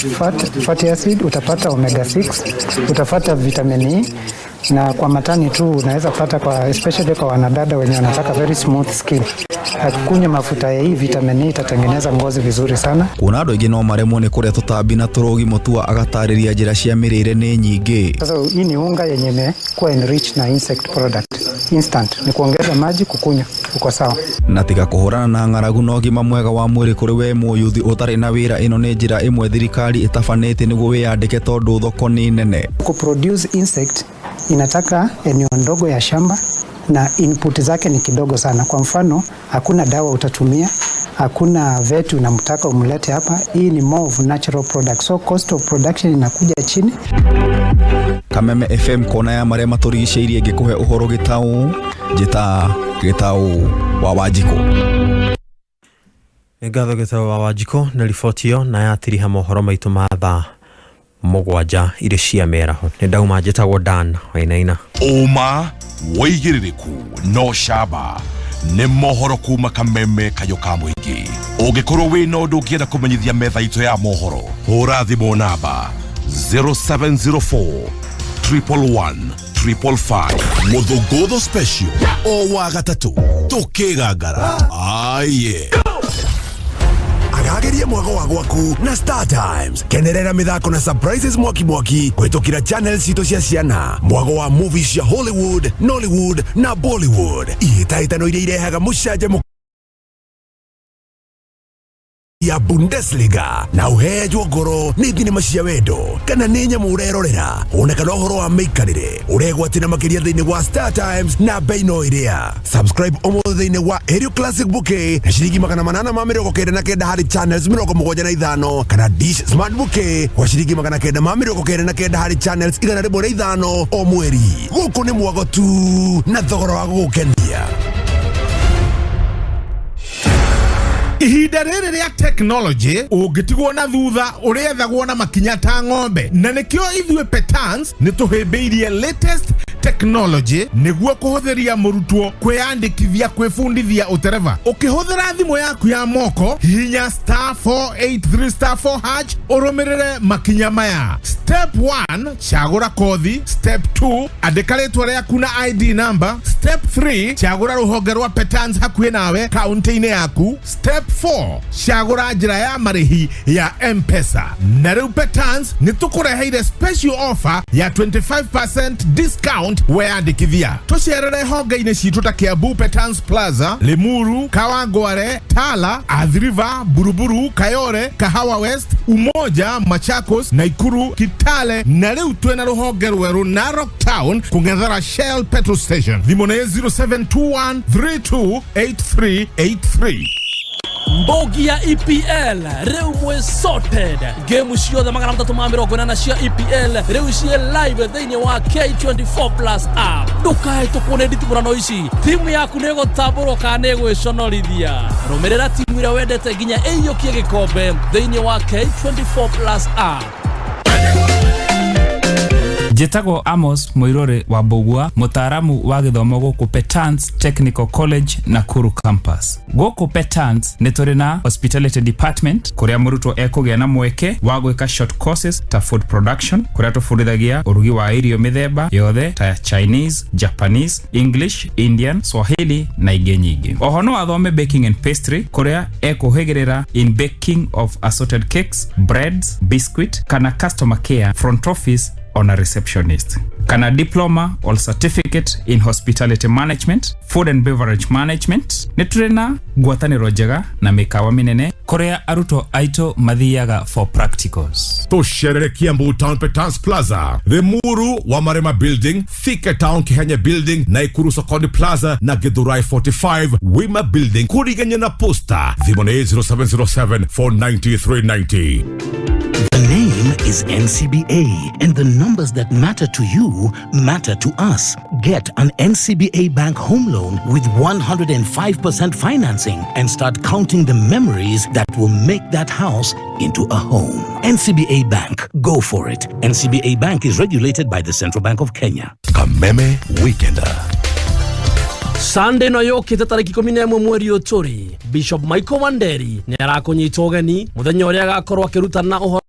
fatty acid, utapata omega 6, utapata vitamin E na kwa matani tu unaweza pata kwa especially kwa wanadada wenye wanataka very smooth skin. Akunywa mafuta ya hii vitamin E itatengeneza ngozi vizuri sana.
Kuona andũ aingĩ no maremwo nĩ kũrĩa tũtambi na tũrũgi, Mutua agatarĩria njĩra cia mĩrĩre nĩ nyingĩ.
Sasa hii ni unga yenye imekuwa enriched na insect product. Instant ni kuongeza maji, kukunywa, uko sawa.
Na tiga kũhũrana na ng'aragu na ũgima mwega wa mwĩrĩ kũrĩ we mũyuthi ũtarĩ na wĩra, ĩno nĩ njĩra ĩmwe thirikari ĩtabanĩtie nĩguo wĩyandĩke tondũ thoko nĩ nene.
Kuproduce insect inataka eneo ndogo ya shamba na input zake ni kidogo sana. Kwa mfano, hakuna dawa utatumia, hakuna vet unamtaka umlete hapa. Hii ni more of natural product, so cost of production inakuja chini.
Kameme FM kona ya marĩa matũrigicĩirie ngĩkũhe ũhoro gĩtaũ njĩta Gĩtaũ wa Wanjikũ.
Nĩ ngatho Gĩtaũ wa Wanjikũ na riboti ĩyo, na yatiriha mohoro maitũ ma thaa mũgwanja irĩ cia mĩaraho. Nĩ ndauma, njĩtagwo Dan Wainaina.
Ũma, wĩigĩrĩrĩku no camba nĩ mohoro kuma Kameme Kayũ ka mũingĩ. Ũngĩkorwo wĩna ũndũ ũngĩenda kũmenyithia metha itũ ya mohoro, hũra thimũ namba 0704 111 555.
Mũthũngũthũ special o wa gatatũ tũkĩgangara aye.
Agagĩria mwago wa gwaku na Star Times. Kenerera mĩthako na surprises mwaki mwaki kũhĩtũkĩra channel citũ cia ciana, mwago wa movies cia Hollywood, Nollywood na Bollywood, ihĩtahĩtano iria irehaga mũcanjamũko ya Bundesliga, na ũhenjwo ngoro nĩ thinema cia wendo kana nĩ nyamũ ũrerorera, ona kana ũhoro wa mĩikarĩre ũregwatĩra makĩria thĩinĩ wa Star Times na bei no ĩrĩa. Subscribe ũmũthĩ thĩinĩ wa Aerial Classic Bouquet na ciringi 899 harĩ channels 75, kana Dish Smart Bouquet kwa ciringi 999 harĩ channels 105 o mweri. Gũkũ nĩ mwago tu na thogora wa gũgũkenia.
Ihinda rĩrĩ rĩa technology, ũngĩtigwo na thutha ũrĩethagwo na makinya ta ng'ombe, na nĩkĩo ithuĩ Petans nĩ tũhĩmbĩirie latest technology nĩguo kũhũthĩria mũrutwo kwĩyandĩkithia kwĩbundithia ũtereba. Ũkĩhũthĩra thimũ yaku ya moko, hihinya *483 *4 hash, ũrũmĩrĩre makinya maya: step 1, cagũra kothi; step 2, andĩka rĩtwa rĩaku na ID number; step 3, cagũra rũhonge rwa Petans hakuhĩ nawe kaunti-inĩ yaku; step 4, cagũra njĩra ya marĩhi ya M-Pesa. Na rĩu Petans nĩ tũkũreheire special offer ya 25% discount weyandĩkithia. Tũcerere honge-inĩ citũ ta Kiambu Petans Plaza, Limuru, Kawangware, Tala, Athi River, Buruburu, Kayore, Kahawa West, Umoja, Machakos, Naikuru, Kitale, na rĩu twĩna rũhonge rwerũ Narok Town kũng'ethera Shell petrol station. Thimũ nĩ 0721 328383.
Mbogi ya EPL rĩu mwĩ sorted. Game ciothe 380 cia EPL rĩu ciĩ live thĩinĩ wa K24 Plus app. Ndũkahĩtũkwo nĩ nditimũrano ici. Timu yaku nĩ ĩgũtambũrwo kana nĩ ĩgwĩconorithia. Rũmĩrĩra timu ĩrĩa wendete nginya ĩiyũkie gĩkombe thĩinĩ wa K24 Plus app.
Njĩtagwo Amos Mũirũrĩ wa Mbũgua, mũtaaramu wa gĩthomo gũkũ Petans Technical College, Nakuru campus. Gũkũ Petans nĩ tũrĩ na hospitality department, kũrĩa mũrutwo ekũgĩa na mweke wa gwĩka short courses ta food production, kũrĩa tũbundithagia ũrugi wa irio mĩthemba yothe ta Chinese, Japanese, English, Indian, Swahili na ingĩ nyingĩ. Oho no athome baking and pastry, kũrĩa ekũhĩgĩrĩra in baking of assorted cakes, breads, biscuit, kana customer care, front office ona receptionist, kana diploma or certificate in hospitality management, food and beverage management. Nĩ tũrĩ na ngwatanĩro njega na mĩkawa mĩnene kũrĩa arutwo aitũ mathiaga for practicals.
Tũcerere Kiambu Town Petans Plaza, Limuru wa Marema Building, Thika Town Kihenya Building, Naikuru Sokoni Plaza na Githurai 45 Wima Building kuriganya na posta. Thimũ nĩ 0707 490 390.
The name is NCBA, and the numbers that matter to you matter to us. Get an NCBA Bank home loan with 105% financing and start counting the memories that will make that house into a home. NCBA Bank, go for it. NCBA Bank is regulated by the Central Bank of Kenya.
Kameme Weekender.
Sunday no yũkĩte tarĩki 11 mweri ũyũ tũrĩ, Bishop Michael Wanderi nĩ arakũnyita ũgeni mũthenya ũrĩa agakorwo akĩrutana ũhoro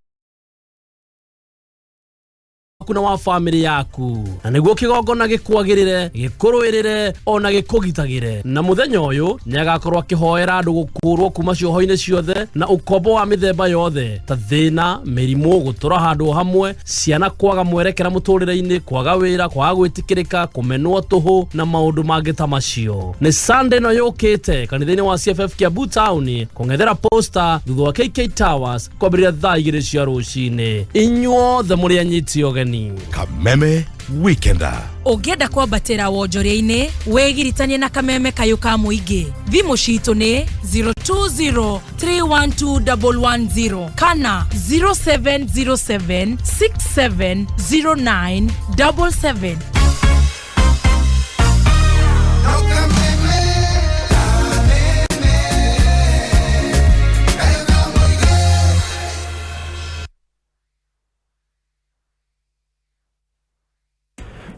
waku na wa bamĩrĩ yaku, na nĩguo kĩgongona gĩkwagĩrĩre, gĩkũrũĩrĩre ona gĩkũgitagĩre. Na mũthenya ũyũ nĩ agakorwo akĩhoera andũ gũkũrwo kuma cioho-inĩ ciothe na ũkombo wa mĩthemba yothe ta thĩna, mĩrimũ, gũtũra handũ hamwe, ciana kwaga mwerekera mũtũrĩre-inĩ, kwaga wĩra, kwaga gwĩtĩkĩrĩka, kũmenwo tũhũ na maũndũ mangĩ ta macio. Nĩ Sunday ĩno yũkĩte kanitha-inĩ wa CFF Kiambu Town kũng'ethera posta thutha wa KK Towers kwambĩrĩria thaa 2 cia rũcinĩ. Inyuothe mũrĩ anyiti ũgeni.
Kameme Weekender.
Ũngĩenda kwambatĩra wonjoria-inĩ, wĩgiritanie na Kameme Kayũ ka mũingĩ. Thimũ citũ nĩ 020 312 110 kana 0707 6709 77.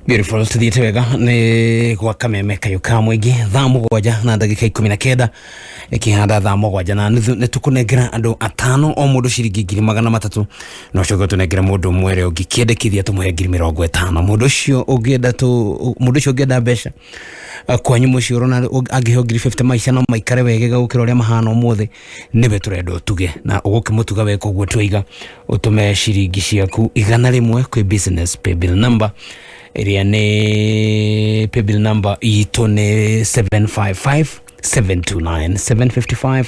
Beautiful, tuthiĩte wega nĩ gwa kameme kayũ ka mũingĩ thaa 7 na ndagĩka 19 ĩkĩhanda thaa 7 na nuthu. Nĩ tũkũnengera andũ atano o mũndũ ciringi 300,000, na ũcoke ũtũnengere mũndũ ũmwe ũrĩa ũngĩkĩendekithia tũmũhe 50,000. Mũndũ ũcio ũngĩenda tũ mũndũ ũcio ũngĩenda mbeca kwanyu mũciĩ ũrona angĩheo 50,000 maica no maikare wegega gũkĩra ũrĩa mahana ũmũthĩ, nĩwe tũrenda ũtuge na ũgũkĩmũtuga weka ũguo twaiga. Ũtũme ciringi ciaku 100 kwĩ business paybill number ĩrĩa nĩ paybill number itũ nĩ 755 729, 755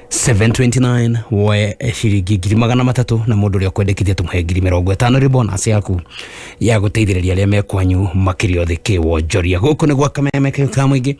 729. Woe ciringi 300,000 na mũndũ ũrĩa ũkwendekithia tũmũhe 50,000 rĩ bonus yaku ya gũteithĩrĩria arĩa me kwanyu makĩria othe kĩwonjoria. Gũkũ nĩ gwa kameme kayũ ka mũingĩ.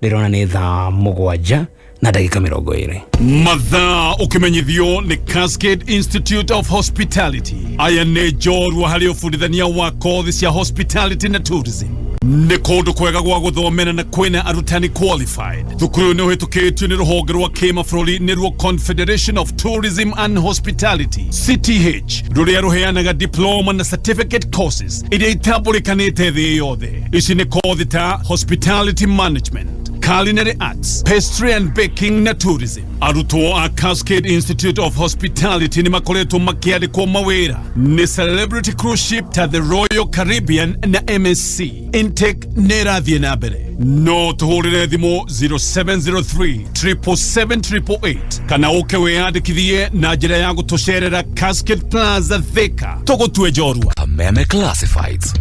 Ndĩrona nĩ thaa 7 na ndagĩka 20.
Mathaa ũkĩmenyithio nĩ Cascade Institute of Hospitality. Aya nĩ njorua harĩ ũbundithania wa kothi cia hospitality na tourism. Nĩ kũndũ kwega gwa gũthomera na kwĩna arutani qualified. Thukuru ũyũ nĩ ũhĩtũkĩtio nĩ rũhonge rwa kĩmabũrũri, nĩruo Confederation of Tourism and Hospitality, CTH, rũrĩa rũheanaga diploma na certificate courses iria itambũrĩkanĩte thĩ yothe. Ici nĩ kothi ta hospitality management, culinary arts, pastry and baking na tourism. Arutwo a Cascade Institute of Hospitality nĩ makoretwo makĩandĩkwo mawĩra nĩ celebrity cruise ship ta the Royal Caribbean na MSC. Intake nĩ ĩrathiĩ na mbere. No tũhũrĩre thimũ 0703 777 kana ũke wĩyandĩkithie na njĩra ya gũtũcerera Cascade Plaza, Thika. Tũgũtue njorua.
Kameme Classifieds.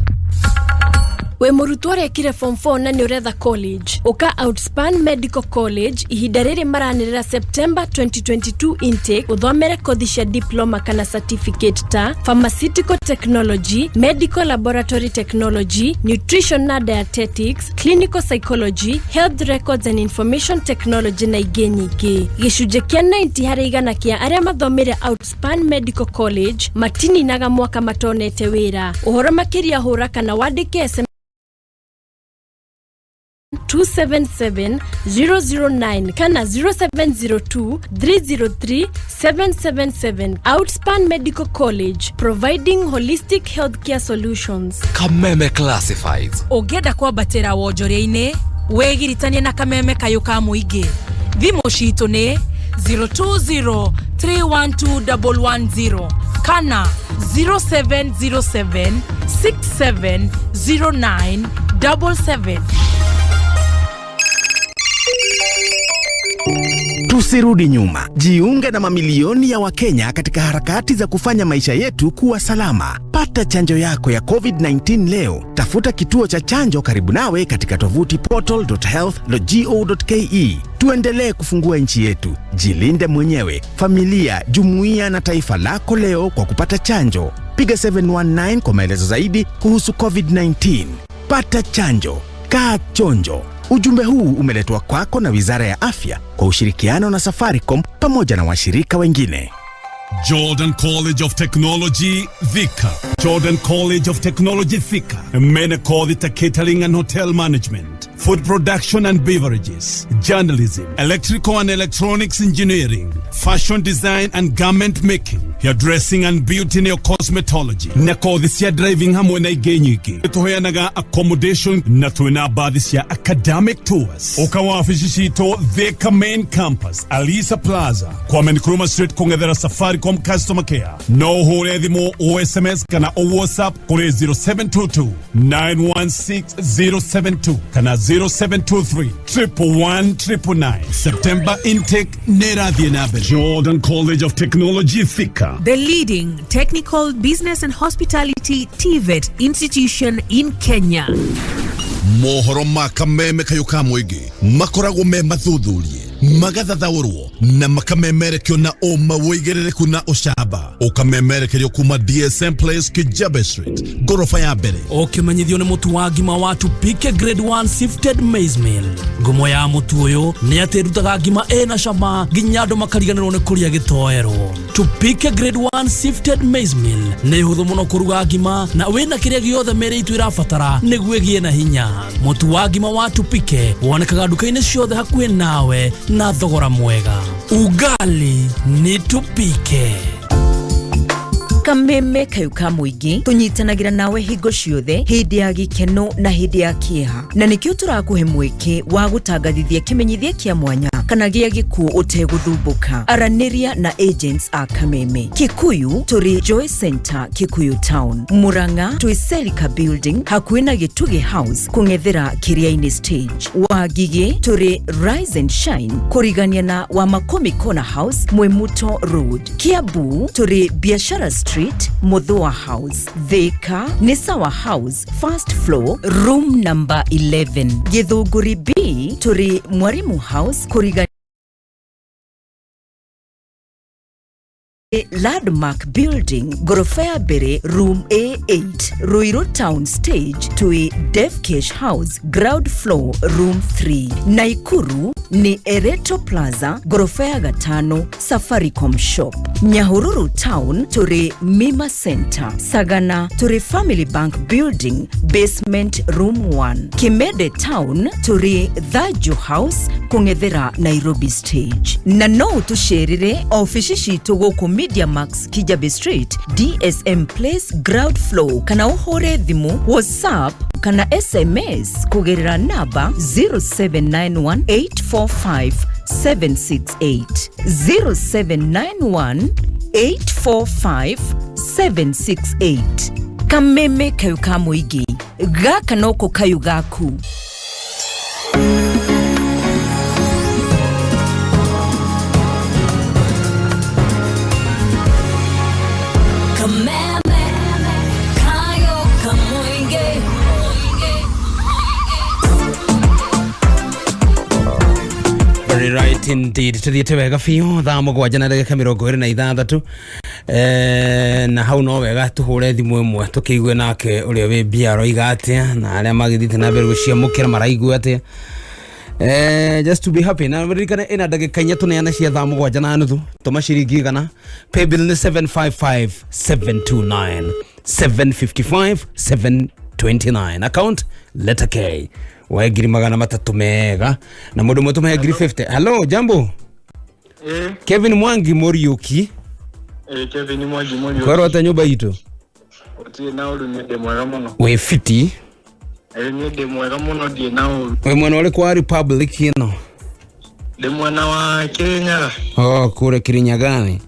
Wĩ mũrutwo ũrekire form 4 na nĩ ũretha college, ũka Outspan Medical College. Ihinda rĩrĩ maranĩrĩra September 2022 intake. Ũthomere kothi cia diploma kana certificate ta pharmaceutical technology, medical laboratory technology, nutrition na dietetics, clinical psychology, health records and information technology na ingĩ nyingĩ. Gĩcunjĩ kĩa 90 harĩ igana kĩa arĩa mathomire Outspan Medical College matininaga mwaka matonete wĩra. Ũhoro makĩria hũra kana wandĩke SMS 277 009 kana 0702 303 777. Outspan Medical College, providing holistic healthcare solutions.
Kameme Classifieds.
Ũngĩenda kwambatĩra wonjoria-inĩ, wĩgiritanie na kameme kayũ ka mũingĩ. Thimũ citũ nĩ 020 312 110 kana 0707 6709 77.
Tusirudi nyuma. Jiunge na mamilioni ya Wakenya katika harakati za kufanya maisha yetu kuwa salama. Pata chanjo yako ya COVID-19 leo. Tafuta kituo cha chanjo karibu nawe katika tovuti portal.health.go.ke. Tuendelee kufungua nchi yetu. Jilinde mwenyewe, familia, jumuiya na taifa lako leo kwa kupata chanjo. Piga 719 kwa maelezo zaidi kuhusu COVID-19. Pata chanjo, kaa chonjo. Ujumbe huu umeletwa kwako na Wizara ya Afya kwa ushirikiano na Safaricom pamoja na washirika wengine.
Jordan College of Technology, Thika. Jordan College of Technology, Thika. Mena kothi ta catering and hotel management, food production and beverages, journalism, electrical and electronics engineering, fashion design and garment making, hairdressing and beauty na cosmetology, na kothi cia driving hamwe na ingĩ nyingĩ. Tũheanaga accommodation na twĩna bathi cia academic tours. Ũka wabici citũ Thika main campus, Alisa Plaza, Kwame Nkrumah Street, kũng'ethera Safaricom customer care. No ũhũre thimũ, o SMS kana o WhatsApp kũrĩ 0722 916 072 kana 0723 111 999. September intake nĩ ĩrathiĩ na mbere. Jordan College of Technology, Thika.
The leading technical, business and hospitality TVET institution in Kenya.
Mohoro ma kameme kayũ ka mũingĩ makoragwo me mathuthurie, magathathaũrwo na makamemerekio na ũma, wĩigĩrĩrĩku na ũcamba, ũkamemerekerio kuma DSM Place, Kijabe Street, ngoroba ya mbere.
Ũkĩmenyithio nĩ mũtu wa ngima wa Tupike Grade 1 Sifted Maize Meal. Ngumo ya mũtu ũyũ nĩ atĩ ĩrutaga ngima ĩna cama nginya andũ makariganĩrwo nĩ kũrĩa gĩtoero. Tupike Grade 1 Sifted Maize Meal nĩ hũthũ mũno kũruga ngima na wĩna kĩrĩa gĩothe mĩĩrĩ itũ ĩrabatara nĩguo ĩgĩe na hinya. Mũtu wa ngima wa Tupike wonekaga nduka-inĩ ciothe hakuhĩ nawe na thogora mwega. Ugali ni Tupike.
Kameme kayũ ka mũingĩ tũnyitanagĩra nawe hingo ciothe hĩndĩ ya gĩkeno na hĩndĩ ya kĩeha, na nĩkĩo tũrakũhe mweke wa gũtangathithia kĩmenyithia kĩa mwanya kana gĩa gĩkuũ ũtegũthumbũka. Aranĩria na agents a Kameme. Kikuyu tũrĩ Joy Center, Kikuyu Town. Murang'a twĩ Selika Building, hakuhĩ na Gĩtugĩ House, kũng'ethera Kĩrĩa-inĩ stage. Wangigĩ tũrĩ Rise and Shine, kũrigania na Wamakomi Corner House, Mwimuto Road. Kiambu tũrĩ Biashara Street, Muthua House. Thika nĩ Sawa House, first floor, room number 11. Gĩthũngũri B tũrĩ Mwarimu House, kũrigania Landmark Building, ngoroba ya mbere, room A8. Ruiru Town Stage twĩ Devcash House, ground floor, room 3. Naikuru nĩ Ereto Plaza, ngoroba ya gatano, Safaricom Shop. Nyahururu Town tũrĩ Mima Center. Sagana tũrĩ Family Bank Building, basement room 1. Kimede Town tũrĩ Thaju House, kũng'ethera Nairobi Stage. Na no ũtũcerere ofici citũ gũkũ Media Max, Kijabe Street, DSM Place, ground floor, kana ũhũre thimũ, WhatsApp kana SMS kũgerera namba 0791 845 768, 0791 845 768. Kameme kayũ ka mũingĩ, gaka noko kayũ gaku.
Kameme kayo kamuinge.
Very right indeed. Tuthiĩte wega biũ thaa 7:26, na hau no wega tũhũre thimũ ĩmwe tũkĩigue nake ũrĩa wĩ mbia aroiga atĩa, na arĩa magĩthiĩte na mbere gũciamũkĩra maraigua atĩa. Just to be happy na ririkane ĩna ndagĩka 4 tũneane cia thaa 7:30. Tũma ciringi 100. Paybill nĩ 755729, 755 729, account letter K. Wae 300,000 mega na mũndũ ũmwe tũmahe 50,000. Hello, jambo. Kevin Mwangi Muriuki.
Kevin Mwangi Muriuki.
Kwero ata nyũmba itũ?
Gũtirĩ na ũru, nĩ ndĩ mwega mũno.
Wĩ fiti?
Nĩ ndĩ mwega mũno, ndirĩ na ũru.
Wĩ mwena ũrĩkũ wa Republic ĩno?
Ndĩ mwena wa Kirinyaga.
Oh, kũrĩa Kirinyagani.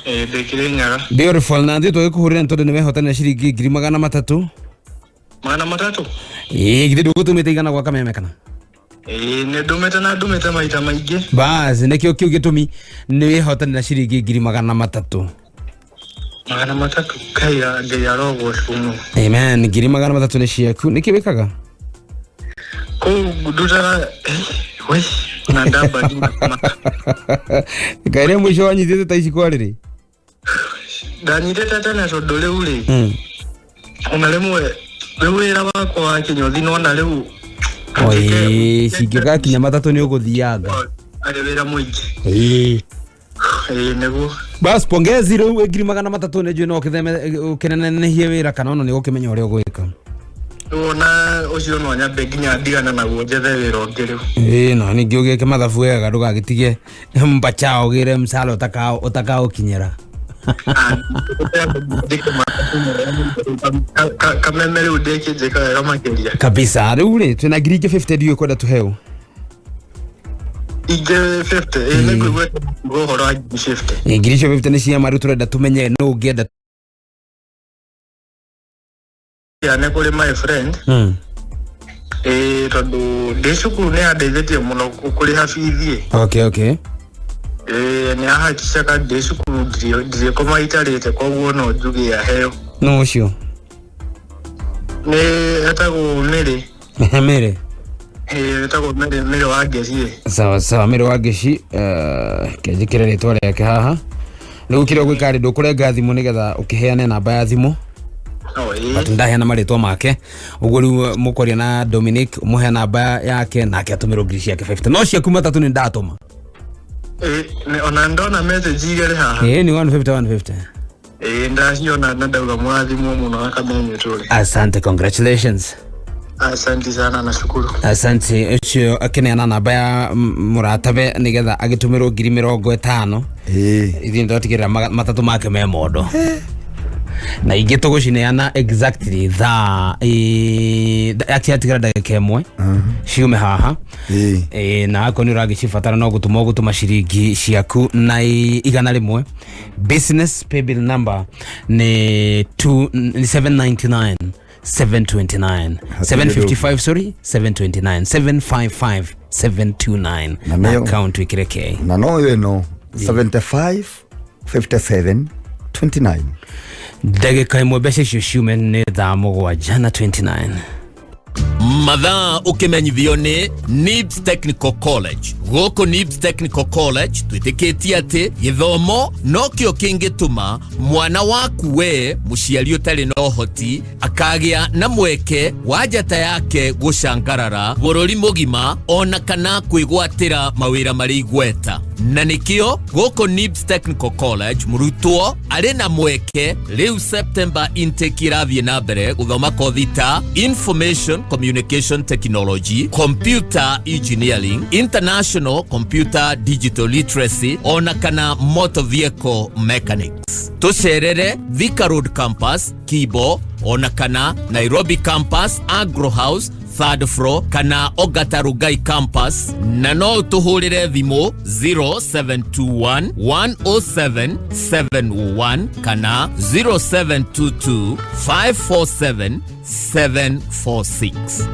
Ndĩ Kirinyaga.
Beautiful. Na ndĩ tũgĩkũhũrĩra nĩ tondũ nĩ wehotanĩra ciringi 300,000.
300,000?
Ĩĩ, githĩ ndũgũtũmĩte 100 gwa Kameme kana?
Nĩ ndũmĩte na ndũmĩte maita maingĩ.
Bas, nĩkĩo kĩu gĩtũmi nĩ wĩhotanĩra ciringi 300,000.
300,000, Ngai Ngai arogocwo mũno.
Amen. 300,000 nĩ ciaku. Nĩkĩ wĩkaga?
Kũu ndutaga we na ndamba nginya kũmaka.
Ngai rĩa mũico wanyitĩte ta ici kwarĩrĩ?
Ndanyitĩte tene tondũ rĩu rĩ, ona rĩmwe rĩu wĩra wakwa wa kĩnyũthi nona rĩu.
Oi, cingĩgakinya 3 nĩ ũgũthianga.
Arĩ wĩra mũingĩ.
Ĩĩ.
Ĩĩ nĩguo.
Bas, pongezi rĩu 300,000 nĩ njũĩ no ũkĩtheme ũkĩnenehie wĩra kana ona nĩ ũgũkĩmenya ũrĩa ũgwĩka.
Wona ũcio no nyambe nginya ndigana naguo njethe wĩra ũngĩ rĩu.
Ĩĩ, no ningĩ ũgĩke mathabu wega ndũgagĩtige mbacha ũgĩre msala ũtakaũkinyĩra.
Kameme rĩu ndĩkĩnjĩka wega makĩria.
Kabisa. Rĩu rĩ twĩna 50,000 ndiũĩ kwenda tũheo.
Ingĩ 50, ĩĩ nĩ ngũigua ũhoro wa 50,000.
50,000 nĩ cia ma, rĩu tũrenda tũmenye nũ ũngĩenda.
Nĩ kũrĩ my friend. Ĩĩ, tondũ ndĩ cukuru nĩ andeithĩtie mũno kũrĩha bithi.
Okay, okay.
Nĩ ahakikishaga ndĩ cukuru ndirĩkoma itarĩte, koguo no njuge aheo.
Nũ ũcio?
Nĩ etagwo Mary.
Mary.
Ĩĩ, etagwo Mary, Mary wa Ngeci.
Sawa sawa, Mary wa Ngeci, kĩnjĩkĩre rĩtwa rĩake haha. Rĩu kĩrĩa ũgwĩka rĩ, ndũkũrenga thimũ nĩgetha ũkĩheane namba ya thimũ. But ndaheana marĩtwa make ũguo rĩu mũkwaria na Dominic, mũhe namba yake nake atũmĩrwo 50,000. No ciaku 3 nĩ ndatũma.
Ona ndona message igĩrĩ haha.
Ĩĩ, nĩ 150 150.
Ĩĩ, ndaciona na ndauga mũrathimwo mũno na Kameme tũrĩ.
Asante, congratulations.
Asante sana, nashukuru.
Asante. Ũcio akĩneana namba ya mũratawe nĩgetha agĩtũmĩrwo 50,000. Ithuĩ nĩtwatigĩrĩra 3 make me mondo. Na ingĩ tũgũcineana exactly thaa atiatigara ndagĩka ĩmwe ciume haha. Na akorwo nĩ ũragĩcibatara no gũtũma ũgũtũma ciringi ciaku na 100. Business paybill number nĩ 2 799 729 755, sorry, 729 755 729.
Na nĩyo-
Account wĩkĩre K.
Na no yo ĩno 75 57 29.
Ndagĩka ĩmwe mbeca icio ciume nĩ thaa 7 na 29.
Mathaa ũkĩmenyithio nĩ NIBS Technical College. Gũkũ NIBS Technical College twĩtĩkĩtie atĩ gĩthomo nokĩo kĩngĩtũma mwana waku we mũciari ũtarĩ na ũhoti akagĩa na mweke wa njata yake gũcangarara bũrũri mũgima ona kana kwĩgwatĩra mawĩra marĩ igweta. Na nĩkĩo gũkũ NIBS Technical College mũrutwo arĩ na mweke rĩu September intake ĩrathiĩ na mbere gũthoma kothi ta Information Communication Technology, Computer Engineering, International Computer Digital Literacy ona kana Motor Vehicle Mechanics. Tũcerere Thika Road Campus, Kibo ona kana Nairobi Campus, Agro House third floor kana Ogata Rugai Campus, na no ũtũhũrĩre thimũ 0721 107 701 kana 0722 547 746.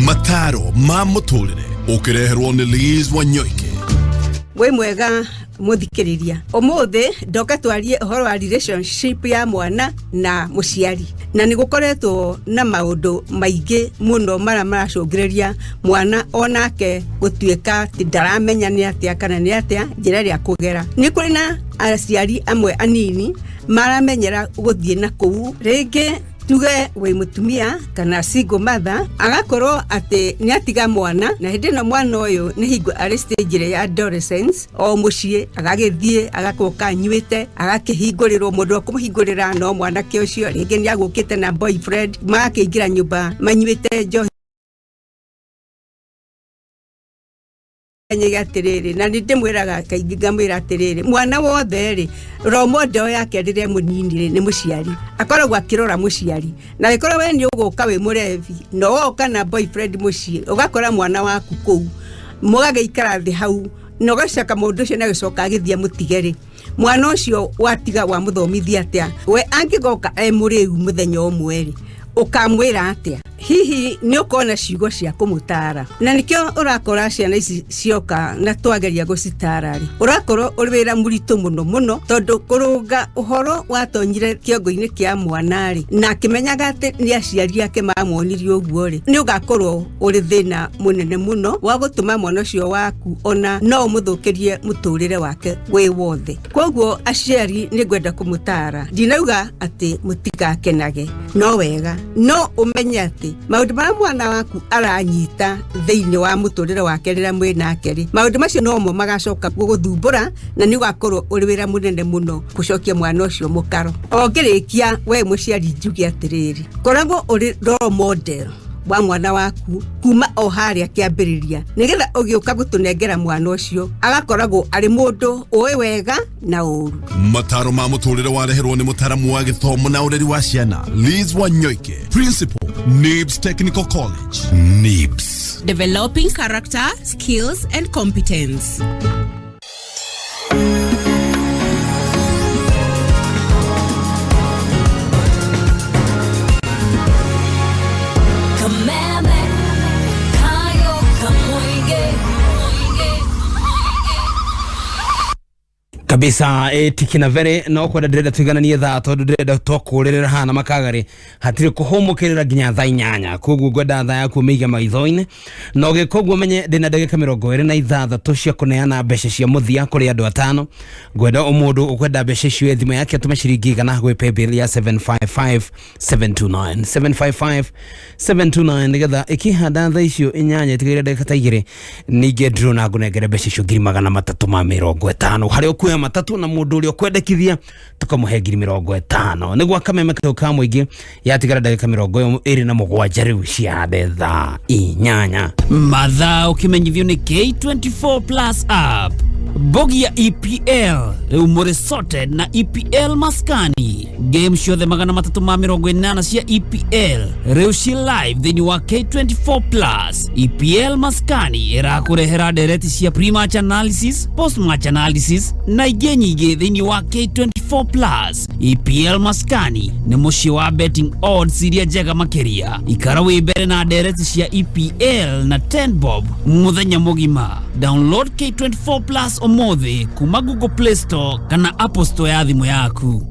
Mataro ma mũtũrĩre ũkĩreherwo nĩ Liz Wanyoike.
Wĩ mwega mũthikĩrĩria, ũmũthĩ ndoka twarie ũhoro wa relationship ya mwana na mũciari, na nĩ gũkoretwo na maũndũ maingĩ mũno marĩa maracũngĩrĩria mwana onake gũtuĩka atĩ ndaramenya nĩ atĩa kana nĩ atĩa njĩra ĩrĩa kũgera. Nĩ kũrĩ na aciari amwe anini maramenyera gũthiĩ na kũu, rĩngĩ tuge wĩ mũtumia kana single mother, agakorwo atĩ nĩ atiga mwana, na hĩndĩ ĩno mwana ũyũ nĩ hingo arĩ stage ĩrĩa ya adolescence, o mũciĩ agagĩthiĩ agakoka anyuĩte, agakĩhingũrĩrwo mũndũ ũkũmũhingũrĩra no mwanake ũcio, rĩngĩ nĩ agũkĩte na boyfriend, magakĩingĩra nyũmba manyuĩte njohi. Nyige atĩrĩrĩ, na nĩ ndĩmwĩraga kaingĩ, ngamwĩra atĩrĩrĩ, mwana wothe rĩ, role model yake rĩrĩa mũnini rĩ nĩ mũciari, akoragwo akĩrora mũciari. Na angĩkorwo we nĩ ũgũka wĩ mũrebi na woka na boyfriend mũciĩ, ũgakora mwana waku kũu, mũgagĩikara thĩ hau, na ũgacoka mũndũ ũcio nĩ agĩcoka agĩthiĩ amũtige rĩ, mwana ũcio watiga wamũthomithia atĩa? We angĩgoka e mũrĩu mũthenya ũmwe rĩ, ũkamwĩra atĩa? Hihi nĩ ũkona ciugo cia kũmũtara? Na nĩkĩo ũrakora ciana ici cioka na twageria gũcitara rĩ, ũrakorwo ũrĩ wĩra mũritũ mũno mũno, tondũ kũrũnga ũhoro watonyire kĩongo-inĩ kĩa mwana rĩ, na akĩmenyaga atĩ nĩ aciari ake mamuonirie ũguo rĩ, nĩ ũgakorwo ũrĩ thĩna mũnene mũno wa gũtũma mwana ũcio waku ona no ũmũthũkĩrie mũtũrĩre wake wĩ wothe. Koguo aciari nĩ ngwenda kũmũtara, ndinauga atĩ mũtigakenage, no wega no ũmenye atĩ maũndũ marĩa mwana waku aranyita thĩinĩ wa mũtũrĩre wake rĩrĩa mwĩ nake rĩ, maũndũ macio nomo magacoka gũgũthumbũra, na nĩ ũgakorwo ũrĩ wĩra mũnene mũno gũcokia mwana ũcio mũkaro. O ngĩrĩkia, we mũciari njuge atĩrĩrĩ, koragwo ũrĩ role model wa mwana waku kuma o harĩa kĩambĩrĩria, nĩgetha ũgĩũka gũtũnengera mwana ũcio agakoragwo arĩ mũndũ ũĩ wega na ũru.
Mataro ma mũtũrĩre wareherwo nĩ mũtaramu wa gĩthomo na ũreri wa ciana Liz Wanyoike, Principal, NIBS Technical College. NIBS.
Developing character, skills, and competence.
Kameme kayo kamuinge.
Kabisa tikina vere no kwenda ndĩrenda tũigananie thaa, tondũ ndĩrenda twakũrĩrĩra haha na makagarĩ hatirĩ kũhũmũkĩrĩra nginya thaa 8. Koguo ngwenda thaa yaku ũmĩige maitho-inĩ, na ũgĩka ũguo menye ndĩna ndagĩka 26 cia kũneana mbeca cia mũthia kũrĩ andũ atano. Ngwenda o mũndũ ũkwenda mbeca icio e thimũ yake atũme ciringi 100 gwĩ paybill ya 755 729 755 729, nĩgetha ĩkĩhanda thaa icio 8 ĩtigĩrĩre ndagĩka ta 2 ningĩ ndĩrona ngũnengere mbeca icio 350,000 harĩa ũkuoya. matatũ, na mũndũ ũrĩa ũkwendekithia tũkamũhe 50,000. Nĩguo akameme kau ka mũingĩ yatigara ndagĩka 27 rĩu ciande thaa 8.
Mathaa ũkĩmenyithio nĩ K24 Plus app. Bogi ya EPL rĩu mũrĩ sorted na EPL maskani. Game ciothe 380 cia EPL rĩu ci live thĩinĩ wa K24 Plus. EPL maskani ĩrakũrehera ndereti cia pre-match analysis, post-match analysis na ingĩ nyingĩ thĩinĩ wa K24 Plus. EPL maskani nĩ mũciĩ wa betting odds iria njega makĩria. Ikara wĩ mbere na ndereti cia EPL na 10 bob mũthenya mũgima. Download K24 Plus ũmũthĩ kuma Google Play Store kana Apple Store ya thimũ yaku.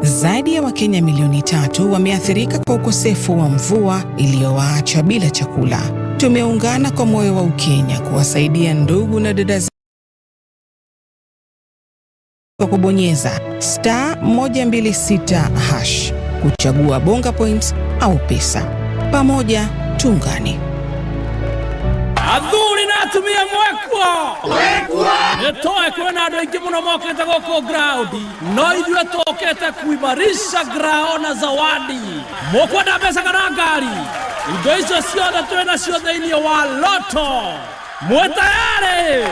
Zaidi ya Wakenya milioni 3 wameathirika kwa ukosefu wa mvua iliyowaacha bila chakula. Tumeungana kwa moyo wa Ukenya kuwasaidia ndugu na dada kwa kubonyeza *126# kuchagua Bonga Points au pesa. Pamoja tuungane.
Athuri na atumia mwekwo nĩtũĩ kwĩna andũ aingĩ mũno mokĩte gũkũ ground, no ithuĩ tũkĩte kuimarisha grao na zawadi. Mũkwenda mbeca kana ngari? Indo icio ciothe twĩ nacio thĩinĩ wa Lotto. Mwĩ tayarĩ?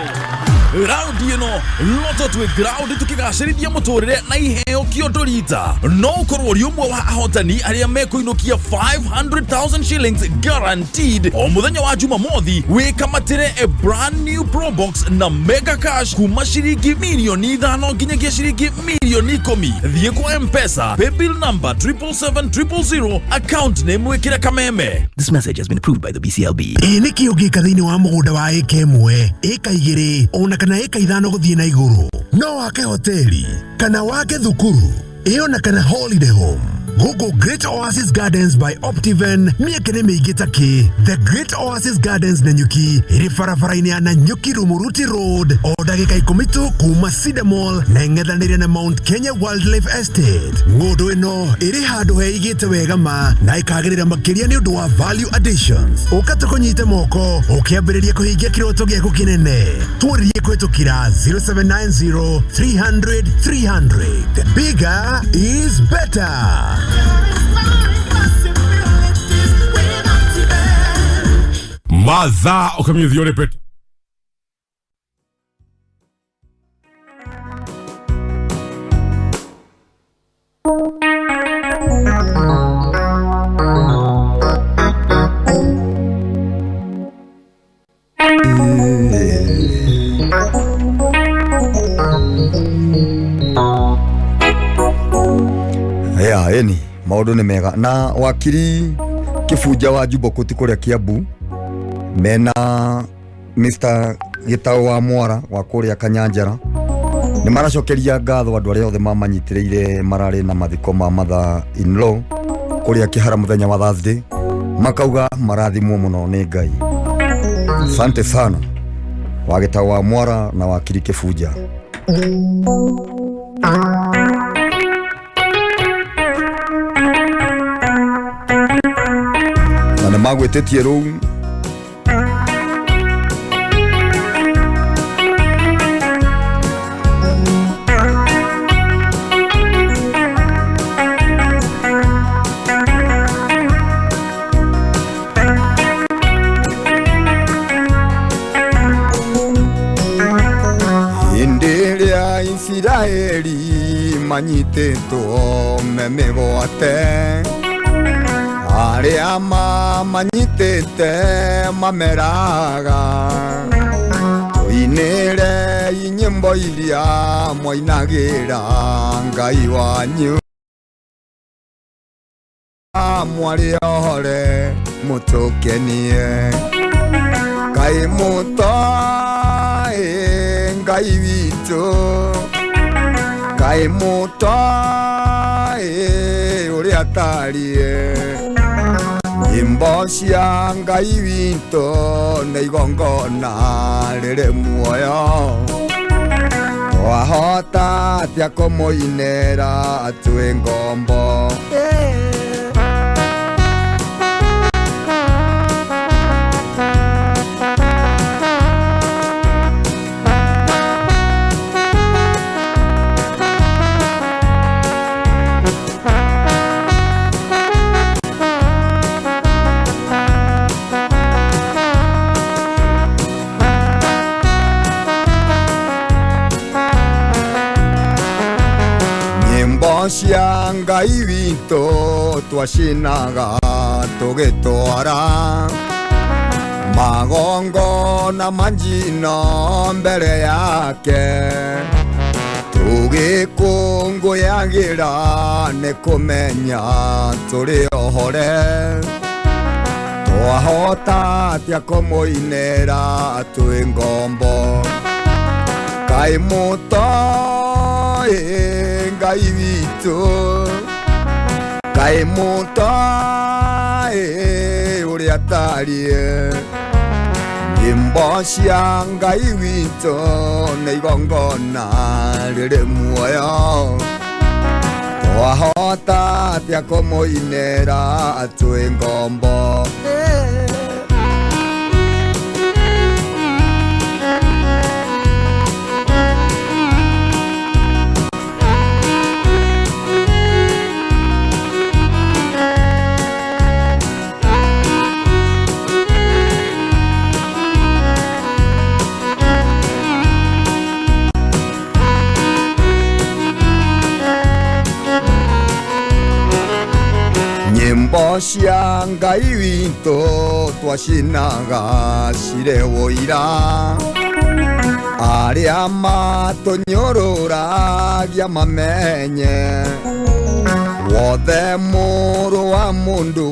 Raundi ĩno Lotto twĩ ground tukĩgacĩrithia mũtũrĩre na iheo kĩondo rita. No ũkorwo ũrĩ ũmwe wa ahotani arĩa mekũinũkia 500,000 shillings guaranteed o mũthenya wa Jumamothi. Wĩkamatĩre a brand new Probox na mega cash kuma ciringi 5 milioni nginyagia ciringi 10 milioni. Thiĩ kwa M-Pesa paybill number 777 000, account name wĩkĩre Kameme.
This message has been approved by the BCLB.
Ĩ nĩkĩ ũngĩka thĩinĩ wa mũgũnda wa ĩka 1, ĩka 2 ona kana ĩka 5 gũthiĩ na igũrũ? No wake hoteli kana wake thukuru ĩyo na kana holiday home. Gũkũ Great Oasis Gardens by Optiven mĩeke nĩ mĩingĩ ta kĩ. The Great Oasis Gardens Nanyuki ĩrĩ barabara-inĩ ya Nanyuki Rumuruti Road, o ndagĩka 10 tu kuma Cedar Mall na ĩng'ethanĩire na Mount Kenya Wildlife Estate. Ng'ũndũ ĩno ĩrĩ handũ heigĩte wega ma na ĩkagĩrĩra makĩria nĩ ũndũ wa value additions. Ũka tũkũnyite moko ũkĩambĩrĩria kũhingia kĩroto gĩaku kĩnene. Twarĩrie kũhĩtũkĩra 0790 300 300. Bigger is better.
Mathaa ũkĩmenyithio nĩ Pet
Ya eni maũndũ nĩ mega na wakiri Kĩbunja wa Jumbo kũrĩa Kiambu mena Mr Gĩtaũ wa Mwara wa kũrĩa Kanyanjara nĩ maracokeria ngatho andũ arĩa othe mamanyitĩrĩire mararĩ na mathiko ma mother in law kũrĩa Kĩhara mũthenya wa Thursday, makauga marathimwo mũno nĩ Ngai. Asante sana wa Gĩtaũ wa Mwara na wakiri Kĩbunja. Na nĩ magwĩtĩtie rũu. Hĩndĩ ĩrĩa Isiraeli manyitĩtwo me mĩgwate, arĩa mamanyitĩte mameraga, tũinĩre nyĩmbo iria mwainagĩra Ngai wanyu, mwarĩ ohore mũtũkenie. Ngai mũtoĩ Ngai witũ, Ngai mũtoĩ ũrĩa tariĩ. Nyĩmbo cia Ngai witũ nĩ igongona rĩrĩ muoyo, twahota atĩa kũmũinĩra twĩ ngombo? Nyĩmbo cia Ngai witũ twacinaga tũgĩtwara magongona manjino mbere yake tũgĩkũngũyagĩra nĩ kũmenya tũrĩ ohore twahota atĩa kũmũinĩra twĩ ngombo kaĩ mũtoĩ Ngai witũ kaĩ mũtoĩ ũrĩa atariĩ nyĩmbo cia Ngai witũ nĩ igongona rĩrĩ muoyo twahota atĩa kũmũinĩra twĩ ngombo. Nyĩmbo cia Ngai witũ twacinaga cirĩ ũira arĩa matũnyũrũragia mamenye wothe mũrũ wa mũndũ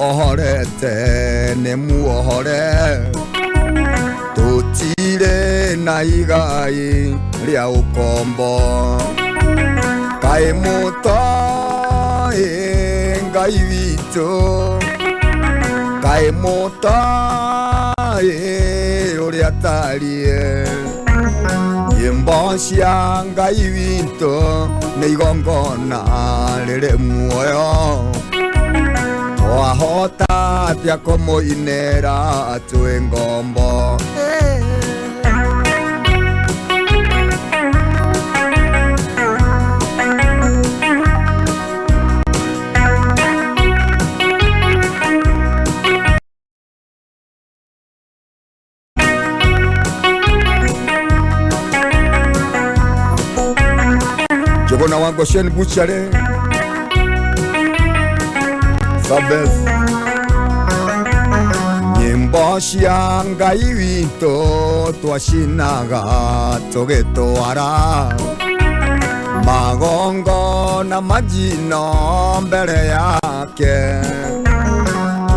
ohorete nĩ muohore tũtirĩ na igai rĩa ũkombo kaĩ mũtoĩ Ngai witũ kaĩ mũtoĩ ũrĩa atariĩ nyĩmbo cia Ngai witũ nĩ igongona rĩrĩ muoyo twahota atĩa kũmũinĩra twĩ ngombo. Jogona wa Goshen Butchery Sabes Nyĩmbo cia Ngai witũ twacinaga tũgĩtwara magongona manjino mbere yake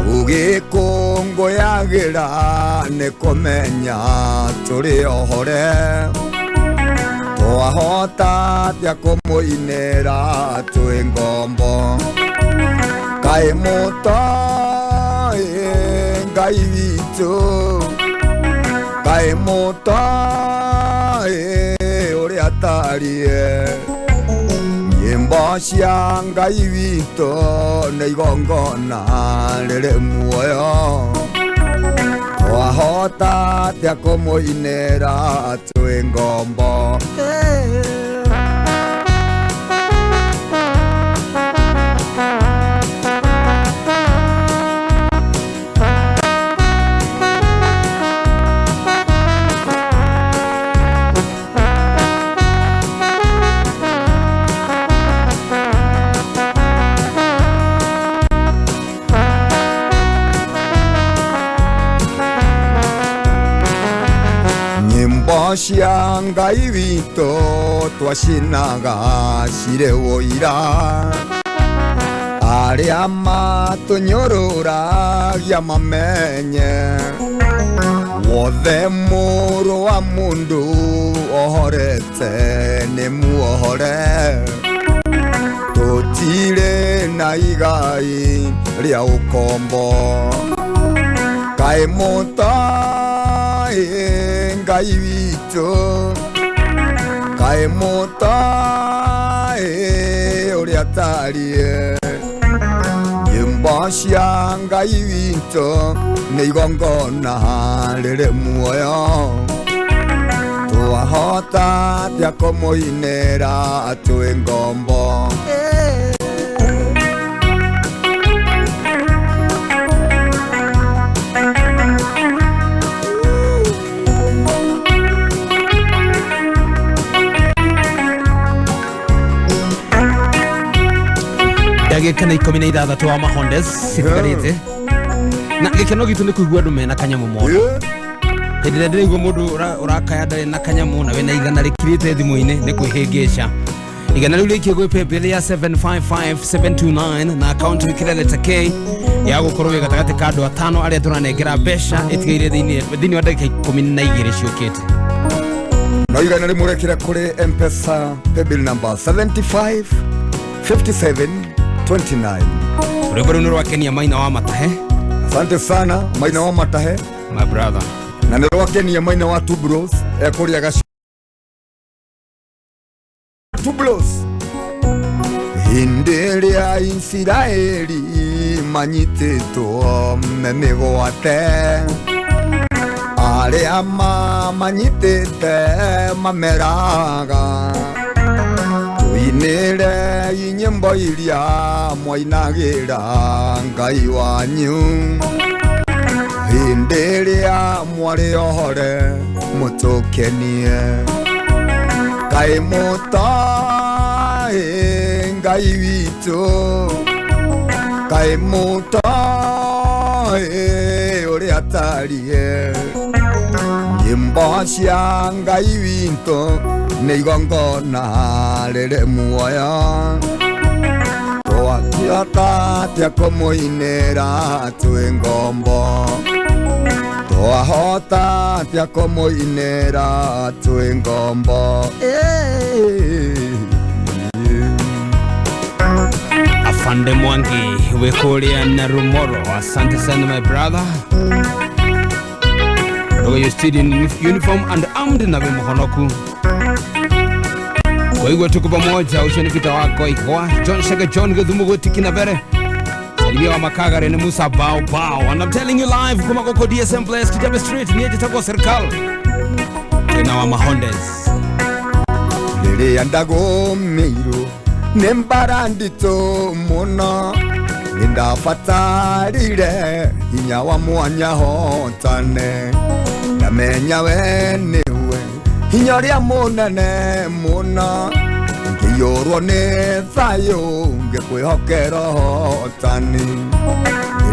tũgĩkũngũyagĩra nĩ kũmenya tũrĩ ohore twahota atĩa kũmũinĩra twĩ ngombo kaĩ mũtoĩ Ngai witũ kaĩ mũtoĩ ũrĩa atariĩ nyĩmbo cia Ngai witũ nĩ igongona rĩrĩ muoyo twahota atĩa kũmũinĩra twĩ ngombo. Nyĩmbo cia Ngai witũ twacinaga cirĩ ũira arĩa matũnyũrũragia mamenye wothe mũrũ wa mũndũ ohorete nĩ muohore tũtirĩ na igai rĩa ũkombo kaĩ mũtoĩ Ngai witũ kaĩ mũtoĩ ũrĩa atariĩ nyĩmbo cia Ngai witũ nĩ igongona rĩrĩ muoyo twahota atĩa kũmũinĩra twĩ ngombo.
Ndagĩka nĩ 16 wa Mahondes citigarĩte. Na gĩkeno gitũ nĩ kũigua andũ mena kanyamũ mona. Hĩndĩ ĩrĩa ndĩraigua mũndũ ũrakaya ndarĩ na kanyamũ na wĩna igana rĩkirĩte thimũ-inĩ nĩ kwĩhĩngĩca. Igana rĩu rĩikie gwĩ paybill ya 755729 na account wĩkĩre letter K ya gũkorwo wĩ gatagatĩ ka andũ atano arĩa tũranengera mbeca ĩtigaire thĩinĩ wa ndagĩka 12 ciũkĩte.
No igana rĩmũrekere kũrĩ Mpesa paybill number 75 57 29.
Rwĩmbo rũu nĩ rwakenia Maina wa Matahe.
Asante sana Maina wa Matahe,
my brother.
Na nĩ rwakenia Maina wa Two Bros ekũrĩa gacu Two Bros. Hĩndĩ ĩrĩa Isiraeli manyitĩtwo me mĩgwate, arĩa mamanyitĩte mameraga, tuinĩre nyĩmbo iria mwainagĩra Ngai wanyu. Hĩndĩ ĩrĩa mwarĩ ohore mũtũkenie, kaĩ mũtoĩ Ngai witũ, kaĩ mũtoĩ ũrĩa atariĩ. Nyĩmbo cia Ngai witũ nĩ igongona rĩrĩ muoyo, twakĩhota atĩa kũmũinĩra twĩ ngombo, twahota atĩa kũmũinĩra twĩ ngombo.
Afande Mwangi wĩ kũrĩa Narumoro, asante sana my brother. Rogo you still in uniform and armed na wĩ mũhonoku. Kwa hivyo tuko pamoja, ucio ni Peter wako Igwa, John Shaka John Githumu Gutiki Bere. Salimia wa Makagare ni Musa Bao Bao. And I'm telling you live kuma goko DSM Place Kijabe Street ni ejitagwo serikal. Tena wa Mahondes.
Rĩrĩa ndagũmĩirwo nĩ mbara nditũ mũno, nĩndabatarire hinya wa mwanya hotane, ndamenya we nĩwe hinya ũrĩa mũnene mũno, ngĩiyũrwo nĩ thayũ ngĩkwĩhokera ũhotani.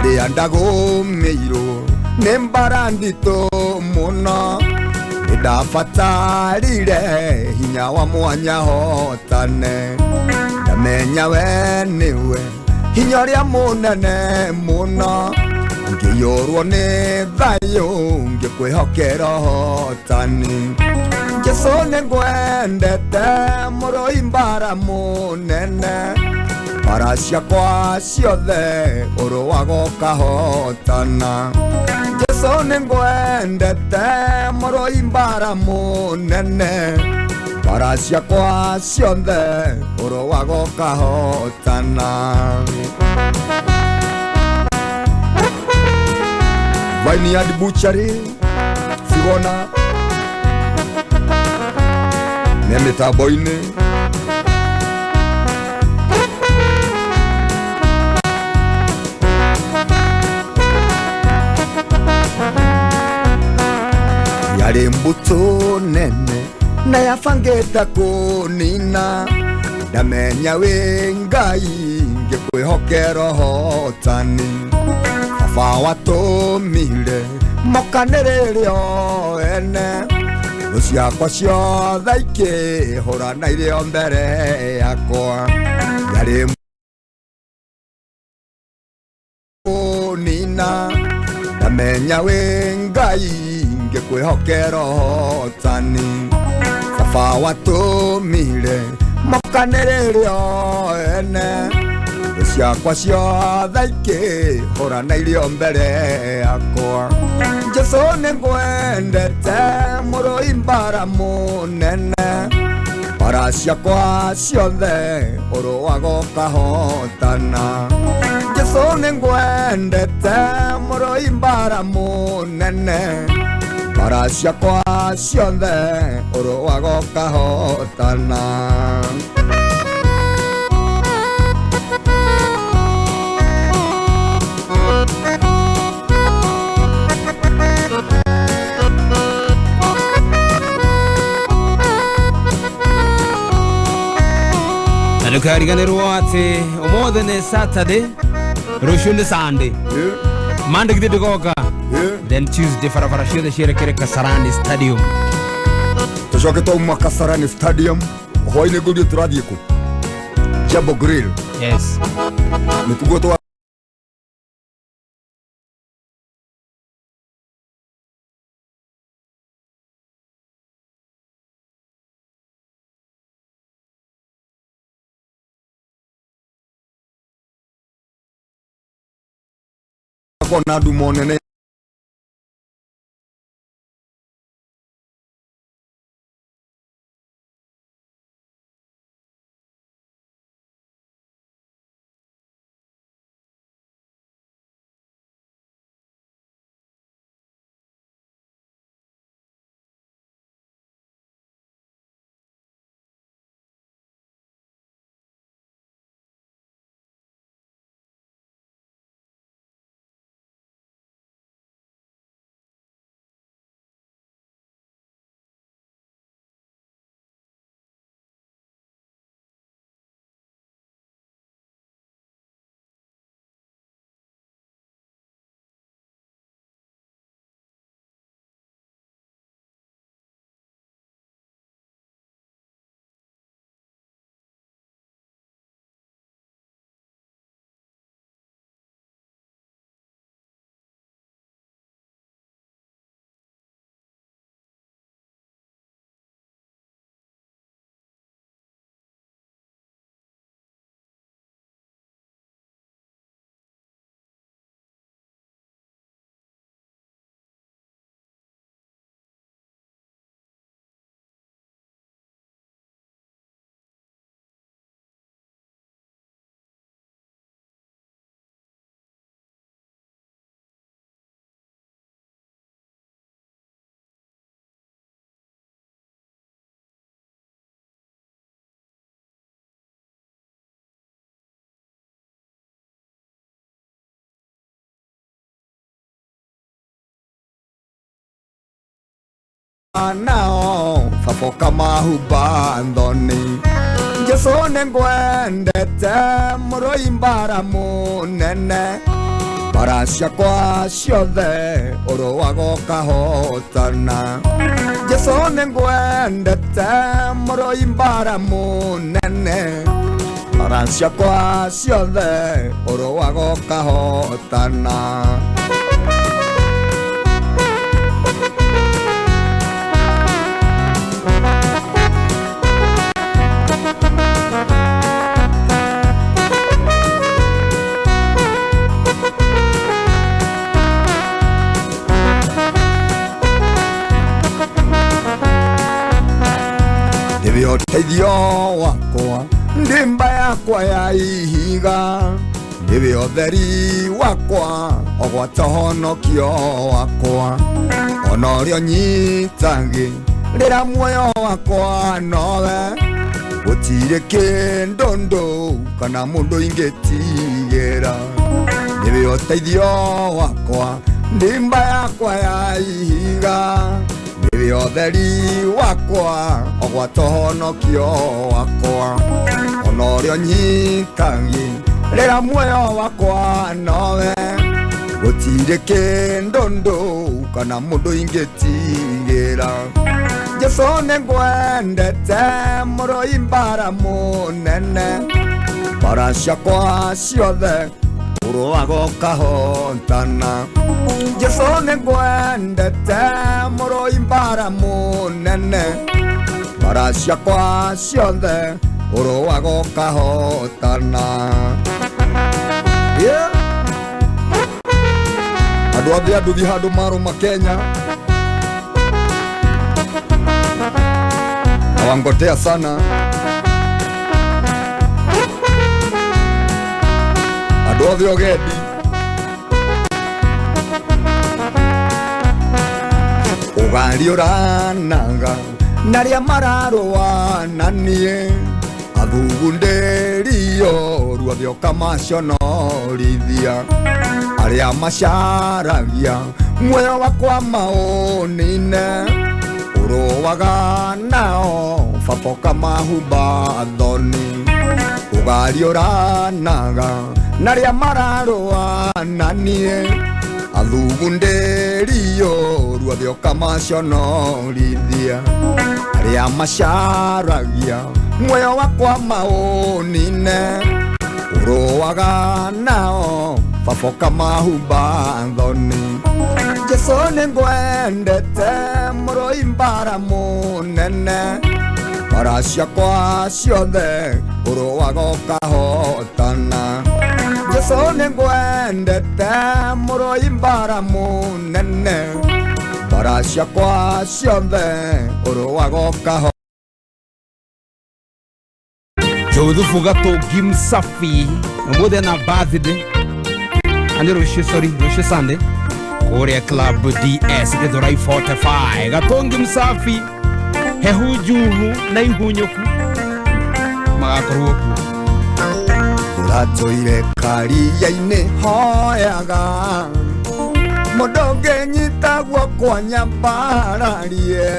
Rĩrĩa ndagũmĩirwo nĩ mbara nditũ mũno, nĩndabatarire hinya wa mwanya hotane, ndamenya we nĩwe hinya ũrĩa mũnene mũno, ngĩiyũrwo nĩ thayũ ngĩkwĩhokera ũhotani. Jesũ nĩngwendete mũrũi mbara mũnene, mbara ciakwa ciothe ũrũaga ũkahotana. Jesũ nĩngwendete mũrũi mbara mũnene, mbara ciakwa ciothe ũrũaga ũkahotana. Vineyard Butchery Sigona nĩ mĩtambo-inĩ. Yarĩ mbũtũ nene na yabangĩte kũnina, ndamenya wĩ Ngai ngĩkwĩhokera ũhotani. Baba watũmire mokanĩrĩre o ene, thũ ciakwa ciothe ikĩhũrana irĩ o mbere yakwa. Yarĩ kũnina, ndamenya wĩ Ngai ngĩkwĩhokera ũhotani. Baba watũmire mokanĩrĩre o ene, thũ ciakwa ciothe ikĩhũrana irĩ o mbere yakwa. Jesũ nĩngwendete mũrũi mbara mũnene, mbara ciakwa ciothe ũrũaga ũkahotana. Jesũ nĩngwendete mũrũi mbara mũnene, mbara ciakwa ciothe ũrũaga ũkahotana.
Ndukariganirwo atĩ ũmũthĩ nĩ Saturday, rũciũ nĩ Sunday, Monday githĩ ndĩgoka, then Tuesday barabara ciothe cierekere Kasarani Stadium.
Tucoke twauma Kasarani Stadium hwainĩ ngũrio tũrathiĩ kũ? Jambo Grill.
Yes.
Nĩkuguo twa kona ndumo nene. Nao fafoka mahuba nthoni Jesu nĩngwendete mũrũi mbara mũnene bara ciakwa ciothe ũrũaga ũkahotana Jesu nĩngwendete mũrũi mbara mũnene bara ciakwa ciothe ũrũaga ũkahotana. Ũteithio wakwa ndimba yakwa ya ihiga nĩwe ũtheri wakwa ũgwata ũhonokio wakwa ona ũrĩa ũnyitagĩ rĩra muoyo wakwa nowe gũtirĩ kĩndũ ndũ kana mũndũ ingĩtigĩra nĩwe ũteithio wakwa ndimba yakwa ya ihiga nĩwe ũtheri wakwa ũgwata ũhonokio wakwa ona ũrĩa ũnyitagĩ rĩra muoyo wakwa nowe gũtirĩ kĩndũ ndũ kana mũndũ ingĩtigĩra Jesu nĩngwendete mũrũi mbara mũnene bara ciakwa ciothe ũrũaga ũkahotana Jesu nĩngwendete mũrũi mbara mũnene bara ciakwa ciothe ũrũaga ũkahotana. Yeah. Andũ othe anduthi handũ marũma Kenya nawangotea sana andũ othe ogendi ũgariũranaga na arĩa mararũa na niĩ athugundĩrio ruothe ũkamaconorithia arĩa macaragia muoyo wakwa maũnine ũrũaga nao baba ũkamahumba thoni Ũgariũranaga na arĩa mararũa na niĩ athugundĩrio ruothe ũkamaconorithia arĩa macaragia muoyo wakwa maũnine ũrũaga nao baba ũkamahumba thoni. Jesu nĩngwendete mũrũi mbara mũnene mbara ciakwa ciothe ũrũaga ũkahotana. Jesu nĩngwendete mũrũi mbara mũnene mbara ciakwa ciothe ũrũaga ũkahotana.
Jothufu Gatũngi Msafi ũmũthĩ na birthday ani rũciũ, sorry, rũciũ Sunday kũrĩa Club DS Gĩthũrai 45. Gatũngi Msafi, hehu njuhu na ihunyũku magakorwo kuo.
Ũratũire karia-inĩ hoyaga mũndũ ũngĩnyita guoko anyambararie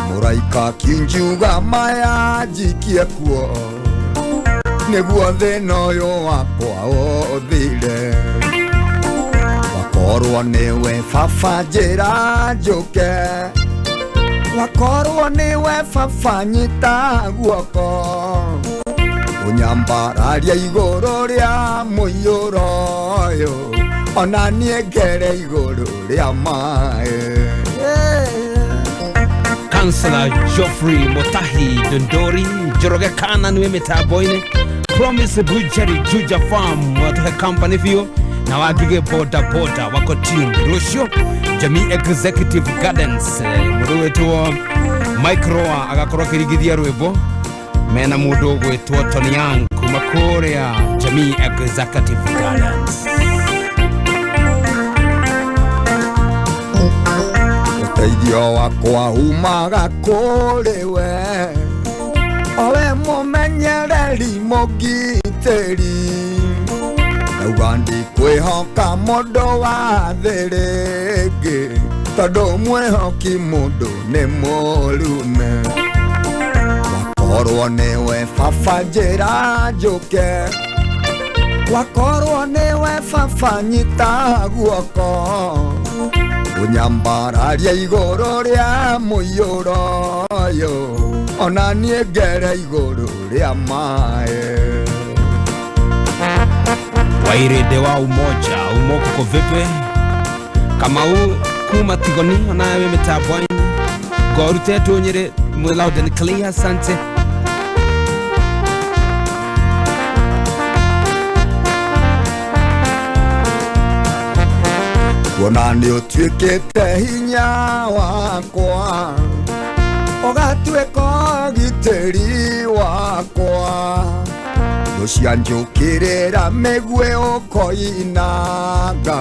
mũraika akinjuga maya njikie kuo nĩguo thĩna ũyũ wakwa ũthire. Wakorwo nĩwe baba njĩra njũke, wakorwo nĩwe baba nyita guoko ũnyambararia igũrũ rĩa mũiyũro ũyũ ona niĩ ngere igũrũ rĩa maĩ.
Kansela Geoffrey Mutahi Dondori Njoroge Kana niwe mitambo-inĩ, Promise Butchery Juja Farm watuhe company biũ na Wangige boda boda wako tuned. Rũciũ Jamii Executive Gardens mũndũ wĩtwo Mike Roa agakorwo akĩringithia rwĩmbo mena mũndũ ũgwĩtwo Tony Young kuma kũrĩa Jamii Executive Gardens.
Ũteithio wakwa umaga kũrĩ we owe mũmenyereri mũgitĩri ndauga ndikwĩhoka mũndũ wa thĩ rĩngĩ tondũ mwĩhoki mũndũ nĩ mũrume. Wakorwo nĩwe baba njĩra njũke, wakorwo nĩwe baba nyita guoko ũnyambararia igũrũ rĩa mũiyũro ũyũ ona niĩ ngere igũrũ rĩa maĩ.
Wairinde wa Umoja umoko ko vipi Kamau kuma Tigoni onawe mitambo-inĩ ngorutetwo Nyĩrĩ mwĩ loud and clear, asante.
Kuona nĩ ũtuĩkĩte hinya wakwa ũgatuĩka ũgitĩri wakwa thũ cianjũkĩrĩra mĩguĩ ũkoinanga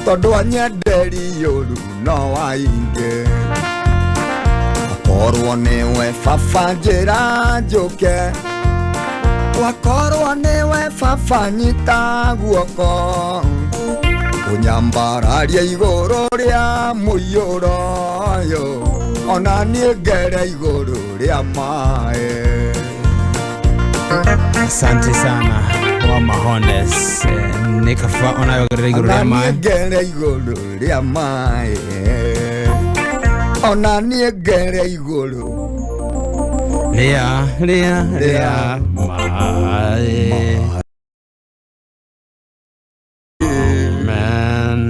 tondũ anyenderi ũru no waingĩ. Wakorwo nĩwe baba njĩra njũke, wakorwo nĩwe baba nyita guoko ũnyambararia igũrũ rĩa mũiyũro ũyũ ona niĩ ngere igũrũ rĩa maĩ.
Asante sana wa Mahones nikafa onayo gerera igũrũ rĩa
Ona niĩ
maĩ.
ngere igũrũ rĩa maĩ ona niĩ ngere igũrũ
rĩa rĩa rĩa maĩ. Amen.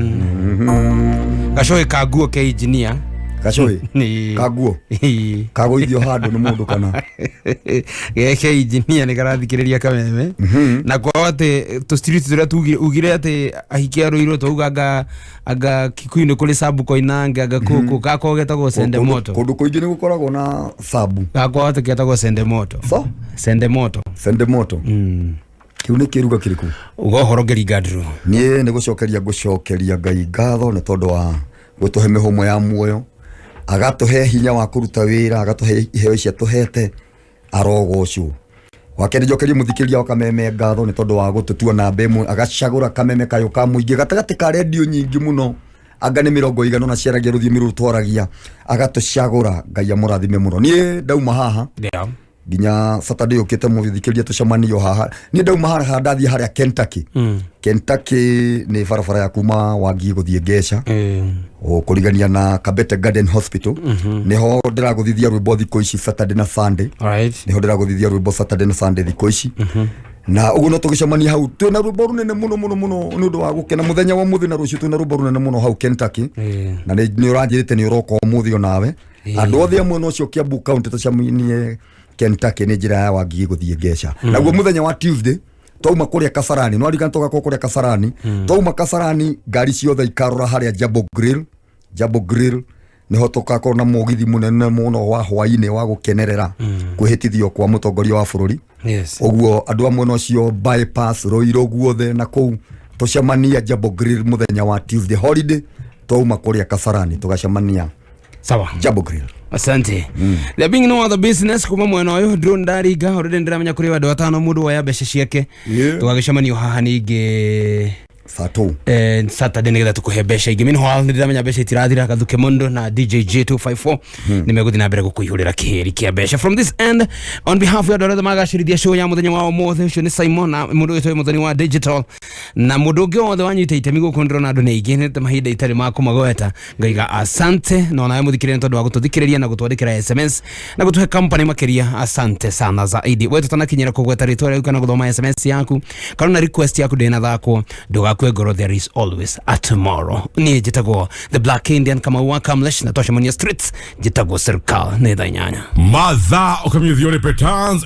Gacũhĩ ka nguo ke engineer.
Gacũhĩ
Nĩ.
ka nguo kagũithio handũ nĩ mũndũ kana
geke engineer nĩ karathikĩrĩria kameme na kwao atĩ tũ street tũrĩa tugire ugire atĩ ahiki a Ruiru twauga anga Kikuyu nĩ kũrĩ Sabu Koinange anga kũkũ gakwa getagwo Sende Moto.
Kũndũ kũingĩ nĩ gũkoragwo na sabu.
Gakwa atĩ getagwo Sende Moto.
So?
Sende Moto.
Sende Moto. Kĩu nĩ kĩruga kĩrĩkũ?
Uga ũhoro ngĩringa nduru.
Niĩ nĩ gũcokeria ngũcokeria Ngai ngatho nĩ tondũ wa gũtũhe mĩhũmũ ya muoyo agatũhe hinya wa kũruta wĩra agatũhe iheo ici atũhete arogocwo. Wakerĩ njokerie mũthikĩrĩria wa Kameme ngatho nĩ tondũ wa gũtũtua namba ĩmwe agacagũra Kameme kayũ ka mũingĩ gatagatĩ ka rendio nyingĩ mũno anga nĩ mĩrongo igana na ciaragia rũthiomi rũrũ twaragia agatũcagũra. Ngai amũrathime mũno. Niĩ ndauma haha Nginya Saturday ũkĩte mũthikĩria tũcemanio haha. Niĩ ndauma haha ndathiĩ harĩa Kentucky. Kentucky nĩ barabara ya kuma Wangi gũthiĩ Ngeca, kũrigania na Kabete Garden Hospital. Nĩho ndĩragũthithia rwĩmbo thikũ ici, Saturday na Sunday. Nĩho ndĩragũthithia rwĩmbo Saturday na Sunday thikũ ici, na ũguo no tũgĩcemania hau twĩna rwĩmbo rũnene mũno mũno mũno nĩ ũndũ wa gũkena mũthenya wa ũmũthĩ na rũciũ. Twĩna rwĩmbo rũnene mũno hau Kentucky, na nĩ ũranjĩrĩte nĩ ũroka ũmũthĩ onawe. Andũ othe a mwena ũcio Kiambu County, tũcemanie Kentucky, nĩ njĩra ya Wangigi gũthiĩ Ngeca. Naguo mũthenya wa Tuesday twauma kũrĩa Kasarani, no arikana tũgakorwo kũrĩa Kasarani. Twauma Kasarani, ngari ciothe ikarora harĩa Jabo Grill. Jabo Grill niho tũgakorwo na mũgithi mũnene mũno wa hwainĩ wa gũkenerera kwĩhĩtithio kwa mũtongoria wa bũrũri. Ũguo andũ a mwena ũcio, bypass, Ruiru guothe na kũu, tũcemania Jabo Grill mũthenya wa Tuesday, holiday. Twauma kũrĩa Kasarani tũgacemania
Sawa.
Jabo Grill.
Asante. There being no other business, kuma mwena ũyũ drone ndaringa already, ndĩramenya kũrĩ andũ atano mũndũ woya mbeca ciake. Tũgagĩcemanio haha ningĩ
Sato
Saturday nĩgetha tũkũhe mbeca ingĩ. Meanwhile, nĩndĩramenya mbeca itirathira. Gathuke Mondo na DJ J254 nĩmegũthiĩ na mbere gũkũihũrĩra kĩhĩri kĩa mbeca. From this end, on behalf ya andũ arĩa othe magacĩrithia show ya mũthenya wa ũmũthĩ, ũcio nĩ Simon na mũndũ wĩtwo mũthoni wa digital na mũndũ ũngĩ wothe wanyita itemi gũkũ, ndĩrona andũ nĩ aingĩ, nĩ mahinda itarĩ ma kũmagweta, ngaiga asante. Na onawe mũthikĩrĩria, nĩ tondũ wa gũtũthikĩrĩria na gũtwandĩkĩra SMS na gũtũhe company makĩria, asante sana zaidi. We tũtanakinyĩra kũgweta rĩtwa rĩaku kana gũthoma SMS yaku kana na request yaku ndĩnathakwo, ndũgakue ngoro, there is always a tomorrow. Niĩ njĩtagwo The Black Indian Kamau wa Kamlesh, na twacemania streets njĩtagwo Serikal. Nĩ thaa 8.
Mathaa ũkamenyithio nĩ Petans.